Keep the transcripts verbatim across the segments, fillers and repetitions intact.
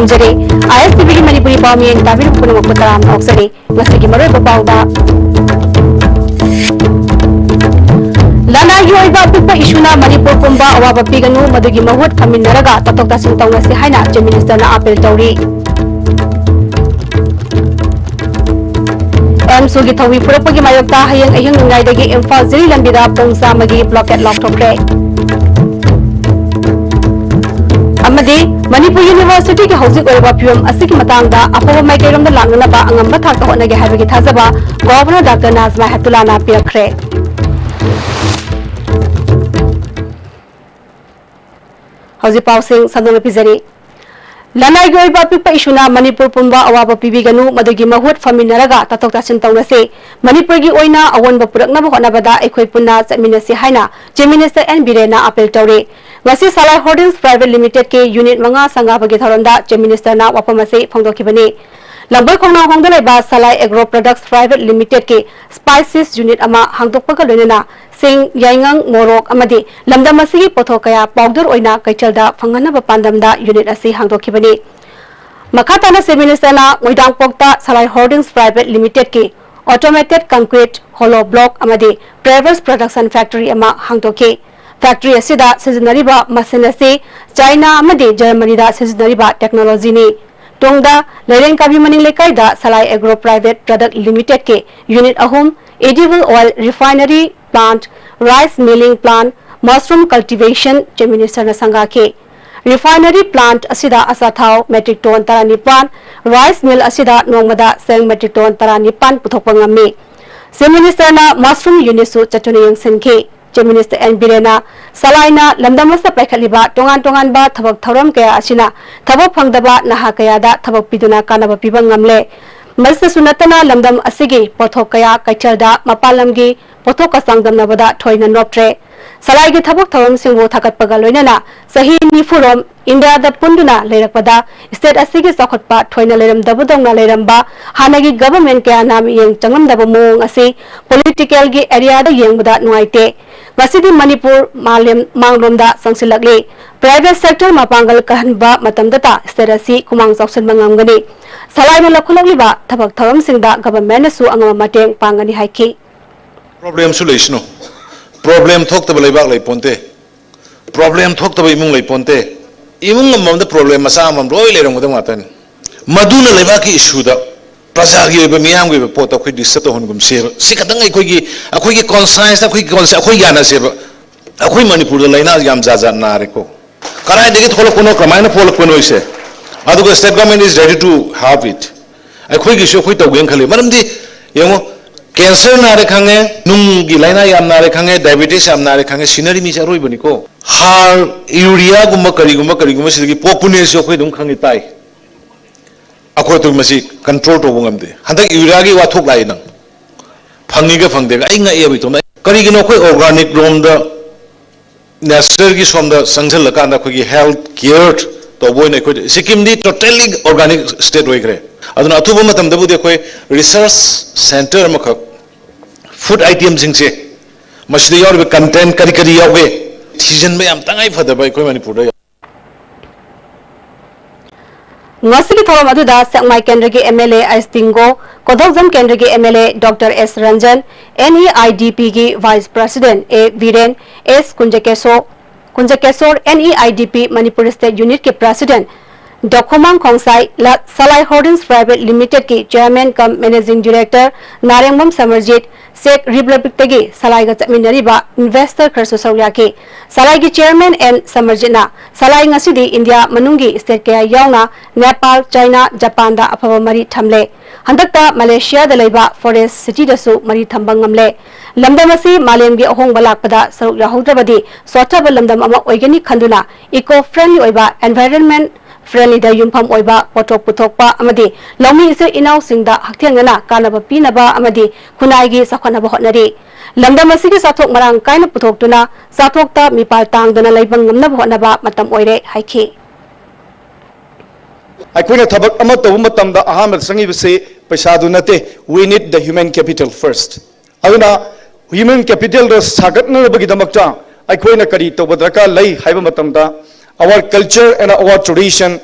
ꯖꯔꯤ꯫ ISTVꯒꯤ ꯃꯅꯤꯄꯨꯔꯤ ꯄꯥꯎ ꯃꯤꯠꯌꯦꯡ ꯇꯥꯕꯤꯔꯤꯕ ꯄꯨꯝꯅꯃꯛꯄꯨ ꯇꯔꯥꯝꯅ ꯑꯣꯛꯆꯔꯤ꯫ ꯉꯁꯤꯒꯤ ꯃꯔꯨꯑꯣꯏꯕ ꯄꯥꯎꯗ, ꯂꯅꯥꯏꯒꯤ ꯑꯣꯏꯕ ꯑꯄꯤꯛꯄ ꯏꯁꯨꯅ ꯃꯅꯤꯄꯨꯔ ꯄꯨꯝꯕ ꯑꯋꯥꯕ ꯄꯤꯒꯅꯨ, ꯃꯗꯨꯒꯤ ꯃꯍꯨꯠ ꯐꯝꯃꯤꯟꯅꯔꯒ ꯇꯥꯊꯣꯛ ꯇꯥꯁꯤꯟ ꯇꯧꯅꯁꯤ ꯍꯥꯏꯅ Chief Ministerꯅ appeal ꯇꯧꯔꯤ꯫ ꯑꯦꯝꯁꯨꯒꯤ ꯊꯧꯔꯤ ꯄꯨꯔꯛꯄꯒꯤ ꯃꯥꯌꯣꯛꯇ ꯍꯌꯦꯡ ꯑꯍꯤꯡ ꯅꯣꯡꯌꯥꯏꯗꯒꯤ ꯏꯝꯐꯥꯜ ꯖꯤꯔꯤ ꯂꯝꯕꯤꯗ ꯄꯨꯡ ꯆꯥꯝꯃꯒꯤ blockade ꯂꯥꯎꯊꯣꯛꯈ꯭ꯔꯦ꯫ ꯑꯃꯗꯤ ꯃꯅꯤꯄꯨꯔ Universityꯒꯤ ꯍꯧꯖꯤꯛ ꯑꯣꯏꯔꯤꯕ ꯐꯤꯕꯝ ꯑꯁꯤꯒꯤ ꯃꯇꯥꯡꯗ ꯑꯐꯕ ꯃꯥꯏꯀꯩꯔꯣꯝꯗ ꯂꯥꯛꯅꯅꯕ ꯑꯉꯝꯕ ꯊꯥꯛꯇ ꯍꯣꯠꯅꯒꯦ ꯍꯥꯏꯕꯒꯤ ꯊꯥꯖꯕ Governor Doctor Najma Heptullahꯅ ꯄꯤꯔꯛꯈ꯭ꯔꯦ꯫ ꯍꯧꯖꯤꯛ ꯄꯥꯎꯁꯤꯡ ꯁꯟꯗꯣꯛꯅ ꯄꯤꯖꯔꯤ꯫ ꯂꯅꯥꯏꯒꯤ ꯑꯣꯏꯕ ꯑꯄꯤꯛꯄ ꯏꯁꯨꯅ ꯃꯅꯤꯄꯨꯔ ꯄꯨꯝꯕ ꯑꯋꯥꯕ ꯄꯤꯕꯤꯒꯅꯨ, ꯃꯗꯨꯒꯤ ꯃꯍꯨꯠ ꯐꯝꯃꯤꯟꯅꯔꯒ ꯇꯥꯊꯣꯛ ꯇꯥꯁꯤꯟ ꯇꯧꯅꯁꯤ꯫ ꯃꯅꯤꯄꯨꯔꯒꯤ ꯑꯣꯏꯅ ꯑꯑꯣꯟꯕ ꯄꯨꯔꯛꯅꯕ ꯍꯣꯠꯅꯕꯗ ꯑꯩꯈꯣꯏ ꯄꯨꯟꯅ ꯆꯠꯃꯤꯟꯅꯁꯤ ꯍꯥꯏꯅ Chief Minister N ꯕꯤꯔꯦꯟꯅ appeal ꯇꯧꯔꯤ꯫ ꯉꯁꯤ ꯁꯂꯥꯏ Holdings Private Limitedꯀꯤ unit ꯃꯉꯥ ꯁꯪꯒꯥꯕꯒꯤ ꯊꯧꯔꯝꯗ Chief Ministerꯅ ꯋꯥꯐꯝ ꯑꯁꯤ ꯐꯣꯡꯗꯣꯛꯈꯤꯕꯅꯤ꯫ ꯂꯝꯕꯣꯏ ꯈꯣꯡꯅꯥꯡꯈꯣꯡꯗ ꯂꯩꯕ ꯁꯂꯥꯏ Agro Products Private Limitedꯀꯤ spices unit ꯑꯃ ꯍꯥꯡꯗꯣꯛꯄꯒ ꯂꯣꯏꯅꯅ ꯁꯤꯡ, ꯌꯥꯏꯉꯪ, ꯃꯣꯔꯣꯛ ꯑꯃꯗꯤ ꯂꯝꯗꯝ ꯑꯁꯤꯒꯤ ꯄꯣꯠꯊꯣꯛ ꯀꯌꯥ powder ꯑꯣꯏꯅ ꯀꯩꯊꯦꯜꯗ ꯐꯪꯍꯟꯅꯕ ꯄꯥꯟꯗꯝꯗ unit ꯑꯁꯤ ꯍꯥꯡꯗꯣꯛꯈꯤꯕꯅꯤ꯫ ꯃꯈꯥ ꯇꯥꯅ Chief Ministerꯅ ꯃꯣꯏꯔꯥꯡꯄꯣꯛꯇ ꯁꯂꯥꯏ Holdings Private Limitedꯀꯤ automated concrete hollow block ꯑꯃꯗꯤ pavers production factory ꯑꯃ ꯍꯥꯡꯗꯣꯛꯈꯤ꯫ Factory ꯑꯁꯤꯗ ꯁꯤꯖꯤꯟꯅꯔꯤꯕ machine ꯑꯁꯤ ꯆꯥꯏꯅꯥ ꯑꯃꯗꯤ ꯖꯔꯃꯅꯤꯗ ꯁꯤꯖꯤꯟꯅꯔꯤꯕ technologyꯅꯤ꯫ ꯇꯨꯡꯗ ꯂꯩꯔꯦꯡꯀꯥꯕꯤ ꯃꯅꯤꯡ ꯂꯩꯀꯥꯏꯗ ꯁꯂꯥꯏ Agro Private Product Limitedꯀꯤ unit ꯑꯍꯨꯝ, edible oil refinery plant, rice milling plant, mushroom cultivation Chief Ministerꯅ ꯁꯪꯒꯥꯈꯤ꯫ Refinery plant ꯑꯁꯤꯗ ꯑꯆꯥꯊꯥꯎ metric ton ꯇꯔꯥꯅꯤꯄꯥꯟ, rice mill ꯑꯁꯤꯗ ꯅꯣꯡꯃꯗ ꯆꯦꯡ metric ton ꯇꯔꯥꯅꯤꯄꯥꯟ ꯄꯨꯊꯣꯛꯄ ꯉꯝꯃꯤ꯫ Chief Ministerꯅ mushroom unitꯁꯨ ꯆꯠꯇꯨꯅ ꯌꯦꯡꯁꯤꯟꯈꯤ꯫ Chief Minister N ꯕꯤꯔꯦꯟꯅ ꯁꯂꯥꯏꯅ ꯂꯝꯗꯝ ꯑꯁꯤꯗ ꯄꯥꯏꯈꯠꯂꯤꯕ ꯇꯣꯉꯥꯟ ꯇꯣꯉꯥꯟꯕ ꯊꯕꯛ ꯊꯧꯔꯝ ꯀꯌꯥ ꯑꯁꯤꯅ ꯊꯕꯛ ꯐꯪꯗꯕ ꯅꯍꯥ ꯀꯌꯥꯗ ꯊꯕꯛ ꯄꯤꯗꯨꯅ ꯀꯥꯟꯅꯕ ꯄꯤꯕ ꯉꯝꯂꯦ꯫ ꯃꯁꯤꯗꯁꯨ ꯅꯠꯇꯅ ꯂꯝꯗꯝ ꯑꯁꯤꯒꯤ ꯄꯣꯠꯊꯣꯛ ꯀꯌꯥ ꯀꯩꯊꯦꯜꯗ ꯃꯄꯥꯟ ꯂꯝꯒꯤ ꯄꯣꯠꯊꯣꯛꯀ ꯆꯥꯡꯗꯝꯅꯕꯗ ꯊꯣꯏꯅ ꯅꯣꯞꯇ꯭ꯔꯦ꯫ ꯁꯂꯥꯏꯒꯤ ꯊꯕꯛ ꯊꯧꯔꯝꯁꯤꯡꯕꯨ ꯊꯥꯒꯠꯄꯒ ꯂꯣꯏꯅꯅ ꯆꯍꯤ ꯅꯤꯐꯨ ꯔꯣꯝ ꯏꯟꯗꯤꯌꯥꯗ ꯄꯨꯟꯗꯨꯅ ꯂꯩꯔꯛꯄꯗ state ꯑꯁꯤꯒꯤ ꯆꯥꯎꯈꯠꯄ ꯊꯣꯏꯅ ꯂꯩꯔꯝꯗꯕꯗꯧꯅ ꯂꯩꯔꯝꯕ, ꯍꯥꯟꯅꯒꯤ government ꯀꯌꯥꯅ ꯃꯤꯠꯌꯦꯡ ꯆꯪꯂꯝꯗꯕ ꯃꯑꯣꯡ ꯑꯁꯤ politicalꯒꯤ areaꯗ ꯌꯦꯡꯕꯗ ꯅꯨꯡꯉꯥꯏꯇꯦ꯫ ꯃꯁꯤꯗꯤ ꯃꯅꯤꯄꯨꯔ ꯃꯥꯂꯦꯝ ꯃꯥꯡꯂꯣꯝꯗ ꯆꯪꯁꯤꯜꯂꯛꯂꯤ꯫ Private sector ꯃꯄꯥꯡꯒꯜ ꯀꯟꯍꯟꯕ ꯃꯇꯝꯗꯇ state ꯑꯁꯤ ꯈꯨꯃꯥꯡ ꯆꯥꯎꯁꯤꯟꯕ ꯉꯝꯒꯅꯤ꯫ ꯁꯂꯥꯏꯅ ꯂꯧꯈꯠꯂꯛꯂꯤꯕ ꯊꯕꯛ ꯊꯧꯔꯝꯁꯤꯡꯗ governmentꯅꯁꯨ ꯑꯉꯝꯕ ꯃꯇꯦꯡ ꯄꯥꯡꯒꯅꯤ ꯍꯥꯏꯈꯤ꯫ Problemꯁꯨ ꯂꯩꯁꯅꯨ, problem ꯊꯣꯛꯇꯕ ꯂꯩꯕꯥꯛ ꯂꯩꯄꯣꯟꯇꯦ, problem ꯊꯣꯛꯇꯕ ꯏꯃꯨꯡ ꯂꯩꯄꯣꯟꯇꯦ꯫ ꯏꯃꯨꯡ ꯑꯃꯃꯝꯗ problem ꯃꯆꯥ ꯑꯃꯃꯝ ꯂꯣꯏ ꯂꯩꯔꯝꯒꯗꯕ ꯉꯥꯛꯇꯅꯤ꯫ ꯃꯗꯨꯅ ꯂꯩꯕꯥꯛꯀꯤ issueꯗ, ꯄ꯭ꯔꯖꯥꯒꯤ ꯑꯣꯏꯕ, ꯃꯤꯌꯥꯝꯒꯤ ꯑꯣꯏꯕ ꯄꯣꯠꯇ ꯑꯩꯈꯣꯏ disturb ꯇꯧꯍꯟꯒꯨꯝꯁꯦꯕ꯫ ꯁꯤ ꯈꯛꯇꯪ ꯑꯩꯈꯣꯏꯒꯤ, ꯑꯩꯈꯣꯏꯒꯤ conscienceꯅ, ꯑꯩꯈꯣꯏꯒꯤ conscience, ꯑꯩꯈꯣꯏ ꯌꯥꯅꯁꯦꯕ꯫ ꯑꯩꯈꯣꯏ ꯃꯅꯤꯄꯨꯔꯗ ꯂꯥꯏꯅꯥ ꯌꯥꯝ ꯖꯥꯠ ꯖꯥꯠ ꯅꯥꯔꯦꯀꯣ꯫ ꯀꯗꯥꯏꯗꯒꯤ ꯊꯣꯛꯂꯛꯄꯅꯣ, ꯀꯃꯥꯏꯅ ꯄꯣꯛꯂꯛꯄꯅꯣ ꯁꯦ꯫ ꯑꯗꯨꯒ state government is ready to have it꯫ ꯑꯩꯈꯣꯏꯒꯤꯁꯨ ꯑꯩꯈꯣꯏ ꯇꯧꯒꯦꯅ ꯈꯜꯂꯤ꯫ ꯃꯔꯝꯗꯤ ꯌꯦꯡꯉꯣ, cancer ꯅꯥꯔꯦ ꯈꯪꯉꯦ, ꯅꯨꯡꯒꯤ ꯂꯥꯏꯅꯥ ꯌꯥꯝ ꯅꯥꯔꯦ ꯈꯪꯉꯦ, diabetes ꯌꯥꯝ ꯅꯥꯔꯦ ꯈꯪꯉꯦ, ꯁꯤꯅꯔꯤ ꯃꯤꯁꯦ ꯑꯔꯣꯏꯕꯅꯤꯀꯣ꯫ ꯍꯥꯔ, ureaꯒꯨꯝꯕ ꯀꯔꯤꯒꯨꯝꯕ ꯀꯔꯤꯒꯨꯝꯕ ꯁꯤꯗꯒꯤ ꯄꯣꯛꯄꯅꯦꯁꯨ ꯑꯩꯈꯣꯏ ꯑꯗꯨꯝ ꯈꯪꯉꯤ ꯇꯥꯏ꯫ ꯑꯩꯈꯣꯏ ꯑꯗꯨ ꯃꯁꯤ control ꯇꯧꯕ ꯉꯝꯗꯦ꯫ ꯍꯟꯗꯛ ureaꯒꯤ ꯋꯥꯊꯣꯛ ꯂꯥꯛꯏ ꯅꯪ꯫ ꯐꯪꯉꯤꯒ ꯐꯪꯗꯦꯒ ꯑꯩ ꯉꯛꯑꯦꯕ ꯏꯇꯣꯝꯇ꯫ ꯀꯔꯤꯒꯤꯅꯣ ꯑꯩꯈꯣꯏ organic ꯔꯣꯝꯗ, natureꯒꯤ ꯁꯣꯝꯗ ꯆꯪꯁꯤꯜꯂꯀꯥꯟꯗ ꯑꯩꯈꯣꯏꯒꯤ health care ꯇꯧꯕ ꯑꯣꯏꯅ ꯑꯩꯈꯣꯏ ꯁꯤꯛꯀꯤꯝꯗꯤ totally organic state ꯑꯣꯏꯈ꯭ꯔꯦ꯫ ꯑꯗꯨꯅ ꯑꯊꯨꯕ ꯃꯇꯝꯗꯕꯨꯗꯤ ꯑꯩꯈꯣꯏ research centre ꯑꯃꯈꯛ food itemꯁꯤꯡꯁꯦ, ꯃꯁꯤꯗ ꯌꯥꯎꯔꯤꯕ content ꯀꯔꯤ ꯀꯔꯤ ꯌꯥꯎꯒꯦ ꯊꯤꯖꯤꯟꯕ ꯌꯥꯝ ꯇꯉꯥꯏ ꯐꯗꯕ ꯑꯩꯈꯣꯏ ꯃꯅꯤꯄꯨꯔꯗ ꯌꯥꯎ- ꯉꯁꯤꯒꯤ ꯊꯧꯔꯝ ꯑꯗꯨꯗ ꯁꯦꯛꯃꯥꯏ ꯀꯦꯟꯗ꯭ꯔꯒꯤ MLA ꯑꯩꯁ ꯇꯤꯡꯒꯣ, ꯀꯣꯗꯣꯛꯖꯝ ꯀꯦꯟꯗ꯭ꯔꯒꯤ MLA Doctor ꯑꯦꯁ ꯔꯟꯖꯟ, NEIDPꯒꯤ Vice President ꯑꯦ ꯕꯤꯔꯦꯟ, ꯑꯦꯁ ꯀꯨꯟꯖꯀꯦꯁꯣ, ꯀꯨꯟꯖꯀꯦꯁꯣꯔ, NEIDP Manipur State Unitꯀꯤ President ꯗꯣꯈꯣꯃꯥꯡ ꯈꯣꯡꯁꯥꯏ, ꯂ-, ꯁꯂꯥꯏ Holdings Private Limitedꯀꯤ Chairman cum Managing Director ꯅꯥꯔꯦꯡꯕꯝ ꯁꯃꯔꯖꯤꯠ, Czech Republicꯇꯒꯤ ꯁꯂꯥꯏꯒ ꯆꯠꯃꯤꯟꯅꯔꯤꯕ investor ꯈꯔꯁꯨ ꯁꯔꯨꯛ ꯌꯥꯈꯤ꯫ ꯁꯂꯥꯏꯒꯤ Chairman ꯑꯦꯟ ꯁꯃꯔꯖꯤꯠꯅ ꯁꯂꯥꯏ ꯉꯁꯤꯗꯤ ꯏꯟꯗꯤꯌꯥ ꯃꯅꯨꯡꯒꯤ state ꯀꯌꯥ ꯌꯥꯎꯅ ꯅꯦꯄꯥꯜ, ꯆꯥꯏꯅꯥ, ꯖꯄꯥꯟꯗ ꯑꯐꯕ ꯃꯔꯤ ꯊꯝꯂꯦ꯫ ꯍꯟꯗꯛꯇ ꯃꯂꯦꯁꯤꯌꯥꯗ ꯂꯩꯕ Forest Cityꯗꯁꯨ ꯃꯔꯤ ꯊꯝꯕ ꯉꯝꯂꯦ꯫ ꯂꯝꯗꯝ ꯑꯁꯤ ꯃꯥꯂꯦꯝꯒꯤ ꯑꯍꯣꯡꯕ ꯂꯥꯛꯄꯗ ꯁꯔꯨꯛ ꯌꯥꯍꯧꯗ꯭ꯔꯕꯗꯤ ꯁꯣꯠꯊꯕ ꯂꯝꯗꯝ ꯑꯃ ꯑꯣꯏꯒꯅꯤ ꯈꯟꯗꯨꯅ eco friendly ꯑꯣꯏꯕ, environment friendlyꯗ ꯌꯨꯝꯐꯝ ꯑꯣꯏꯕ ꯄꯣꯠꯊꯣꯛ ꯄꯨꯊꯣꯛꯄ ꯑꯃꯗꯤ ꯂꯧꯃꯤ ꯏꯆꯤꯜ ꯏꯅꯥꯎꯁꯤꯡꯗ ꯍꯛꯊꯦꯡꯅꯅ ꯀꯥꯟꯅꯕ ꯄꯤꯅꯕ ꯑꯃꯗꯤ ꯈꯨꯟꯅꯥꯏꯒꯤ ꯆꯥꯎꯈꯠꯅꯕ ꯍꯣꯠꯅꯔꯤ꯫ ꯂꯝꯗꯝ ꯑꯁꯤꯒꯤ ꯆꯥꯊꯣꯛ ꯃꯔꯥꯡ ꯀꯥꯏꯅ ꯄꯨꯊꯣꯛꯇꯨꯅ ꯆꯥꯊꯣꯛꯇ ꯃꯤꯄꯥꯜ ꯇꯥꯡꯗꯅ ꯂꯩꯕ ꯉꯝꯅꯕ ꯍꯣꯠꯅꯕ ꯃꯇꯝ ꯑꯣꯏꯔꯦ ꯍꯥꯏꯈꯤ꯫ ꯑꯩꯈꯣꯏꯅ ꯊꯕꯛ ꯑꯃ ꯇꯧꯕ ꯃꯇꯝꯗ ꯑꯍꯥꯟꯕꯗ ꯆꯪꯉꯤꯕꯁꯤ ꯄꯩꯁꯥꯗꯨ ꯅꯠꯇꯦ, we need the human capital first꯫ ꯑꯗꯨꯅ Human capital ꯗꯣ ꯁꯥꯒꯠꯅꯅꯕꯒꯤꯗꯃꯛꯇ ꯑꯩꯈꯣꯏꯅ ꯀꯔꯤ ꯇꯧꯕ ꯗꯔꯀꯥꯔ ꯂꯩ ꯍꯥꯏꯕ ꯃꯇꯝꯗ, our culture and our tradition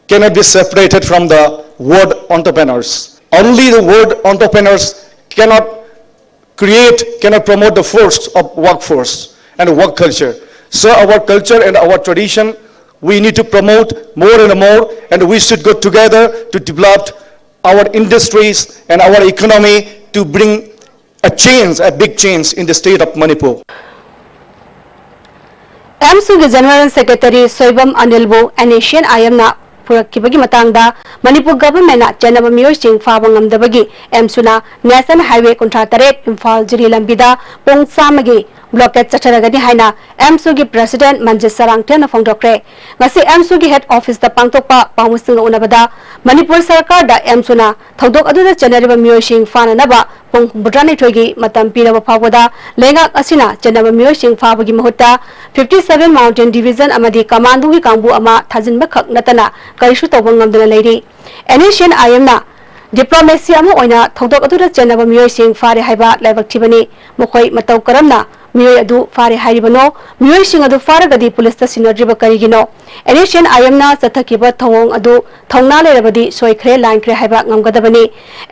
cannot be separated from the word entrepreneurs. Only the word entrepreneurs cannot create, cannot promote the force of workforce and work culture. So our culture and our tradition, we need to promote more and more, and we should go together to develop our industries and our economy to bring a change, a big change in the state of Manipur. ꯑꯦꯝꯁꯨꯒꯤ General Secretary Soibam ꯑꯅꯤꯜꯕꯨ NSCN-IM-ꯅ ꯄꯨꯔꯛꯈꯤꯕꯒꯤ ꯃꯇꯥꯡꯗ ꯃꯅꯤꯄꯨꯔ government-ꯅ ꯆꯦꯟꯅꯕ ꯃꯤꯑꯣꯏꯁꯤꯡ ꯐꯥꯕ ꯉꯝꯗꯕꯒꯤ ꯑꯦꯝꯁꯨꯅ National Highway ꯀꯨꯟꯊ꯭ꯔꯥ ꯇꯔꯦꯠ ꯏꯝꯐꯥꯜ ꯖꯤꯔꯤ ꯂꯝꯕꯤꯗ ꯄꯨꯡ ꯆꯥꯝꯃꯒꯤ blockade ꯆꯠꯊꯔꯒꯅꯤ ꯍꯥꯏꯅ ꯑꯦꯝꯁꯨꯒꯤ President ꯃꯟꯖꯤꯠ ꯁꯔꯥꯡꯊꯦꯝꯅ ꯐꯣꯡꯗꯣꯛꯈ꯭ꯔꯦ꯫ ꯉꯁꯤ ꯑꯦꯝꯁꯨꯒꯤ head office-ꯇ ꯄꯥꯡꯊꯣꯛꯄ ꯄꯥꯎꯃꯤꯁꯤꯡꯒ ꯎꯅꯕꯗ ꯃꯅꯤꯄꯨꯔ ꯁꯔꯀꯥꯔꯗ ꯑꯦꯝꯁꯨꯅ ꯊꯧꯗꯣꯛ ꯑꯗꯨꯗ ꯆꯦꯟꯅꯔꯤꯕ ꯃꯤꯑꯣꯏꯁꯤꯡ ꯐꯥꯅꯅꯕ ꯄꯨꯡ ꯍꯨꯝꯐꯨꯇꯔꯥꯅꯤꯊꯣꯏꯒꯤ ꯃꯇꯝ ꯄꯤꯔꯕ ꯐꯥꯎꯕꯗ ꯂꯩꯉꯥꯛ ꯑꯁꯤꯅ ꯆꯦꯟꯅꯕ ꯃꯤꯑꯣꯏꯁꯤꯡ ꯐꯥꯕꯒꯤ ꯃꯍꯨꯠꯇ fifty seven Mountain Division ꯑꯃꯗꯤ commandoꯒꯤ ꯀꯥꯡꯕꯨ ꯑꯃ ꯊꯥꯖꯤꯟꯕ ꯈꯛ ꯅꯠꯇꯅ ꯀꯔꯤꯁꯨ ꯇꯧꯕ ꯉꯝꯗꯅ ꯂꯩꯔꯤ꯫ NSCN-IM-ꯅ diplomacy ꯑꯃ ꯑꯣꯏꯅ ꯊꯧꯗꯣꯛ ꯑꯗꯨꯗ ꯆꯦꯟꯅꯕ ꯃꯤꯑꯣꯏꯁꯤꯡ ꯐꯥꯔꯦ ꯍꯥꯏꯕ ꯂꯥꯏꯕꯛ ꯊꯤꯕꯅꯤ꯫ ꯃꯈꯣꯏ ꯃꯇꯧ ꯀꯔꯝꯅ ꯃꯤꯑꯣꯏ ꯑꯗꯨ ꯐꯥꯔꯦ ꯍꯥꯏꯔꯤꯕꯅꯣ? ꯃꯤꯑꯣꯏꯁꯤꯡ ꯑꯗꯨ ꯐꯥꯔꯒꯗꯤ ꯄꯨꯂꯤꯁꯇ ꯁꯤꯟꯅꯗ꯭ꯔꯤꯕ ꯀꯔꯤꯒꯤꯅꯣ? NSCN-IM-ꯅ ꯆꯠꯊꯈꯤꯕ ꯊꯧꯑꯣꯡ ꯑꯗꯨ ꯊꯧꯅꯥ ꯂꯩꯔꯕꯗꯤ ꯁꯣꯏꯈ꯭ꯔꯦ, ꯂꯥꯟꯈ꯭ꯔꯦ ꯍꯥꯏꯕ ꯉꯝꯒꯗꯕꯅꯤ꯫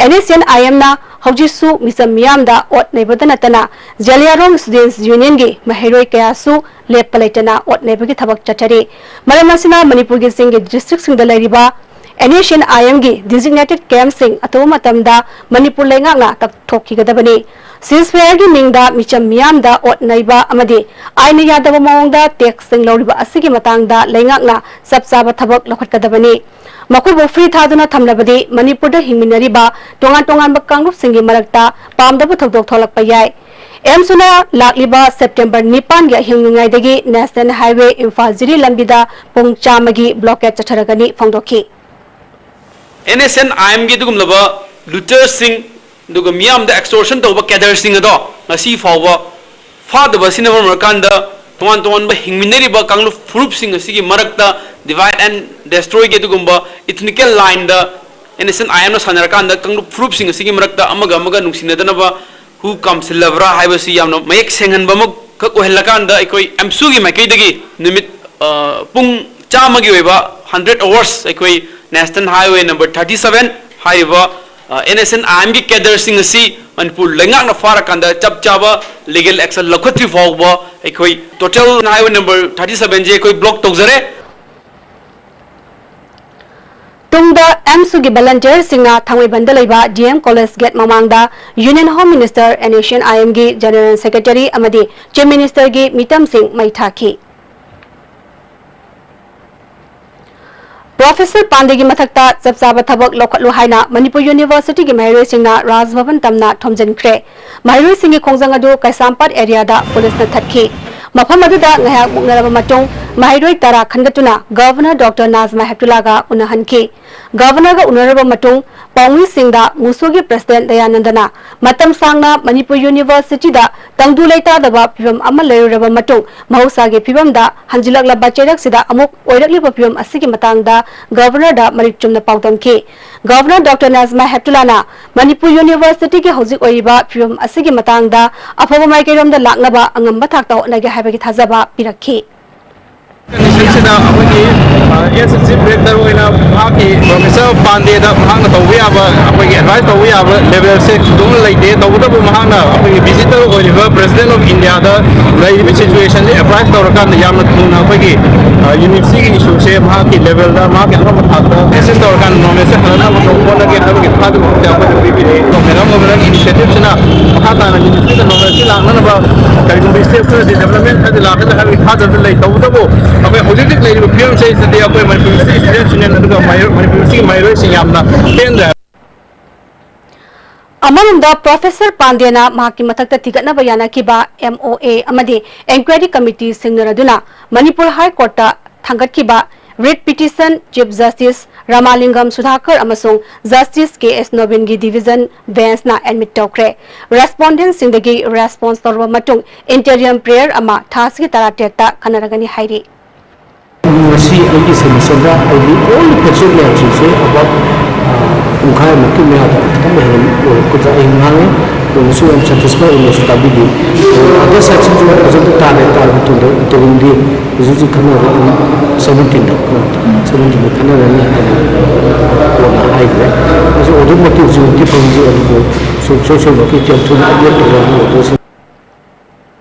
NSCN-IM-ꯅ ꯍꯧꯖꯤꯛꯁꯨ ꯃꯤꯆꯝ ꯃꯤꯌꯥꯝꯗ ꯑꯣꯠ ꯅꯩꯕꯗ ꯅꯠꯇꯅ ꯖꯦꯂꯤꯌꯥꯡꯔꯣꯡ Students Union-ꯒꯤ ꯃꯍꯩꯔꯣꯏ ꯀꯌꯥꯁꯨ ꯂꯦꯞꯄ ꯂꯩꯇꯅ ꯑꯣꯠ ꯅꯩꯕꯒꯤ ꯊꯕꯛ ꯆꯠꯊꯔꯤ꯫ ꯃꯔꯝ ꯑꯁꯤꯅ ꯃꯅꯤꯄꯨꯔꯒꯤ ꯆꯤꯡꯒꯤ district-ꯁꯤꯡꯗ ꯂꯩꯔꯤꯕ NSCN-IM-ꯒꯤ designated camp-ꯁꯤꯡ ꯑꯊꯨꯕ ꯃꯇꯝꯗ ꯃꯅꯤꯄꯨꯔ ꯂꯩꯉꯥꯛꯅ ꯀꯛꯊꯣꯛꯈꯤꯒꯗꯕꯅꯤ꯫ Ceasefire-ꯒꯤ ꯃꯤꯡꯗ ꯃꯤꯆꯝ ꯃꯤꯌꯥꯝꯗ ꯑꯣꯠ ꯅꯩꯕ ꯑꯃꯗꯤ ꯑꯥꯏꯟꯅ ꯌꯥꯗꯕ ꯃꯑꯣꯡꯗ tax-ꯁꯤꯡ ꯂꯧꯔꯤꯕ ꯑꯁꯤꯒꯤ ꯃꯇꯥꯡꯗ ꯂꯩꯉꯥꯛꯅ ꯆꯞ ꯆꯥꯕ ꯊꯕꯛ ꯂꯧꯈꯠꯀꯗꯕꯅꯤ꯫ ꯃꯈꯣꯏꯕꯨ free ꯊꯥꯗꯨꯅ ꯊꯝꯂꯕꯗꯤ ꯃꯅꯤꯄꯨꯔꯗ ꯍꯤꯡꯃꯤꯟꯅꯔꯤꯕ ꯇꯣꯉꯥꯟ ꯇꯣꯉꯥꯟꯕ ꯀꯥꯡꯂꯨꯞꯁꯤꯡꯒꯤ ꯃꯔꯛꯇ ꯄꯥꯝꯗꯕ ꯊꯧꯗꯣꯛ ꯊꯣꯛꯂꯛꯄ ꯌꯥꯏ꯫ ꯑꯦꯝꯁꯨꯅ ꯂꯥꯛꯂꯤꯕ September ꯅꯤꯄꯥꯟꯒꯤ ꯑꯍꯤꯡ ꯅꯣꯡꯌꯥꯏꯗꯒꯤ National Highway ꯏꯝꯐꯥꯜ ꯖꯤꯔꯤ ꯂꯝꯕꯤꯗ ꯄꯨꯡ ꯆꯥꯝꯃꯒꯤ blockade ꯆꯠꯊꯔꯒꯅꯤ ꯐꯣꯡꯗꯣꯛꯈꯤ꯫ NSCN-IM-ꯒꯤ ꯑꯗꯨꯒꯨꯝꯂꯕ looter-ꯁꯤꯡ ꯑꯗꯨꯒ ꯃꯤꯌꯥꯝꯗ extortion ꯇꯧꯕ cadre-ꯁꯤꯡ ꯑꯗꯣ ꯉꯁꯤ ꯐꯥꯎꯕ ꯐꯥꯗꯕ ꯑꯁꯤꯅ ꯃꯔꯝ ꯑꯣꯏꯔꯀꯥꯟꯗ ꯇꯣꯉꯥꯟ ꯇꯣꯉꯥꯟꯕ ꯍꯤꯡꯃꯤꯟꯅꯔꯤꯕ ꯀꯥꯡꯂꯨꯞ ꯐꯨꯔꯨꯞꯁꯤꯡ ꯑꯁꯤꯒꯤ ꯃꯔꯛꯇ divide and destroy-ꯒꯤ ꯑꯗꯨꯒꯨꯝꯕ ethnical line-ꯗ NSCN-IM-ꯅ ꯁꯥꯟꯅꯔꯀꯥꯟꯗ ꯀꯥꯡꯂꯨꯞ ꯐꯨꯔꯨꯞꯁꯤꯡ ꯑꯁꯤꯒꯤ ꯃꯔꯛꯇ ꯑꯃꯒ ꯑꯃꯒ ꯅꯨꯡꯁꯤꯅꯗꯅꯕ ꯀꯨ ꯀꯥꯝꯁꯤꯜꯂꯕ꯭ꯔꯥ ꯍꯥꯏꯕꯁꯤ ꯌꯥꯝꯅ ꯃꯌꯦꯛ ꯁꯦꯡꯍꯟꯕ ꯑꯃꯈꯛ ꯑꯣꯏꯍꯜꯂꯀꯥꯟꯗ, ꯑꯩꯈꯣꯏ ꯑꯦꯝꯁꯨꯒꯤ ꯃꯥꯏꯀꯩꯗꯒꯤ ꯅꯨꯃꯤꯠ, ꯑ, ꯄꯨꯡ ꯆꯥꯝꯃꯒꯤ ꯑꯣꯏꯕ hundred hours ꯑꯩꯈꯣꯏ National Highway number thirty seven ꯍꯥꯏꯔꯤꯕ, ꯑ, NSCN-IM-ꯒꯤ cadre-ꯁꯤꯡ ꯑꯁꯤ ꯃꯅꯤꯄꯨꯔ ꯂꯩꯉꯥꯛꯅ ꯐꯥꯔꯀꯥꯟꯗ ꯆꯞ ꯆꯥꯕ legal action ꯂꯧꯈꯠꯇ꯭ꯔꯤ ꯐꯥꯎꯕ ꯑꯩꯈꯣꯏ total highway number thirty seven-ꯁꯦ ꯑꯩꯈꯣꯏ block ꯇꯧꯖꯔꯦ꯫ ꯇꯨꯡꯗ ꯑꯦꯝꯁꯨꯒꯤ volunteer-ꯁꯤꯡꯅ ꯊꯥꯡꯃꯩꯕꯟꯗ ꯂꯩꯕ D M College gate ꯃꯃꯥꯡꯗ Union Home Minister, NSCN-IM-ꯒꯤ General Secretary ꯑꯃꯗꯤ Chief Minister-ꯒꯤ ꯃꯤꯇꯝꯁꯤꯡ ꯃꯩ ꯊꯥꯈꯤ꯫ Professor ꯄꯥꯟꯗꯦꯒꯤ ꯃꯊꯛꯇ ꯆꯞ ꯆꯥꯕ ꯊꯕꯛ ꯂꯧꯈꯠꯂꯨ ꯍꯥꯏꯅ ꯃꯅꯤꯄꯨꯔ University-ꯒꯤ ꯃꯍꯩꯔꯣꯏꯁꯤꯡꯅ ꯔꯥꯖ ꯚꯕꯟ ꯇꯝꯅ ꯊꯣꯝꯖꯤꯟꯈ꯭ꯔꯦ꯫ ꯃꯍꯩꯔꯣꯏꯁꯤꯡꯒꯤ ꯈꯣꯡꯖꯪ ꯑꯗꯨ ꯀꯩꯁꯥꯝꯄꯥꯠ area-ꯗ police-ꯅ ꯊꯠꯈꯤ꯫ ꯃꯐꯝ ꯑꯗꯨꯗ ꯉꯥꯏꯍꯥꯛ ꯃꯨꯛꯅꯔꯕ ꯃꯇꯨꯡ, ꯃꯍꯩꯔꯣꯏ ꯇꯔꯥ ꯈꯟꯒꯠꯇꯨꯅ Governor Doctor Najma Heptulla-ꯒ ꯎꯅꯍꯟꯈꯤ꯫ Governor-ꯒ ꯎꯅꯔꯕ ꯃꯇꯨꯡ, ꯄꯥꯎꯃꯤꯁꯤꯡꯗ MUSO-ꯒꯤ President ꯗꯌꯥꯅꯟꯗꯅ ꯃꯇꯝ ꯁꯥꯡꯅ ꯃꯅꯤꯄꯨꯔ University-ꯗ ꯇꯪꯗꯨ ꯂꯩꯇꯥꯗꯕ ꯐꯤꯕꯝ ꯑꯃ ꯂꯩꯔꯨꯔꯕ ꯃꯇꯨꯡ, ꯃꯍꯧꯁꯥꯒꯤ ꯐꯤꯕꯝꯗ ꯍꯟꯖꯤꯜꯂꯛꯂꯕ ꯆꯩꯔꯛꯁꯤꯗ ꯑꯃꯨꯛ ꯑꯣꯏꯔꯛꯂꯤꯕ ꯐꯤꯕꯝ ꯑꯁꯤꯒꯤ ꯃꯇꯥꯡꯗ Governor-ꯗ ꯃꯔꯤꯛ ꯆꯨꯝꯅ ꯄꯥꯎꯗꯝꯈꯤ꯫ Governor Doctor Najma Heptulla-ꯅ ꯃꯅꯤꯄꯨꯔ University-ꯒꯤ ꯍꯧꯖꯤꯛ ꯑꯣꯏꯔꯤꯕ ꯐꯤꯕꯝ ꯑꯁꯤꯒꯤ ꯃꯇꯥꯡꯗ ꯑꯐꯕ ꯃꯥꯏꯀꯩꯔꯣꯝꯗ ꯂꯥꯛꯅꯕ ꯑꯉꯝꯕ ꯊꯥꯛꯇ ꯍꯣꯠꯅꯒꯦ ꯍꯥꯏꯕꯒꯤ ꯊꯥꯖꯕ ꯄꯤꯔꯛꯈꯤ꯫ Condition-ꯁꯤꯗ ꯑꯩꯈꯣꯏꯒꯤ, ꯑ, S S C break-ꯇ ꯑꯣꯏꯅ ꯃꯍꯥꯛꯀꯤ Professor ꯄꯥꯟꯗꯦꯗ ꯃꯍꯥꯛꯅ ꯇꯧꯕ ꯌꯥꯕ, ꯑꯩꯈꯣꯏꯒꯤ advice ꯇꯧꯕ ꯌꯥꯕ level-ꯁꯦ ꯊꯣꯏꯗꯣꯛꯅ ꯂꯩꯇꯦ꯫ ꯇꯧꯕꯇꯕꯨ ꯃꯍꯥꯛꯅ ꯑꯩꯈꯣꯏꯒꯤ visitor ꯑꯣꯏꯔꯤꯕ President of India-ꯗ ꯂꯩꯔꯤꯕ situation-ꯁꯦ apprise ꯇꯧꯔꯀꯥꯟꯗ ꯌꯥꯝꯅ ꯊꯨꯅ ꯑꯩꯈꯣꯏꯒꯤ, ꯑ, university-ꯒꯤ issue-ꯁꯦ ꯃꯍꯥꯛꯀꯤ level-ꯗ, ꯃꯍꯥꯛꯀꯤ ꯑꯉꯝꯕ ꯊꯥꯛꯇ assess ꯇꯧꯔꯀꯥꯟꯗ normalcy ꯍꯜꯂꯛꯅꯕ ꯍꯣꯠꯅꯒꯦ ꯍꯥꯏꯕꯒꯤ ꯊꯥꯖꯕ ꯑꯃꯗꯤ ꯑꯩꯈꯣꯏꯗ ꯄꯤꯕꯤꯔꯤ꯫ ꯑꯗꯣ Madam Governor-ꯒꯤ initiative-ꯁꯤꯅ ꯃꯈꯥ ꯇꯥꯅ university-ꯗ normalcy ꯂꯥꯛꯅꯅꯕ ꯀꯔꯤꯒꯨꯝꯕ step ꯈꯔꯗꯤ, development ꯈꯔꯗꯤ ꯂꯥꯛꯀꯗ꯭ꯔꯥ ꯍꯥꯏꯕꯒꯤ ꯊꯥꯖꯕ ꯂꯩ꯫ ꯇꯧꯕꯇꯕꯨ ꯑꯩꯈꯣꯏ ꯍꯧꯖꯤꯛ ꯍꯧꯖꯤꯛ ꯂꯩꯔꯤꯕ ꯐꯤꯕꯝꯁꯤꯗꯩꯁꯤꯗꯗꯤ ꯑꯩꯈꯣꯏ ꯃꯅꯤꯄꯨꯔ Students' Union ꯑꯗꯨꯒ ꯃꯍꯩꯔꯣꯏ-, ꯃꯅꯤꯄꯨꯔ University-ꯒꯤ ꯃꯍꯩꯔꯣꯏꯁꯤꯡ ꯌꯥꯝꯅ ꯄꯦꯟꯗ꯭ꯔꯦ꯫ ꯑꯃꯔꯣꯝꯗ Professor ꯄꯥꯟꯗꯦꯅ ꯃꯍꯥꯛꯀꯤ ꯃꯊꯛꯇ ꯊꯤꯒꯠꯅꯕ ꯌꯥꯅꯈꯤꯕ M O A ꯑꯃꯗꯤ Enquiry Committee ꯁꯤꯡꯅꯔꯗꯨꯅ Manipur High Court-ꯇ ꯊꯥꯡꯒꯠꯈꯤꯕ writ petition Chief Justice ꯔꯥꯃꯥꯂꯤꯡꯒꯝ ꯁꯨꯙꯥꯀꯔ ꯑꯃꯁꯨꯡ Justice K S Nobin-ꯒꯤ division bench-ꯅ admit ꯇꯧꯈ꯭ꯔꯦ꯫ Respondent-ꯁꯤꯡꯗꯒꯤ response ꯇꯧꯔꯕ ꯃꯇꯨꯡ interim prayer ꯑꯃ ꯊꯥ ꯑꯁꯤꯒꯤ ꯇꯔꯥꯇꯔꯦꯠꯇ ꯈꯟꯅꯔꯒꯅꯤ ꯍꯥꯏꯔꯤ꯫ ꯉꯁꯤ ꯑꯩꯒꯤ semester-ꯗ ꯑꯩꯒꯤ all lecture ꯃꯌꯥꯝꯁꯤꯡꯁꯦ about, ꯑ, ꯄꯨꯡꯈꯥꯏꯃꯨꯛꯀꯤ ꯃꯌꯥꯗ ꯈꯤꯇꯪ ꯍꯦꯟꯅ ꯑꯣꯏꯔꯛꯀꯗ꯭ꯔꯥ ꯑꯩ ꯉꯥꯡꯉꯤ꯫ ꯇꯧꯕꯁꯨ ꯌꯥꯝ ꯁꯦꯇꯤꯁꯐꯥꯏ ꯑꯣꯏꯅꯁꯨ ꯇꯥꯕꯤꯈꯤ꯫ ꯑꯗꯣ ꯑꯗꯔ ꯁꯥꯏꯠꯁꯤꯡꯁꯨ ꯐꯖꯅ ꯇꯥꯔꯦ, ꯇꯥꯔꯕ ꯃꯇꯨꯡꯗ ꯏꯟꯇꯔꯤꯝꯗꯤ ꯍꯧꯖꯤꯛ ꯍꯧꯖꯤꯛ ꯈꯟꯅꯔꯦ, ꯁꯚꯦꯟꯇꯤꯟꯗ, ꯁꯚꯦꯟꯇꯤꯟꯗ ꯈꯟꯅꯔꯅꯤ ꯍꯥꯏꯅ ꯀꯣꯟꯅ ꯍꯥꯏꯈ꯭ꯔꯦ꯫ ꯃꯁꯤ ꯑꯣꯗꯤꯠꯃꯛꯇꯤ ꯍꯧꯖꯤꯛ ꯍꯧꯖꯤꯛꯇꯤ ꯐꯪꯗ꯭ꯔꯤ, ꯑꯗꯨꯕꯨ ꯁꯨꯝ ꯁꯣꯏ ꯁꯣꯏꯕ ꯑꯩꯈꯣꯏ ꯌꯥꯝ ꯊꯨꯅ ꯑꯞꯗꯦꯠ ꯇꯧꯔꯒ ꯑꯣꯗꯤꯠꯁꯤꯡ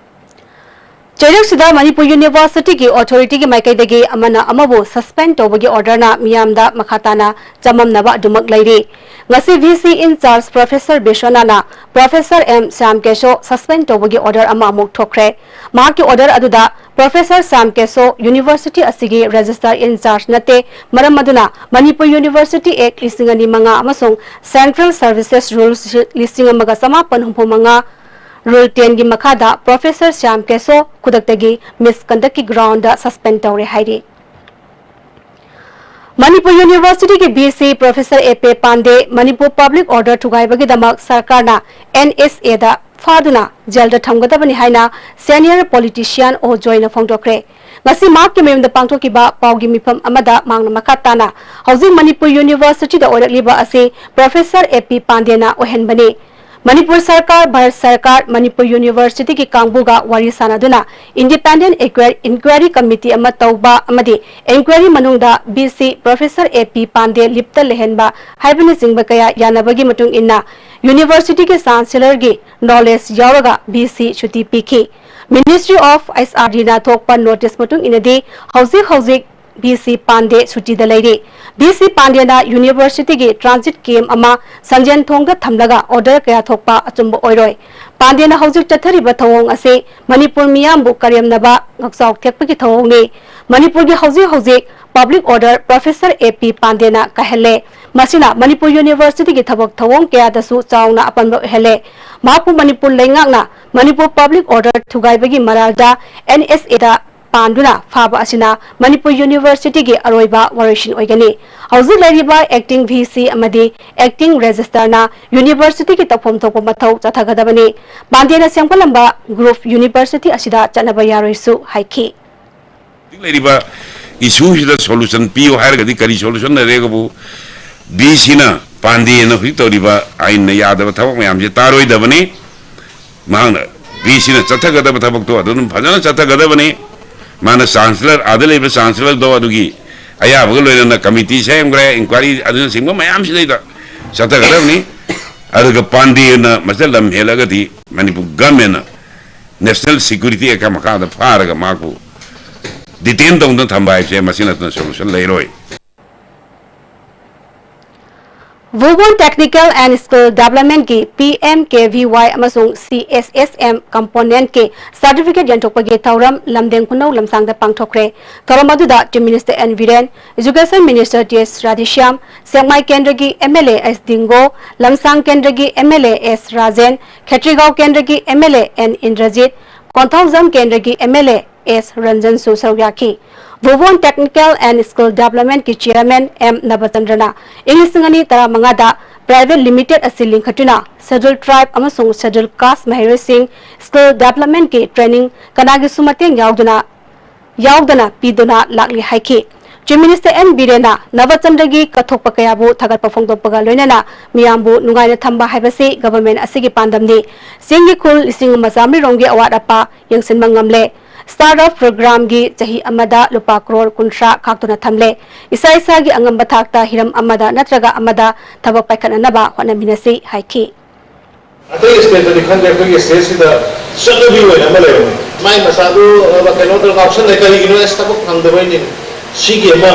ꯆꯩꯔꯛꯁꯤꯗ ꯃꯅꯤꯄꯨꯔ ꯌꯨꯅꯤꯚꯔꯁꯤꯇꯤꯒꯤ ꯑꯣꯊꯣꯔꯤꯇꯤꯒꯤ ꯃꯥꯏꯀꯩꯗꯒꯤ ꯑꯃꯅ ꯑꯃꯕꯨ ꯁꯁꯄꯦꯟ ꯇꯧꯕꯒꯤ ꯑꯣꯔꯗꯔꯅ ꯃꯤꯌꯥꯝꯗ ꯃꯈꯥ ꯇꯥꯅ ꯆꯃꯝꯅꯕ ꯑꯗꯨꯃꯛ ꯂꯩꯔꯤ꯫ ꯉꯁꯤ V C in charge professor ꯕꯤꯁ꯭ꯋꯅꯥꯊꯅ professor M Shyam Keisho suspend ꯇꯧꯕꯒꯤ ꯑꯣꯔꯗꯔ ꯑꯃ ꯑꯃꯨꯛ ꯊꯣꯛꯈ꯭ꯔꯦ꯫ ꯃꯍꯥꯛꯀꯤ ꯑꯣꯔꯗꯔ ꯑꯗꯨꯗ ꯄ꯭ꯔꯣꯐꯦꯁꯔ ꯁ꯭ꯌꯥꯝ ꯀꯦꯁꯣ ꯌꯨꯅꯤꯚꯔꯁꯤꯇꯤ ꯑꯁꯤꯒꯤ ꯔꯦꯖꯤꯁꯇꯔ ꯏꯟ ꯆꯥꯔꯖ ꯅꯠꯇꯦ, ꯃꯔꯝ ꯑꯗꯨꯅ ꯃꯅꯤꯄꯨꯔ ꯌꯨꯅꯤꯚꯔꯁꯤꯇꯤ ꯑꯦꯛ ꯂꯤꯁꯤꯡ ꯑꯅꯤ ꯃꯉꯥ ꯑꯃꯁꯨꯡ ꯁꯦꯟꯇ꯭ꯔꯦꯜ ꯁꯔꯚꯤꯁꯦꯁ ꯔꯨꯜ ꯂꯤꯁꯤꯡ ꯑꯃꯒ ꯆꯃꯥꯄꯟ ꯍꯨꯝꯐꯨ ꯃꯉꯥ ꯔꯨꯜ ꯇꯦꯟꯒꯤ ꯃꯈꯥꯗ ꯄ꯭ꯔꯣꯐꯦꯁꯔ ꯁ꯭ꯌꯥꯝ ꯀꯦꯁꯣ ꯈꯨꯗꯛꯇꯒꯤ ꯃꯤꯁꯀꯟꯗꯛꯀꯤ ꯒ꯭ꯔꯥꯎꯟꯗ ꯁꯁꯄꯦꯟ ꯇꯧꯔꯦ ꯍꯥꯏꯔꯤ꯫ ꯃꯅꯤꯄꯨꯔ ꯌꯨꯅꯤꯚꯔꯁꯤꯇꯤꯒꯤ ꯚꯤ ꯁꯤ ꯄ꯭ꯔꯣꯐꯦꯁꯔ ꯑꯦ ꯄꯦ ꯄꯥꯟꯗꯦ ꯃꯅꯤꯄꯨꯔ ꯄꯕ꯭ꯂꯤꯛ ꯑꯣꯔꯗꯔ ꯊꯨꯒꯥꯏꯕꯒꯤꯗꯃꯛ ꯁꯔꯀꯥꯔꯅ ꯑꯦꯟ ꯑꯦꯁ ꯑꯦꯗ ꯐꯥꯗꯨꯅ ꯖꯦꯜꯗ ꯊꯝꯒꯗꯕꯅꯤ ꯍꯥꯏꯅ ꯁꯦꯅꯤꯌꯔ ꯄꯣꯂꯤꯇꯤꯁꯤꯌꯥꯟ ꯑꯣ ꯖꯣꯏꯅ ꯐꯣꯡꯗꯣꯛꯈ꯭ꯔꯦ꯫ ꯉꯁꯤ ꯃꯍꯥꯛꯀꯤ ꯃꯌꯨꯝꯗ ꯄꯥꯡꯊꯣꯛꯈꯤꯕ ꯄꯥꯎꯒꯤ ꯃꯤꯐꯝ ꯑꯃꯗ ꯃꯍꯥꯛꯅ ꯃꯈꯥ ꯇꯥꯅ ꯍꯧꯖꯤꯛ ꯃꯅꯤꯄꯨꯔ ꯌꯨꯅꯤꯚꯔꯁꯤꯇꯤꯗ ꯑꯣꯏꯔꯛꯂꯤꯕ ꯑꯁꯤ ꯄ꯭ꯔꯣꯐꯦꯁꯔ ꯑꯦ ꯄꯤ ꯄꯥꯟꯗꯦꯅ ꯑꯣꯏꯍꯟꯕꯅꯤ꯫ ꯃꯅꯤꯄꯨꯔ ꯁꯔꯀꯥꯔ, ꯚꯥꯔꯠ ꯁꯔꯀꯥꯔ, ꯃꯅꯤꯄꯨꯔ ꯌꯨꯅꯤꯚꯔꯁꯤꯇꯤꯒꯤ ꯀꯥꯡꯕꯨꯒ ꯋꯥꯔꯤ ꯁꯥꯅꯗꯨꯅ ꯏꯟꯗꯤꯄꯦꯟꯗꯦꯟ ꯏꯟꯀ꯭ꯋꯥꯏ-, ꯏꯟꯀ꯭ꯋꯥꯏꯔꯤ ꯀꯃꯤꯇꯤ ꯑꯃ ꯇꯧꯕ ꯑꯃꯗꯤ ꯏꯟꯀ꯭ꯋꯥꯏꯔꯤ ꯃꯅꯨꯡꯗ ꯚꯤ ꯁꯤ ꯄ꯭ꯔꯣꯐꯦꯁꯔ ꯑꯦ ꯄꯤ ꯄꯥꯟꯗꯦ ꯂꯤꯞꯇ ꯂꯩꯍꯟꯕ ꯍꯥꯏꯕꯅꯆꯤꯡꯕ ꯀꯌꯥ ꯌꯥꯅꯕꯒꯤ ꯃꯇꯨꯡ ꯏꯟꯅ ꯌꯨꯅꯤꯚꯔꯁꯤꯇꯤꯒꯤ ꯆꯥꯟꯁꯦꯂꯔꯒꯤ ꯅꯣꯂꯦꯖ ꯌꯥꯎꯔꯒ ꯚꯤ ꯁꯤ ꯁꯨꯇꯤ ꯄꯤꯈꯤ꯫ ꯃꯤꯅꯤꯁꯇ꯭ꯔꯤ ꯑꯣꯐ ꯑꯩꯆ ꯑꯥꯔ ꯗꯤꯅ ꯊꯣꯛꯄ ꯅꯣꯇꯤꯁ ꯃꯇꯨꯡ ꯏꯟꯅꯗꯤ ꯍꯧꯖꯤꯛ ꯍꯧꯖꯤꯛ ꯚꯤ ꯁꯤ ꯄꯥꯟꯗꯦ ꯁꯨꯇꯤꯗ ꯂꯩꯔꯤ꯫ ꯚꯤ ꯁꯤ ꯄꯥꯟꯗꯦꯅ ꯌꯨꯅꯤꯚꯔꯁꯤꯇꯤꯒꯤ ꯇ꯭ꯔꯥꯟꯖꯤꯠ ꯀꯦꯝ ꯑꯃ ꯁꯟꯖꯦꯟ ꯊꯣꯡꯗ ꯊꯝꯂꯒ ꯑꯣꯔꯗꯔ ꯀꯌꯥ ꯊꯣꯛꯄ ꯑꯆꯨꯝꯕ ꯑꯣꯏꯔꯣꯏ꯫ ꯄꯥꯟꯗꯦꯅ ꯍꯧꯖꯤꯛ ꯆꯠꯊꯔꯤꯕ ꯊꯧꯑꯣꯡ ꯑꯁꯤ ꯃꯅꯤꯄꯨꯔ ꯃꯤꯌꯥꯝꯕꯨ ꯀꯔꯦꯝꯅꯕ, ꯉꯛꯆꯥꯎ ꯊꯦꯛꯄꯒꯤ ꯊꯧꯑꯣꯡꯅꯤ꯫ ꯃꯅꯤꯄꯨꯔꯒꯤ ꯍꯧꯖꯤꯛ ꯍꯧꯖꯤꯛ ꯄꯕ꯭ꯂꯤꯛ ꯑꯣꯔꯗꯔ ꯄ꯭ꯔꯣꯐꯦꯁꯔ ꯑꯦ ꯄꯤ ꯄꯥꯟꯗꯦꯅ ꯀꯥꯏꯍꯜꯂꯦ꯫ ꯃꯁꯤꯅ ꯃꯅꯤꯄꯨꯔ ꯌꯨꯅꯤꯚꯔꯁꯤꯇꯤꯒꯤ ꯊꯕꯛ ꯊꯧꯑꯣꯡ ꯀꯌꯥꯗꯁꯨ ꯆꯥꯎꯅ ꯑꯄꯟꯕ ꯑꯣꯏꯍꯜꯂꯦ꯫ ꯃꯍꯥꯛꯄꯨ ꯃꯅꯤꯄꯨꯔ ꯂꯩꯉꯥꯛꯅ ꯃꯅꯤꯄꯨꯔ ꯄꯕ꯭ꯂꯤꯛ ꯑꯣꯔꯗꯔ ꯊꯨꯒꯥꯏꯕꯒꯤ ꯃꯔꯥꯜꯗ ꯑꯦꯟ ꯑꯦꯁ ꯑꯦꯗ ꯄꯥꯟꯗꯨꯅ ꯐꯥꯕ ꯑꯁꯤꯅ ꯃꯅꯤꯄꯨꯔ ꯌꯨꯅꯤꯚꯔꯁꯤꯇꯤꯒꯤ ꯑꯔꯣꯏꯕ ꯋꯥꯔꯣꯏꯁꯤꯟ ꯑꯣꯏꯒꯅꯤ꯫ ꯍꯧꯖꯤꯛ ꯂꯩꯔꯤꯕ ꯑꯦꯛꯇꯤꯡ ꯚꯤ ꯁꯤ ꯑꯃꯗꯤ ꯑꯦꯛꯇꯤꯡ ꯔꯦꯖꯤꯁꯇꯔꯅ ꯌꯨꯅꯤꯚꯔꯁꯤꯇꯤꯒꯤ ꯇꯧꯐꯝ ꯊꯣꯛꯄ ꯃꯊꯧ ꯆꯠꯊꯒꯗꯕꯅꯤ꯫ ꯄꯥꯟꯗꯦꯅ ꯁꯦꯝꯒꯠꯂꯝꯕ ꯒ꯭ꯔꯨꯞ ꯌꯨꯅꯤꯚꯔꯁꯤꯇꯤ ꯑꯁꯤꯗ ꯆꯠꯅꯕ ꯌꯥꯔꯣꯏꯁꯨ ꯍꯥꯏꯈꯤ꯫ ꯍꯧꯖꯤꯛ ꯂꯩꯔꯤꯕ ꯏꯁꯨꯁꯤꯗ ꯁꯣꯂꯨꯁꯟ ꯄꯤꯌꯨ ꯍꯥꯏꯔꯒꯗꯤ ꯀꯔꯤ ꯁꯣꯂꯨꯁꯟ ꯂꯩꯔꯦꯒꯕꯨ ꯚꯤ ꯁꯤꯅ, ꯄꯥꯟꯗꯦꯅ ꯍꯧꯖꯤꯛ ꯇꯧꯔꯤꯕ ꯑꯥꯏꯟꯅ ꯌꯥꯗꯕ ꯊꯕꯛ ꯃꯌꯥꯝꯁꯦ ꯇꯥꯔꯣꯏꯗꯕꯅꯤ꯫ ꯃꯍꯥꯛꯅ, ꯚꯤ ꯁꯤꯅ ꯆꯠꯊꯒꯗꯕ ꯊꯕꯛꯇꯣ ꯑꯗꯨꯝ ꯐꯖꯅ ꯆꯠꯊꯒꯗꯕꯅꯤ꯫ ꯃꯥꯅ ꯆꯥꯟꯁꯦꯂꯔ, ꯑꯥꯗ ꯂꯩꯕ ꯆꯥꯟꯁꯦꯂꯔꯗꯣ ꯑꯗꯨꯒꯤ ꯑꯌꯥꯕꯒ ꯂꯣꯏꯅꯅ ꯀꯃꯤꯇꯤ ꯁꯦꯝꯈ꯭ꯔꯦ, ꯏꯟꯀ꯭ꯋꯥꯏꯔꯤ ꯑꯗꯨꯅꯆꯤꯡꯕ ꯃꯌꯥꯝꯁꯤꯗꯩꯗ ꯆꯠꯊꯒꯗꯕꯅꯤ꯫ ꯑꯗꯨꯒ ꯄꯥꯟꯗꯦꯅ ꯃꯁꯤꯗ ꯂꯝ ꯍꯦꯜꯂꯒꯗꯤ ꯃꯅꯤꯄꯨꯔ ꯒꯚꯔꯟꯃꯦꯟꯅ ꯅꯦꯁꯅꯦꯜ ꯁꯦꯀ꯭ꯌꯨꯔꯤꯇꯤ ꯑꯦꯛꯀ ꯃꯈꯥꯗ ꯐꯥꯔꯒ ꯃꯍꯥꯛꯄꯨ ꯗꯤꯇꯦꯟ ꯇꯧꯗꯨꯅ ꯊꯝꯕ ꯍꯥꯏꯕꯁꯦ ꯃꯁꯤ ꯅꯠꯇꯅ ꯁꯣꯂꯨꯁꯟ ꯂꯩꯔꯣꯏ꯫ Women Technical and Skill Development ꯀꯤ P M K V Y ꯑꯃꯁꯨꯡ C S S M component ꯀꯤ certificate ꯌꯦꯟꯊꯣꯛꯄꯒꯤ ꯊꯧꯔꯝ ꯂꯝꯗꯦꯡ ꯈꯨꯅꯧ ꯂꯝꯁꯥꯡꯗ ꯄꯥꯡꯊꯣꯛꯈ꯭ꯔꯦ꯫ ꯊꯧꯔꯝ ꯑꯗꯨꯗ Chief Minister N Biren, Education Minister T S Radheshyam, ꯁꯦꯛꯃꯥꯏ ꯀꯦꯟꯗ꯭ꯔꯒꯤ M L A S ꯗꯤꯡꯒꯣ, ꯂꯝꯁꯥꯡ ꯀꯦꯟꯗ꯭ꯔꯒꯤ M L A S Rajen, ꯈꯦꯇ꯭ꯔꯤꯒꯥꯎ ꯀꯦꯟꯗ꯭ꯔꯒꯤ M L A N Indrajit, Konthoujam ꯀꯦꯟꯗ꯭ꯔꯒꯤ M L A S ꯔꯟꯖꯟꯁꯨ ꯁꯔꯨꯛ ꯌꯥꯈꯤ꯫ Women Technical and Skill Development ꯀꯤ Chairman M ꯅꯕꯆꯟꯗ꯭ꯔꯅ ꯏꯪ ꯂꯤꯁꯤꯡ ꯑꯅꯤ ꯇꯔꯥꯃꯉꯥꯗ private limited ꯑꯁꯤ ꯂꯤꯡꯈꯠꯇꯨꯅ Scheduled Tribe ꯑꯃꯁꯨꯡ Scheduled Caste ꯃꯍꯩꯔꯣꯏꯁꯤꯡ skill development ꯀꯤ training ꯀꯅꯥꯒꯤꯁꯨ ꯃꯇꯦꯡ ꯌꯥꯎꯗꯅ ꯌꯥꯎꯗꯅ ꯄꯤꯗꯨꯅ ꯂꯥꯛꯂꯤ ꯍꯥꯏꯈꯤ꯫ Chief Minister N ꯕꯤꯔꯦꯟꯅ ꯅꯕꯆꯟꯗ꯭ꯔꯒꯤ ꯀꯠꯊꯣꯛꯄ ꯀꯌꯥꯕꯨ ꯊꯥꯒꯠꯄ ꯐꯣꯡꯗꯣꯛꯄꯒ ꯂꯣꯏꯅꯅ ꯃꯤꯌꯥꯝꯕꯨ ꯅꯨꯡꯉꯥꯏꯅ ꯊꯝꯕ ꯍꯥꯏꯕꯁꯤ government ꯑꯁꯤꯒꯤ ꯄꯥꯟꯗꯝꯅꯤ꯫ ꯆꯤꯡꯒꯤ ꯈꯨꯜ ꯂꯤꯁꯤꯡ ꯑꯃ ꯆꯥꯃꯔꯤ ꯔꯣꯝꯒꯤ ꯑꯋꯥꯠ ꯑꯄꯥ ꯌꯦꯡꯁꯤꯟꯕ ꯉꯝꯂꯦ꯫ Startup program ꯒꯤ ꯆꯍꯤ ꯑꯃꯗ ꯂꯨꯄꯥ ꯀ꯭ꯔꯣꯔ ꯀꯨꯟꯊ꯭ꯔꯥ ꯈꯥꯛꯇꯨꯅ ꯊꯝꯂꯦ꯫ ꯏꯁꯥ ꯏꯁꯥꯒꯤ ꯑꯉꯝꯕ ꯊꯥꯛꯇ ꯍꯤꯔꯝ ꯑꯃꯗ ꯅꯠꯇ꯭ꯔꯒ ꯑꯃꯗ ꯊꯕꯛ ꯄꯥꯏꯈꯠꯅꯅꯕ ꯍꯣꯠꯅꯃꯤꯟꯅꯁꯤ ꯍꯥꯏꯈꯤ꯫ ꯑꯇꯩ state ꯇꯗꯤ ꯈꯪꯗꯦ, ꯑꯩꯈꯣꯏꯒꯤ state ꯁꯤꯗ ꯆꯠꯅꯕꯤ ꯑꯣꯏꯅ ꯑꯃ ꯂꯩꯔꯝꯃꯦ꯫ ꯃꯥꯏ ꯃꯆꯥꯗꯨ ꯀꯩꯅꯣꯗ ꯉꯥꯎꯁꯟꯅꯩ, ꯀꯔꯤꯒꯤꯅꯣ? ꯑꯁ, ꯊꯕꯛ ꯐꯪꯗꯕꯩꯅꯤ꯫ ꯁꯤꯒꯤ ꯑꯃ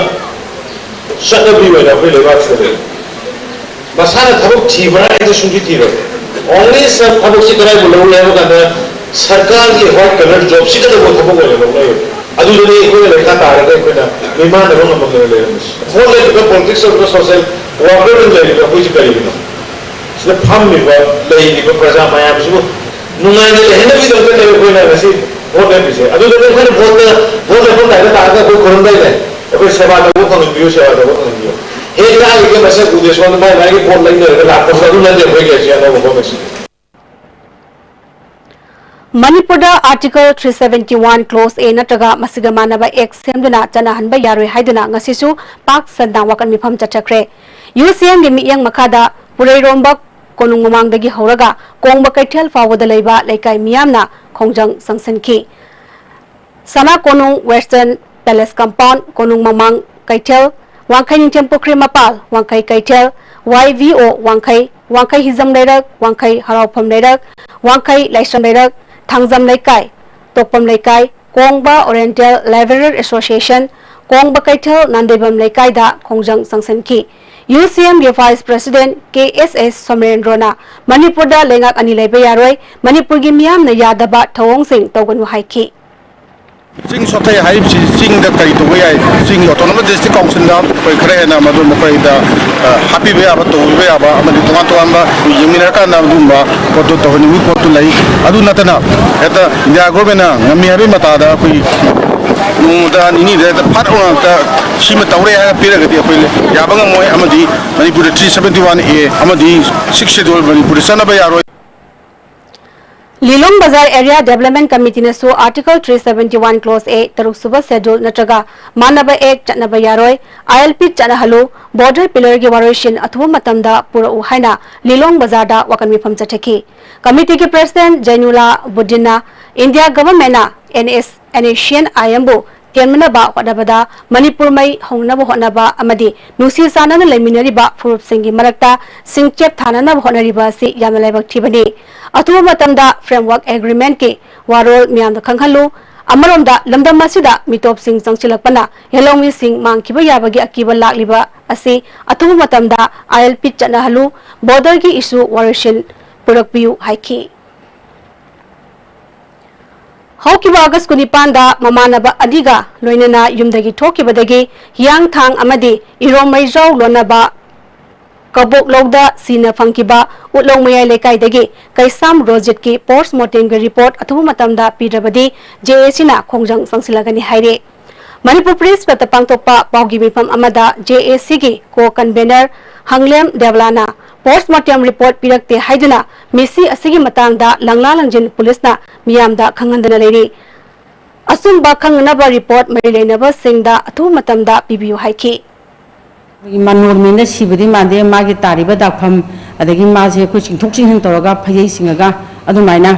ꯆꯠꯅꯕꯤ ꯑꯣꯏꯅ ꯑꯩꯈꯣꯏ ꯂꯩꯕꯥꯛꯁꯤꯗ ꯂꯩ꯫ ꯃꯁꯥꯅ ꯊꯕꯛ ꯊꯤꯕ꯭ꯔꯥ ꯍꯥꯏꯗꯤ ꯁꯨꯡꯊꯤ ꯊꯤꯔꯣꯏ꯫ Only ꯁ-, ꯊꯕꯛꯁꯤ ꯀꯗꯥꯏꯐꯥꯎ ꯂꯧꯔꯦ ꯍꯥꯏꯕ ꯀꯥꯟꯗ ꯁꯔꯀꯥꯔꯒꯤ white collar job ꯁꯤ ꯈꯛꯇꯕꯨ ꯊꯕꯛ ꯑꯣꯏꯅ ꯂꯧꯅꯩ꯫ ꯑꯗꯨꯗꯨꯅꯤ ꯑꯩꯈꯣꯏꯅ ꯂꯩꯈꯥ ꯇꯥꯔꯒ ꯑꯩꯈꯣꯏꯅ ꯃꯤꯃꯥꯟꯅꯕ ꯉꯝꯃꯛꯇꯅ ꯂꯩꯔꯝꯃꯤꯁꯤ꯫ Vote ꯂꯦꯞꯄꯤꯕ politics ꯇꯧꯔꯤꯕ social worker ꯑꯣꯏꯅ ꯂꯩꯔꯤꯕ ꯑꯩꯈꯣꯏꯁꯤ ꯀꯔꯤꯒꯤꯅꯣ? ꯁꯤꯗ ꯐꯝꯃꯤꯕ, ꯂꯩꯔꯤꯕ ꯄ꯭ꯔꯖꯥ ꯃꯌꯥꯝꯁꯤꯕꯨ ꯅꯨꯡꯉꯥꯏꯅ ꯂꯩꯍꯟꯅꯕꯒꯤꯗꯃꯛꯇꯅꯦꯕ ꯑꯩꯈꯣꯏꯅ ꯉꯁꯤ vote ꯂꯦꯞꯄꯤꯁꯦ꯫ ꯑꯗꯨꯗꯨꯅ ꯑꯩꯈꯣꯏꯅ vote ꯇ, vote ꯂꯦꯞꯐꯝꯗꯥꯏꯗ ꯂꯥꯛꯑꯒ ꯑꯩꯈꯣꯏ ꯈꯨꯔꯨꯝꯗꯥꯏꯅꯦ꯫ ꯑꯩꯈꯣꯏ ꯁꯦꯕꯥ ꯇꯧꯕ ꯐꯪꯍꯟꯕꯤꯌꯨ, ꯁꯦꯕꯥ ꯇꯧꯕ ꯐꯪꯍꯟꯕꯤꯌꯨ꯫ ꯍꯦꯛ ꯂꯥꯛꯏꯒꯦ ꯃꯁꯛ ꯎꯗꯦ, ꯁꯣꯝꯗ ꯃꯥꯏ ꯃꯥꯏꯒꯤ vote ꯂꯩꯅꯔꯒ ꯂꯥꯛꯄꯁꯨ ꯑꯗꯨ ꯅꯠꯇꯦ ꯑꯩꯈꯣꯏꯒꯤ ꯑꯁꯤ ꯑꯅꯧꯕ government ꯁꯤꯗꯤ꯫ ꯃꯅꯤꯄꯨꯔꯗ Article three seventy one Clause A ꯅꯠꯇ꯭ꯔꯒ ꯃꯁꯤꯒ ꯃꯥꯟꯅꯕ Act ꯁꯦꯝꯗꯨꯅ ꯆꯠꯅꯍꯟꯕ ꯌꯥꯔꯣꯏ ꯍꯥꯏꯗꯨꯅ ꯉꯁꯤꯁꯨ ꯄꯥꯛ ꯁꯟꯅ ꯋꯥꯀꯠ ꯃꯤꯐꯝ ꯆꯠꯊꯈ꯭ꯔꯦ꯫ ꯌꯨ ꯁꯤ ꯑꯦꯝꯒꯤ ꯃꯤꯠꯌꯦꯡ ꯃꯈꯥꯗ ꯄꯨꯔꯩꯔꯣꯝꯕ ꯀꯣꯅꯨꯡ ꯃꯃꯥꯡꯗꯒꯤ ꯍꯧꯔꯒ ꯀꯣꯡꯕ ꯀꯩꯊꯦꯜ ꯐꯥꯎꯕꯗ ꯂꯩꯕ ꯂꯩꯀꯥꯏ ꯃꯤꯌꯥꯝꯅ ꯈꯣꯡꯖꯪ ꯆꯪꯁꯤꯟꯈꯤ꯫ ꯁꯅꯥ ꯀꯣꯅꯨꯡ, Western Palace Compound, ꯀꯣꯅꯨꯡ ꯃꯃꯥꯡ ꯀꯩꯊꯦꯜ, ꯋꯥꯡꯈꯩ ꯅꯤꯡꯊꯦꯝ ꯄꯨꯈ꯭ꯔꯤ ꯃꯄꯥꯜ, ꯋꯥꯡꯈꯩ ꯀꯩꯊꯦꯜ, ꯋꯥꯏ ꯚꯤ ꯑꯣ ꯋꯥꯡꯈꯩ, ꯋꯥꯡꯈꯩ ꯍꯤꯖꯝ ꯂꯩꯔꯛ, ꯋꯥꯡꯈꯩ ꯍꯔꯥꯎꯐꯝ ꯂꯩꯔꯛ, ꯋꯥꯡꯈꯩ ꯂꯥꯏꯁ꯭ꯔꯝ ꯂꯩꯔꯛ, ꯊꯥꯡꯖꯝ ꯂꯩꯀꯥꯏ, ꯇꯣꯛꯄꯝ ꯂꯩꯀꯥꯏ, ꯀꯣꯡꯕ Oriental Labourers Association, ꯀꯣꯡꯕ ꯀꯩꯊꯦꯜ ꯅꯥꯟꯗꯩꯕꯝ ꯂꯩꯀꯥꯏꯗ ꯈꯣꯡꯖꯪ ꯆꯪꯁꯤꯟꯈꯤ꯫ ꯌꯨ ꯁꯤ ꯑꯦꯝꯒꯤ Vice President ꯀꯦ ꯑꯦꯁ ꯑꯦꯁ ꯁꯣꯃꯦꯟꯗ꯭ꯔꯣꯅ ꯃꯅꯤꯄꯨꯔꯗ ꯂꯩꯉꯥꯛ ꯑꯅꯤ ꯂꯩꯕ ꯌꯥꯔꯣꯏ, ꯃꯅꯤꯄꯨꯔꯒꯤ ꯃꯤꯌꯥꯝꯅ ꯌꯥꯗꯕ ꯊꯧꯑꯣꯡꯁꯤꯡ ꯇꯧꯒꯅꯨ ꯍꯥꯏꯈꯤ꯫ ꯆꯤꯡ ꯁꯣꯠꯊꯩ ꯍꯥꯏꯔꯤꯕꯁꯤ ꯆꯤꯡꯗ ꯀꯔꯤ ꯇꯧꯕ ꯌꯥꯏ? ꯆꯤꯡꯒꯤ Autonomous District Councilꯗ ꯑꯩꯈꯣꯏ ꯈꯔ ꯍꯦꯟꯅ ꯃꯗꯨ ꯃꯈꯣꯏꯗ, ꯑ, ꯍꯥꯞꯄꯤꯕ ꯌꯥꯕ, ꯇꯧꯕꯤꯕ ꯌꯥꯕ ꯑꯃꯗꯤ ꯇꯣꯉꯥꯟ ꯇꯣꯉꯥꯟꯕ ꯌꯦꯡꯃꯤꯟꯅꯔꯀꯥꯟꯗ ꯑꯗꯨꯒꯨꯝꯕ ꯄꯣꯠꯇꯨ ꯇꯧꯍꯟꯅꯤꯡꯕꯒꯤ ꯄꯣꯠꯇꯨ ꯂꯩ꯫ ꯑꯗꯨ ꯅꯠꯇꯅ ꯍꯦꯛꯇ India Governmentꯅ ꯉꯝꯃꯤ ꯍꯥꯏꯕꯒꯤ ꯃꯇꯥꯗ ꯑꯩꯈꯣꯏ ꯅꯣꯡꯃꯗ ꯅꯤꯅꯤꯗ ꯍꯦꯛꯇ ꯐꯠ ꯂꯥꯎꯅ ꯍꯦꯛꯇ ꯁꯤꯃ ꯇꯧꯔꯦ ꯍꯥꯏꯔꯒ ꯄꯤꯔꯒꯗꯤ ꯑꯩꯈꯣꯏ ꯌꯥꯕ ꯉꯝꯃꯣꯏ꯫ ꯑꯃꯗꯤ ꯃꯅꯤꯄꯨꯔꯗ three seventy one A ꯑꯃꯗꯤ sixth schedule ꯃꯅꯤꯄꯨꯔꯗ ꯆꯠꯅꯕ ꯌꯥꯔꯣꯏ꯫ ꯂꯤꯂꯣꯡ ꯕꯖꯥꯔ Area Development Committeeꯅꯁꯨ Article three seventy one Clause A ꯇꯔꯨꯛ ꯁꯨꯕ Schedule ꯅꯠꯇ꯭ꯔꯒ ꯃꯥꯟꯅꯕ Act ꯆꯠꯅꯕ ꯌꯥꯔꯣꯏ, I L P ꯆꯠꯅꯍꯜꯂꯨ, border pillarꯒꯤ ꯋꯥꯔꯣꯏꯁꯤꯟ ꯑꯊꯨꯕ ꯃꯇꯝꯗ ꯄꯨꯔꯛꯎ ꯍꯥꯏꯅ ꯂꯤꯂꯣꯡ ꯕꯖꯥꯔꯗ ꯋꯥꯀꯠ ꯃꯤꯐꯝ ꯆꯠꯊꯈꯤ꯫ Committeeꯒꯤ President ꯖꯩꯅꯨꯂꯥ ꯕꯨꯗꯤꯟꯅ India Governmentꯅ N S, NSCN-IMꯕꯨ ꯇꯦꯟꯅꯅꯕ ꯍꯣꯠꯅꯕꯗ ꯃꯅꯤꯄꯨꯔ ꯃꯩ ꯍꯧꯅꯕ ꯍꯣꯠꯅꯕ ꯑꯃꯗꯤ ꯅꯨꯡꯁꯤ ꯆꯥꯟꯅꯅ ꯂꯩꯃꯤꯟꯅꯔꯤꯕ ꯐꯨꯔꯨꯞꯁꯤꯡꯒꯤ ꯃꯔꯛꯇ ꯁꯤꯡꯆꯦꯞ ꯊꯥꯅꯅꯕ ꯍꯣꯠꯅꯔꯤꯕ ꯑꯁꯤ ꯌꯥꯝꯅ ꯂꯥꯏꯕꯛ ꯊꯤꯕꯅꯤ꯫ ꯑꯊꯨꯕ ꯃꯇꯝꯗ Framework Agreementꯀꯤ ꯋꯥꯔꯣꯜ ꯃꯤꯌꯥꯝꯗ ꯈꯪꯍꯜꯂꯨ꯫ ꯑꯃꯔꯣꯝꯗ ꯂꯝꯗꯝ ꯑꯁꯤꯗ ꯃꯤꯇꯣꯞꯁꯤꯡ ꯆꯪꯁꯤꯜꯂꯛꯄꯅ ꯌꯦꯜꯍꯧꯃꯤꯁꯤꯡ ꯃꯥꯡꯈꯤꯕ ꯌꯥꯕꯒꯤ ꯑꯀꯤꯕ ꯂꯥꯛꯂꯤꯕ ꯑꯁꯤ ꯑꯊꯨꯕ ꯃꯇꯝꯗ I L P ꯆꯠꯅꯍꯜꯂꯨ, borderꯒꯤ issue ꯋꯥꯔꯣꯏꯁꯤꯟ ꯄꯨꯔꯛꯄꯤꯌꯨ ꯍꯥꯏꯈꯤ꯫ ꯍꯧꯈꯤꯕ August ꯀꯨꯟꯅꯤꯄꯥꯟꯗ ꯃꯃꯥꯟꯅꯕ ꯑꯅꯤꯒ ꯂꯣꯏꯅꯅ ꯌꯨꯝꯗꯒꯤ ꯊꯣꯛꯈꯤꯕꯗꯒꯤ ꯍꯤꯌꯥꯡꯊꯥꯡ ꯑꯃꯗꯤ ꯏꯔꯣꯝ ꯃꯩꯖꯥꯎ ꯂꯣꯟꯅꯕ ꯀꯕꯣꯛꯂꯧꯗ ꯁꯤꯅ ꯐꯪꯈꯤꯕ ꯎꯠꯂꯧ ꯃꯌꯥꯏ ꯂꯩꯀꯥꯏꯗꯒꯤ ꯀꯩꯁꯥꯝ ꯔꯣꯖꯤꯠꯀꯤ post mortemꯒꯤ report ꯑꯊꯨꯕ ꯃꯇꯝꯗ ꯄꯤꯗ꯭ꯔꯕꯗꯤ J A Cꯅ ꯈꯣꯡꯖꯪ ꯆꯪꯁꯤꯜꯂꯒꯅꯤ ꯍꯥꯏꯔꯤ꯫ ꯃꯅꯤꯄꯨꯔ Press Clubꯇ ꯄꯥꯡꯊꯣꯛꯄ ꯄꯥꯎꯒꯤ ꯃꯤꯐꯝ ꯑꯃꯗ J A Cꯒꯤ co-convenor ꯍꯪꯂꯦꯝ ꯗꯦꯕꯂꯥꯅ post mortem report ꯄꯤꯔꯛꯇꯦ ꯍꯥꯏꯗꯨꯅ ꯃꯤꯁꯤ ꯑꯁꯤꯒꯤ ꯃꯇꯥꯡꯗ ꯂꯪꯂꯥ ꯂꯪꯖꯤꯟ ꯄꯨꯂꯤꯁꯅ ꯃꯤꯌꯥꯝꯗ ꯈꯪꯍꯟꯗꯅ ꯂꯩꯔꯤ꯫ ꯑꯆꯨꯝꯕ ꯈꯪꯅꯅꯕ report ꯃꯔꯤ ꯂꯩꯅꯕꯁꯤꯡꯗ ꯑꯊꯨꯕ ꯃꯇꯝꯗ ꯄꯤꯕꯤꯌꯨ ꯍꯥꯏꯈꯤ꯫ ꯑꯩꯈꯣꯏꯒꯤ ꯃꯥ ꯅꯣꯔꯃꯦꯜꯗ ꯁꯤꯕꯗꯤ ꯃꯥꯟꯗꯦ, ꯃꯥꯒꯤ ꯇꯥꯔꯤꯕ ꯗꯥꯛꯐꯝ, ꯑꯗꯒꯤ ꯃꯥꯁꯦ ꯑꯩꯈꯣꯏ ꯆꯤꯡꯊꯣꯛ ꯆꯤꯡꯁꯤꯟ ꯇꯧꯔꯒ ꯐꯌꯩ ꯆꯤꯡꯉꯒ ꯑꯗꯨꯃꯥꯏꯅ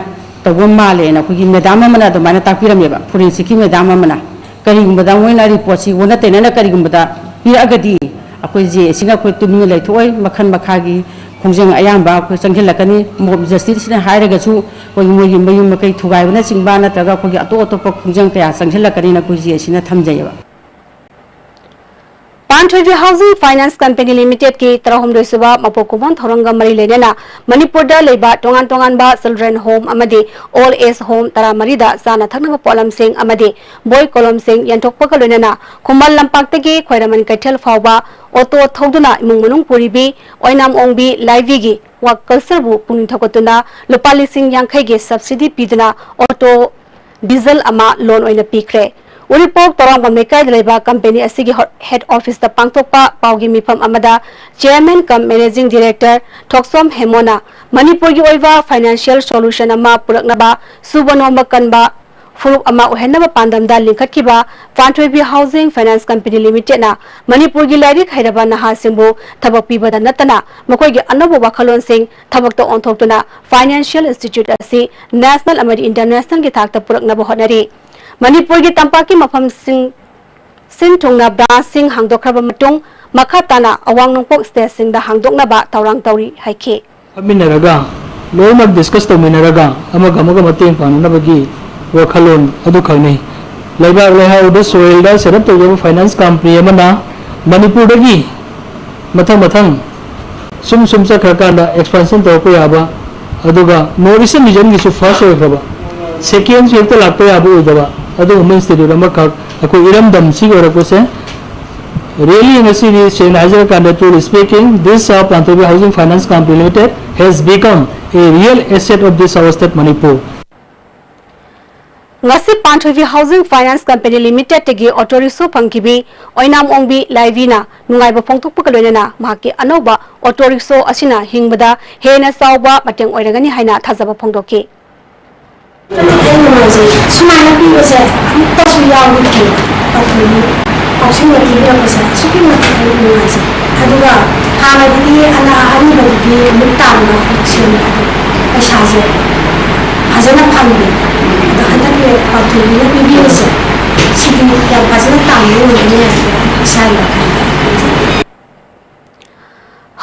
ꯇꯧꯕ ꯃꯥꯜꯂꯦꯅ ꯑꯩꯈꯣꯏꯒꯤ ꯃꯦꯗꯥꯝ ꯑꯃꯅ ꯑꯗꯨꯃꯥꯏꯅ ꯇꯥꯛꯄꯤꯔꯝꯃꯦꯕ, ꯐꯣꯔꯦꯟꯁꯤꯛꯀꯤ ꯃꯦꯗꯥꯝ ꯑꯃꯅ꯫ ꯀꯔꯤꯒꯨꯝꯕꯗ ꯃꯣꯏꯅ ꯔꯤꯄꯣꯔꯠꯁꯤ ꯑꯣꯟꯅ ꯇꯩꯅꯅ ꯀꯔꯤꯒꯨꯝꯕꯗ ꯄꯤꯔꯛꯑꯒꯗꯤ ꯑꯩꯈꯣꯏ ꯖꯦ ꯑꯦ ꯁꯤꯅ ꯑꯩꯈꯣꯏ ꯇꯨꯃꯤꯟꯅ ꯂꯩꯊꯣꯛꯑꯣꯏ, ꯃꯈꯜ ꯃꯈꯥꯒꯤ ꯈꯣꯡꯖꯪ ꯑꯌꯥꯝꯕ ꯑꯩꯈꯣꯏ ꯆꯪꯁꯤꯜꯂꯛꯀꯅꯤ꯫ ꯃꯣꯞ ꯖꯁꯇꯤꯁꯅ ꯍꯥꯏꯔꯒꯁꯨ ꯑꯩꯈꯣꯏꯒꯤ ꯃꯣꯏꯒꯤ ꯃꯌꯨꯝ ꯃꯀꯩ ꯊꯨꯒꯥꯏꯕꯅꯆꯤꯡꯕ ꯅꯠꯇ꯭ꯔꯒ ꯑꯩꯈꯣꯏꯒꯤ ꯑꯇꯣꯞ ꯑꯇꯣꯞꯄ ꯈꯣꯡꯖꯪ ꯀꯌꯥ ꯆꯪꯁꯤꯜꯂꯛꯀꯅꯤꯅ ꯑꯩꯈꯣꯏ ꯖꯦ ꯑꯦ ꯁꯤꯅ ꯊꯝꯖꯩꯑꯕ꯫ ꯄꯥꯟꯊꯣꯏꯕꯤ ꯍꯥꯎꯁꯤꯡ ꯐꯥꯏꯅꯥꯟꯁ ꯀꯝꯄꯦꯅꯤ ꯂꯤꯃꯤꯇꯦꯗꯀꯤ ꯇꯔꯥꯍꯨꯝꯗꯣꯏ ꯁꯨꯕ ꯃꯄꯣꯛ ꯀꯨꯝꯑꯣꯟ ꯊꯧꯔꯝꯒ ꯃꯔꯤ ꯂꯩꯅꯅ ꯃꯅꯤꯄꯨꯔꯗ ꯂꯩꯕ ꯇꯣꯉꯥꯟ ꯇꯣꯉꯥꯟꯕ ꯆꯤꯜꯗ꯭ꯔꯦꯟ ꯍꯣꯝ ꯑꯃꯗꯤ ꯑꯣꯜ ꯑꯦꯖ ꯍꯣꯝ ꯇꯔꯥꯃꯔꯤꯗ ꯆꯥꯅ ꯊꯛꯅꯕ ꯄꯣꯠꯂꯝꯁꯤꯡ ꯑꯃꯗꯤ ꯕꯣꯏ ꯀꯣꯂꯣꯝꯁꯤꯡ ꯌꯦꯟꯊꯣꯛꯄꯒ ꯂꯣꯏꯅꯅ ꯈꯨꯃꯟ ꯂꯝꯄꯥꯛꯇꯒꯤ ꯈ꯭ꯋꯥꯏꯔꯝꯕꯟ ꯀꯩꯊꯦꯜ ꯐꯥꯎꯕ ꯑꯣꯇꯣ ꯊꯧꯗꯨꯅ ꯏꯃꯨꯡ ꯃꯅꯨꯡ ꯄꯨꯔꯤꯕꯤ ꯑꯣꯏꯅꯥꯝ ꯑꯣꯡꯕꯤ ꯂꯥꯏꯕꯤꯒꯤ ꯋꯥꯛ ꯀꯜꯆꯔꯕꯨ ꯄꯨꯛꯅꯤꯡ ꯊꯧꯒꯠꯇꯨꯅ ꯂꯨꯄꯥ ꯂꯤꯁꯤꯡ ꯌꯥꯡꯈꯩꯒꯤ ꯁꯕꯁꯤꯗꯤ ꯄꯤꯗꯨꯅ ꯑꯣꯇꯣ ꯗꯤꯖꯜ ꯑꯃ ꯂꯣꯟ ꯑꯣꯏꯅ ꯄꯤꯈ꯭ꯔꯦ꯫ ꯎꯔꯤꯄꯣꯛ ꯇꯣꯔꯥꯡꯕꯝ ꯂꯩꯀꯥꯏꯗ ꯂꯩꯕ ꯀꯝꯄꯦꯅꯤ ꯑꯁꯤꯒꯤ ꯍꯣ-, ꯍꯦꯗ ꯑꯣꯐꯤꯁꯇ ꯄꯥꯡꯊꯣꯛꯄ ꯄꯥꯎꯒꯤ ꯃꯤꯐꯝ ꯑꯃꯗ ꯆꯤꯌꯔꯃꯦꯟ ꯀꯝ ꯃꯦꯅꯦꯖꯤꯡ ꯗꯤꯔꯦꯛꯇꯔ ꯊꯣꯛꯆꯣꯝ ꯍꯦꯃꯣꯅ ꯃꯅꯤꯄꯨꯔꯒꯤ ꯑꯣꯏꯕ ꯐꯥꯏꯅꯥꯟꯁꯤꯌꯦꯜ ꯁꯣꯂꯨꯁꯟ ꯑꯃ ꯄꯨꯔꯛꯅꯕ ꯁꯨꯕ ꯅꯣꯝꯕ ꯀꯟꯕ ꯐꯨꯔꯨꯞ ꯑꯃ ꯑꯣꯏꯍꯟꯅꯕ ꯄꯥꯟꯗꯝꯗ ꯂꯤꯡꯈꯠꯈꯤꯕ ꯄꯥꯟꯊꯣꯏꯕꯤ ꯍꯥꯎꯁꯤꯡ ꯐꯥꯏꯅꯥꯟꯁ ꯀꯝꯄꯦꯅꯤ ꯂꯤꯃꯤꯇꯦꯗꯅ ꯃꯅꯤꯄꯨꯔꯒꯤ ꯂꯥꯏꯔꯤꯛ ꯍꯩꯔꯕ ꯅꯍꯥꯁꯤꯡꯕꯨ ꯊꯕꯛ ꯄꯤꯕꯗ ꯅꯠꯇꯅ ꯃꯈꯣꯏꯒꯤ ꯑꯅꯧꯕ ꯋꯥꯈꯜꯂꯣꯟꯁꯤꯡ ꯊꯕꯛꯇ ꯑꯣꯟꯊꯣꯛꯇꯨꯅ ꯐꯥꯏꯅꯥꯟꯁꯤꯌꯦꯜ ꯏꯟꯁꯇꯤꯇ꯭ꯌꯨꯠ ꯑꯁꯤ ꯅꯦꯁꯅꯦꯜ ꯑꯃꯗꯤ ꯏꯟꯇꯔꯅꯦꯁꯅꯦꯜꯒꯤ ꯊꯥꯛꯇ ꯄꯨꯔꯛꯅꯕ ꯍꯣꯠꯅꯔꯤ꯫ ꯃꯅꯤꯄꯨꯔꯒꯤ ꯇꯝꯄꯥꯛꯀꯤ ꯃꯐꯝꯁꯤꯡ ꯁꯤꯟ ꯊꯨꯡꯅ ꯕ꯭ꯔꯥꯟꯆꯁꯤꯡ ꯍꯥꯡꯗꯣꯛꯈ꯭ꯔꯕ ꯃꯇꯨꯡ, ꯃꯈꯥ ꯇꯥꯅ ꯑꯋꯥꯡ ꯅꯣꯡꯄꯣꯛ ꯁ꯭ꯇꯦꯠꯁꯤꯡꯗ ꯍꯥꯡꯗꯣꯛꯅꯕ ꯊꯧꯔꯥꯡ ꯇꯧꯔꯤ ꯍꯥꯏꯈꯤ꯫ ꯐꯝꯃꯤꯟꯅꯔꯒ, ꯂꯣꯏꯅꯃꯛ ꯗꯤꯁꯀꯁ ꯇꯧꯃꯤꯟꯅꯔꯒ, ꯑꯃꯒ ꯑꯃꯒ ꯃꯇꯦꯡ ꯄꯥꯡꯅꯅꯕꯒꯤ ꯋꯥꯈꯜꯂꯣꯟ ꯑꯗꯨꯈꯛꯅꯤ꯫ ꯂꯩꯕꯥꯛ ꯂꯩꯍꯥꯎꯗ, ꯁꯣꯏꯜꯗ ꯁꯦꯠ ꯑꯞ ꯇꯧꯖꯕ ꯐꯥꯏꯅꯥꯟꯁ ꯀꯝꯄꯅꯤ ꯑꯃꯅ ꯃꯅꯤꯄꯨꯔꯗꯒꯤ ꯃꯊꯪ ꯃꯊꯪ ꯁꯨꯝ ꯁꯨꯝ ꯆꯠꯈ꯭ꯔꯀꯥꯟꯗ ꯑꯦꯛꯁꯄꯥꯟꯁꯟ ꯇꯧꯔꯛꯄ ꯌꯥꯕ, ꯑꯗꯨꯒ ꯅꯣꯔꯠ ꯏꯁꯇꯔꯟ ꯔꯤꯖꯟꯒꯤꯁꯨ ꯐꯥꯔꯁ ꯑꯣꯏꯈ꯭ꯔꯕ, ꯁꯦꯀꯦꯟꯁꯨ ꯍꯦꯛꯇ ꯂꯥꯛꯄ ꯌꯥꯕ ꯑꯣꯏꯗꯕ ꯑꯗꯨꯒꯨꯝꯕ ꯏꯟꯁꯇꯤꯇ꯭ꯌꯨꯠ ꯑꯃꯈꯛ ꯑꯩꯈꯣꯏ ꯏꯔꯝꯗꯝꯁꯤꯒꯤ ꯑꯣꯏꯔꯛꯄꯁꯦ really ꯉꯁꯤꯗꯤ ꯁꯦꯡꯅ ꯍꯥꯏꯖꯔꯀꯥꯟꯗ, truly speaking, this, uh, Panthoibi Housing Finance Company Limited has become a real asset of this our state Manipur. ꯉꯁꯤ ꯄꯥꯟꯊꯣꯏꯕꯤ ꯍꯥꯎꯁꯤꯡ ꯐꯥꯏꯅꯥꯟꯁ ꯀꯝꯄꯦꯅꯤ ꯂꯤꯃꯤꯇꯦꯗꯇꯒꯤ ꯑꯣꯇꯣ ꯔꯤꯛꯁꯣ ꯐꯪꯈꯤꯕꯤ ꯑꯣꯏꯅꯥꯝ ꯑꯣꯡꯕꯤ ꯂꯥꯏꯕꯤꯅ ꯅꯨꯡꯉꯥꯏꯕ ꯐꯣꯡꯗꯣꯛꯄꯒ ꯂꯣꯏꯅꯅ ꯃꯍꯥꯛꯀꯤ ꯑꯅꯧꯕ ꯑꯣꯇꯣ ꯔꯤꯛꯁꯣ ꯑꯁꯤꯅ ꯍꯤꯡꯕꯗ ꯍꯦꯟꯅ ꯆꯥꯎꯕ ꯃꯇꯦꯡ ꯑꯣꯏꯔꯒꯅꯤ ꯍꯥꯏꯅ ꯊꯥꯖꯕ ꯐꯣꯡꯗꯣꯛꯈꯤ꯫ ꯌꯥꯝ ꯅꯨꯡꯉꯥꯏꯖꯩ꯫ ꯁꯨꯃꯥꯏꯅ ꯄꯤꯕꯁꯦ ꯑꯃꯨꯛꯇꯁꯨ ꯌꯥꯎꯈꯤꯗ꯭ꯔꯤ꯫ ꯑꯗꯨꯒꯤ ꯄꯥꯎꯁꯤꯡꯕ ꯄꯤꯕꯤꯔꯛꯄꯁꯦ ꯑꯁꯨꯛꯀꯤ ꯃꯇꯤꯛ ꯑꯩ ꯅꯨꯡꯉꯥꯏꯖꯩ꯫ ꯑꯗꯨꯒ ꯍꯥꯟꯅꯗꯤ ꯑꯅꯥ ꯑꯔꯤꯕꯗꯨꯒꯤ ꯑꯃꯨꯛ ꯇꯥꯟꯕ ꯑꯃꯨꯛ ꯁꯦꯝꯕ ꯑꯗꯨ ꯄꯩꯁꯥꯁꯦ ꯐꯖꯅ ꯐꯪꯗꯦ꯫ ꯑꯗꯣ ꯍꯟꯗꯛꯀꯤ ꯄꯥꯎꯊꯣꯛꯅ ꯄꯤꯕꯤꯕꯁꯦ ꯁꯤꯗꯤ ꯌꯥꯝ ꯐꯖꯅ ꯇꯥꯟꯕ ꯑꯣꯏꯒꯅꯤ ꯍꯥꯏꯕꯁꯦ ꯑꯩ ꯏꯁꯥꯒꯤ ꯋꯥꯈꯜꯗ ꯈꯟꯖꯩ꯫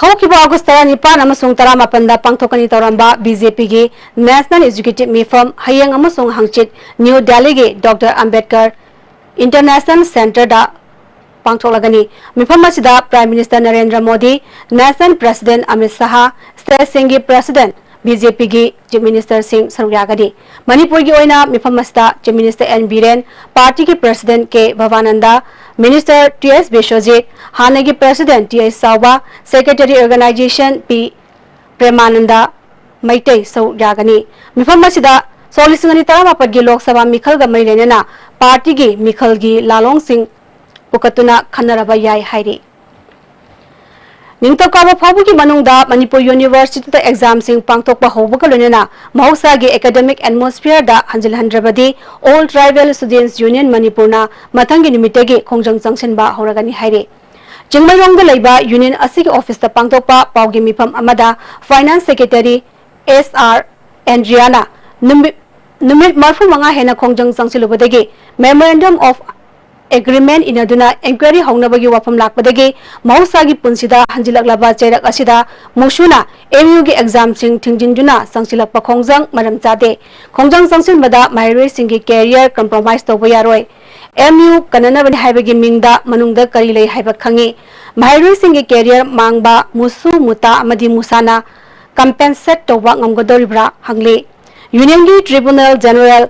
ꯍꯧꯈꯤꯕ ꯑꯣꯒꯁ ꯇꯔꯥꯅꯤꯄꯥꯟ ꯑꯃꯁꯨꯡ ꯇꯔꯥꯃꯥꯄꯟꯗ ꯄꯥꯡꯊꯣꯛꯀꯅꯤ ꯇꯧꯔꯝꯕ ꯕꯤ ꯖꯦ ꯄꯤꯒꯤ ꯅꯦꯁꯅꯦꯜ ꯑꯦꯛꯖꯤꯀ꯭ꯌꯨꯇꯤꯚ ꯃꯤꯐꯝ ꯍꯌꯦꯡ ꯑꯃꯁꯨꯡ ꯍꯪꯆꯤꯠ ꯅ꯭ꯌꯨ ꯗꯦꯜꯂꯤꯒꯤ ꯗꯣꯛꯇꯔ ꯑꯝꯕꯦꯗꯀꯔ ꯏꯟꯇꯔꯅꯦꯁꯅꯦꯜ ꯁꯦꯟꯇꯔꯗ ꯄꯥꯡꯊꯣꯛꯂꯒꯅꯤ꯫ ꯃꯤꯐꯝ ꯑꯁꯤꯗ prime minister Narendra Modi, national president Amit Shah, ꯁ꯭ꯇꯦꯠꯁꯤꯡꯒꯤ ꯄ꯭ꯔꯁꯤꯗꯦꯟꯠ, ꯕꯤ ꯖꯦ ꯄꯤꯒꯤ ꯆꯤꯐ ꯃꯤꯅꯤꯁꯇꯔꯁꯤꯡ ꯁꯔꯨꯛ ꯌꯥꯒꯅꯤ꯫ ꯃꯅꯤꯄꯨꯔꯒꯤ ꯑꯣꯏꯅ ꯃꯤꯐꯝ ꯑꯁꯤꯗ ꯆꯤꯐ ꯃꯤꯅꯤꯁꯇꯔ ꯑꯦꯟ ꯕꯤꯔꯦꯟ, ꯄꯥꯔꯇꯤꯒꯤ ꯄ꯭ꯔꯁꯤꯗꯦꯟꯠ ꯀꯦ ꯚꯕꯥꯅꯟꯗ, ꯃꯤꯅꯤꯁꯇꯔ ꯇꯤ ꯑꯦꯁ ꯕꯤꯁ꯭ꯋꯖꯤꯠ, ꯍꯥꯟꯅꯒꯤ ꯄ꯭ꯔꯁꯤꯗꯦꯟꯠ ꯇꯤ ꯑꯩꯆ ꯆꯥꯎꯕ, ꯁꯦꯀ꯭ꯔꯦꯇꯔꯤ ꯑꯣꯔꯒꯅꯥꯏꯖꯦꯁꯟ ꯄꯤ ꯄ꯭ꯔꯦꯃꯥꯅꯟꯗ ꯃꯩꯇꯩ ꯁꯔꯨꯛ ꯌꯥꯒꯅꯤ꯫ ꯃꯤꯐꯝ ꯑꯁꯤꯗ ꯁꯣꯛ ꯂꯤꯁꯤꯡ ꯑꯅꯤ ꯇꯔꯥꯃꯥꯄꯟꯒꯤ ꯂꯣꯛ ꯁꯚꯥ ꯃꯤꯈꯜꯒ ꯃꯔꯤ ꯂꯩꯅꯅ ꯄꯥꯔꯇꯤꯒꯤ ꯃꯤꯈꯜꯒꯤ ꯂꯥꯂꯣꯡꯁꯤꯡ ꯄꯨꯈꯠꯇꯨꯅ ꯈꯟꯅꯔꯕ ꯌꯥꯏ ꯍꯥꯏꯔꯤ꯫ ꯅꯤꯡꯊꯧꯀꯥꯕ ꯐꯥꯎꯕꯒꯤ ꯃꯅꯨꯡꯗ ꯃꯅꯤꯄꯨꯔ ꯌꯨꯅꯤꯚꯔꯁꯤꯇꯤꯗ ꯑꯦꯛꯖꯥꯝꯁꯤꯡ ꯄꯥꯡꯊꯣꯛꯄ ꯍꯧꯕꯒ ꯂꯣꯏꯅꯅ ꯃꯍꯧꯁꯥꯒꯤ academic ꯑꯦꯠꯃꯣꯁꯐꯤꯌꯔꯗ ꯍꯟꯖꯤꯜꯍꯟꯗ꯭ꯔꯕꯗꯤ All Tribal Students Union ꯃꯅꯤꯄꯨꯔꯅ ꯃꯊꯪꯒꯤ ꯅꯨꯃꯤꯠꯇꯒꯤ ꯈꯣꯡꯖꯪ ꯆꯪꯁꯤꯟꯕ ꯍꯧꯔꯒꯅꯤ ꯍꯥꯏꯔꯤ꯫ ꯆꯤꯡꯃꯩꯔꯣꯡꯗ ꯂꯩꯕ ꯌꯨꯅꯤꯌꯟ ꯑꯁꯤꯒꯤ ꯑꯣꯐꯤꯁꯇ ꯄꯥꯡꯊꯣꯛꯄ ꯄꯥꯎꯒꯤ ꯃꯤꯐꯝ ꯑꯃꯗ ꯐꯥꯏꯅꯥꯟꯁ ꯁꯦꯀ꯭ꯔꯦꯇꯔꯤ ꯑꯦꯁ ꯑꯥꯔ ꯑꯦꯟꯗ꯭ꯔꯤꯌꯥꯅ ꯅꯨꯃꯤꯠ, ꯅꯨꯃꯤꯠ ꯃꯔꯤꯐꯨ ꯃꯉꯥ ꯍꯦꯟꯅ ꯈꯣꯡꯖꯪ ꯆꯪꯁꯤꯜꯂꯨꯕꯗꯒꯤ Memorandum of Agreement ꯏꯅꯗꯨꯅ ꯏꯟꯀ꯭ꯋꯥꯏꯔꯤ ꯍꯧꯅꯕꯒꯤ ꯋꯥꯐꯝ ꯂꯥꯛꯄꯗꯒꯤ ꯃꯍꯧꯁꯥꯒꯤ ꯄꯨꯟꯁꯤꯗ ꯍꯟꯖꯤꯜꯂꯛꯂꯕ ꯆꯩꯔꯛ ꯑꯁꯤꯗ ꯃꯨꯁꯨꯅ ꯑꯦꯝ ꯌꯨꯒꯤ ꯑꯦꯛꯖꯥꯝꯁꯤꯡ ꯊꯤꯡꯖꯤꯟꯗꯨꯅ ꯆꯪꯁꯤꯜꯂꯛꯄ ꯈꯣꯡꯖꯪ ꯃꯔꯝ ꯆꯥꯗꯦ꯫ ꯈꯣꯡꯖꯪ ꯆꯪꯁꯤꯟꯕꯗ ꯃꯍꯩꯔꯣꯏꯁꯤꯡꯒꯤ ꯀꯦꯔꯤꯌꯔ ꯀꯝꯄ꯭ꯔꯣꯃꯥꯏꯖ ꯇꯧꯕ ꯌꯥꯔꯣꯏ꯫ ꯑꯦꯝ ꯌꯨ ꯀꯟꯅꯅꯕꯅꯤ ꯍꯥꯏꯕꯒꯤ ꯃꯤꯡꯗ ꯃꯅꯨꯡꯗ ꯀꯔꯤ ꯂꯩ ꯍꯥꯏꯕ ꯈꯪꯉꯤ꯫ ꯃꯍꯩꯔꯣꯏꯁꯤꯡꯒꯤ ꯀꯦꯔꯤꯌꯔ ꯃꯥꯡꯕ, ꯃꯨꯁꯨ, ꯃꯨꯇꯥ ꯑꯃꯗꯤ ꯃꯨꯁꯥꯅ ꯀꯝꯄꯦꯟꯁꯦꯠ ꯇꯧꯕ ꯉꯝꯒꯗꯧꯔꯤꯕ꯭ꯔꯥ ꯍꯪꯂꯤ꯫ ꯌꯨꯅꯤꯌꯟꯒꯤ ꯇ꯭ꯔꯤꯕ꯭ꯌꯨꯅꯦꯜ ꯖꯦꯅꯔꯦꯜ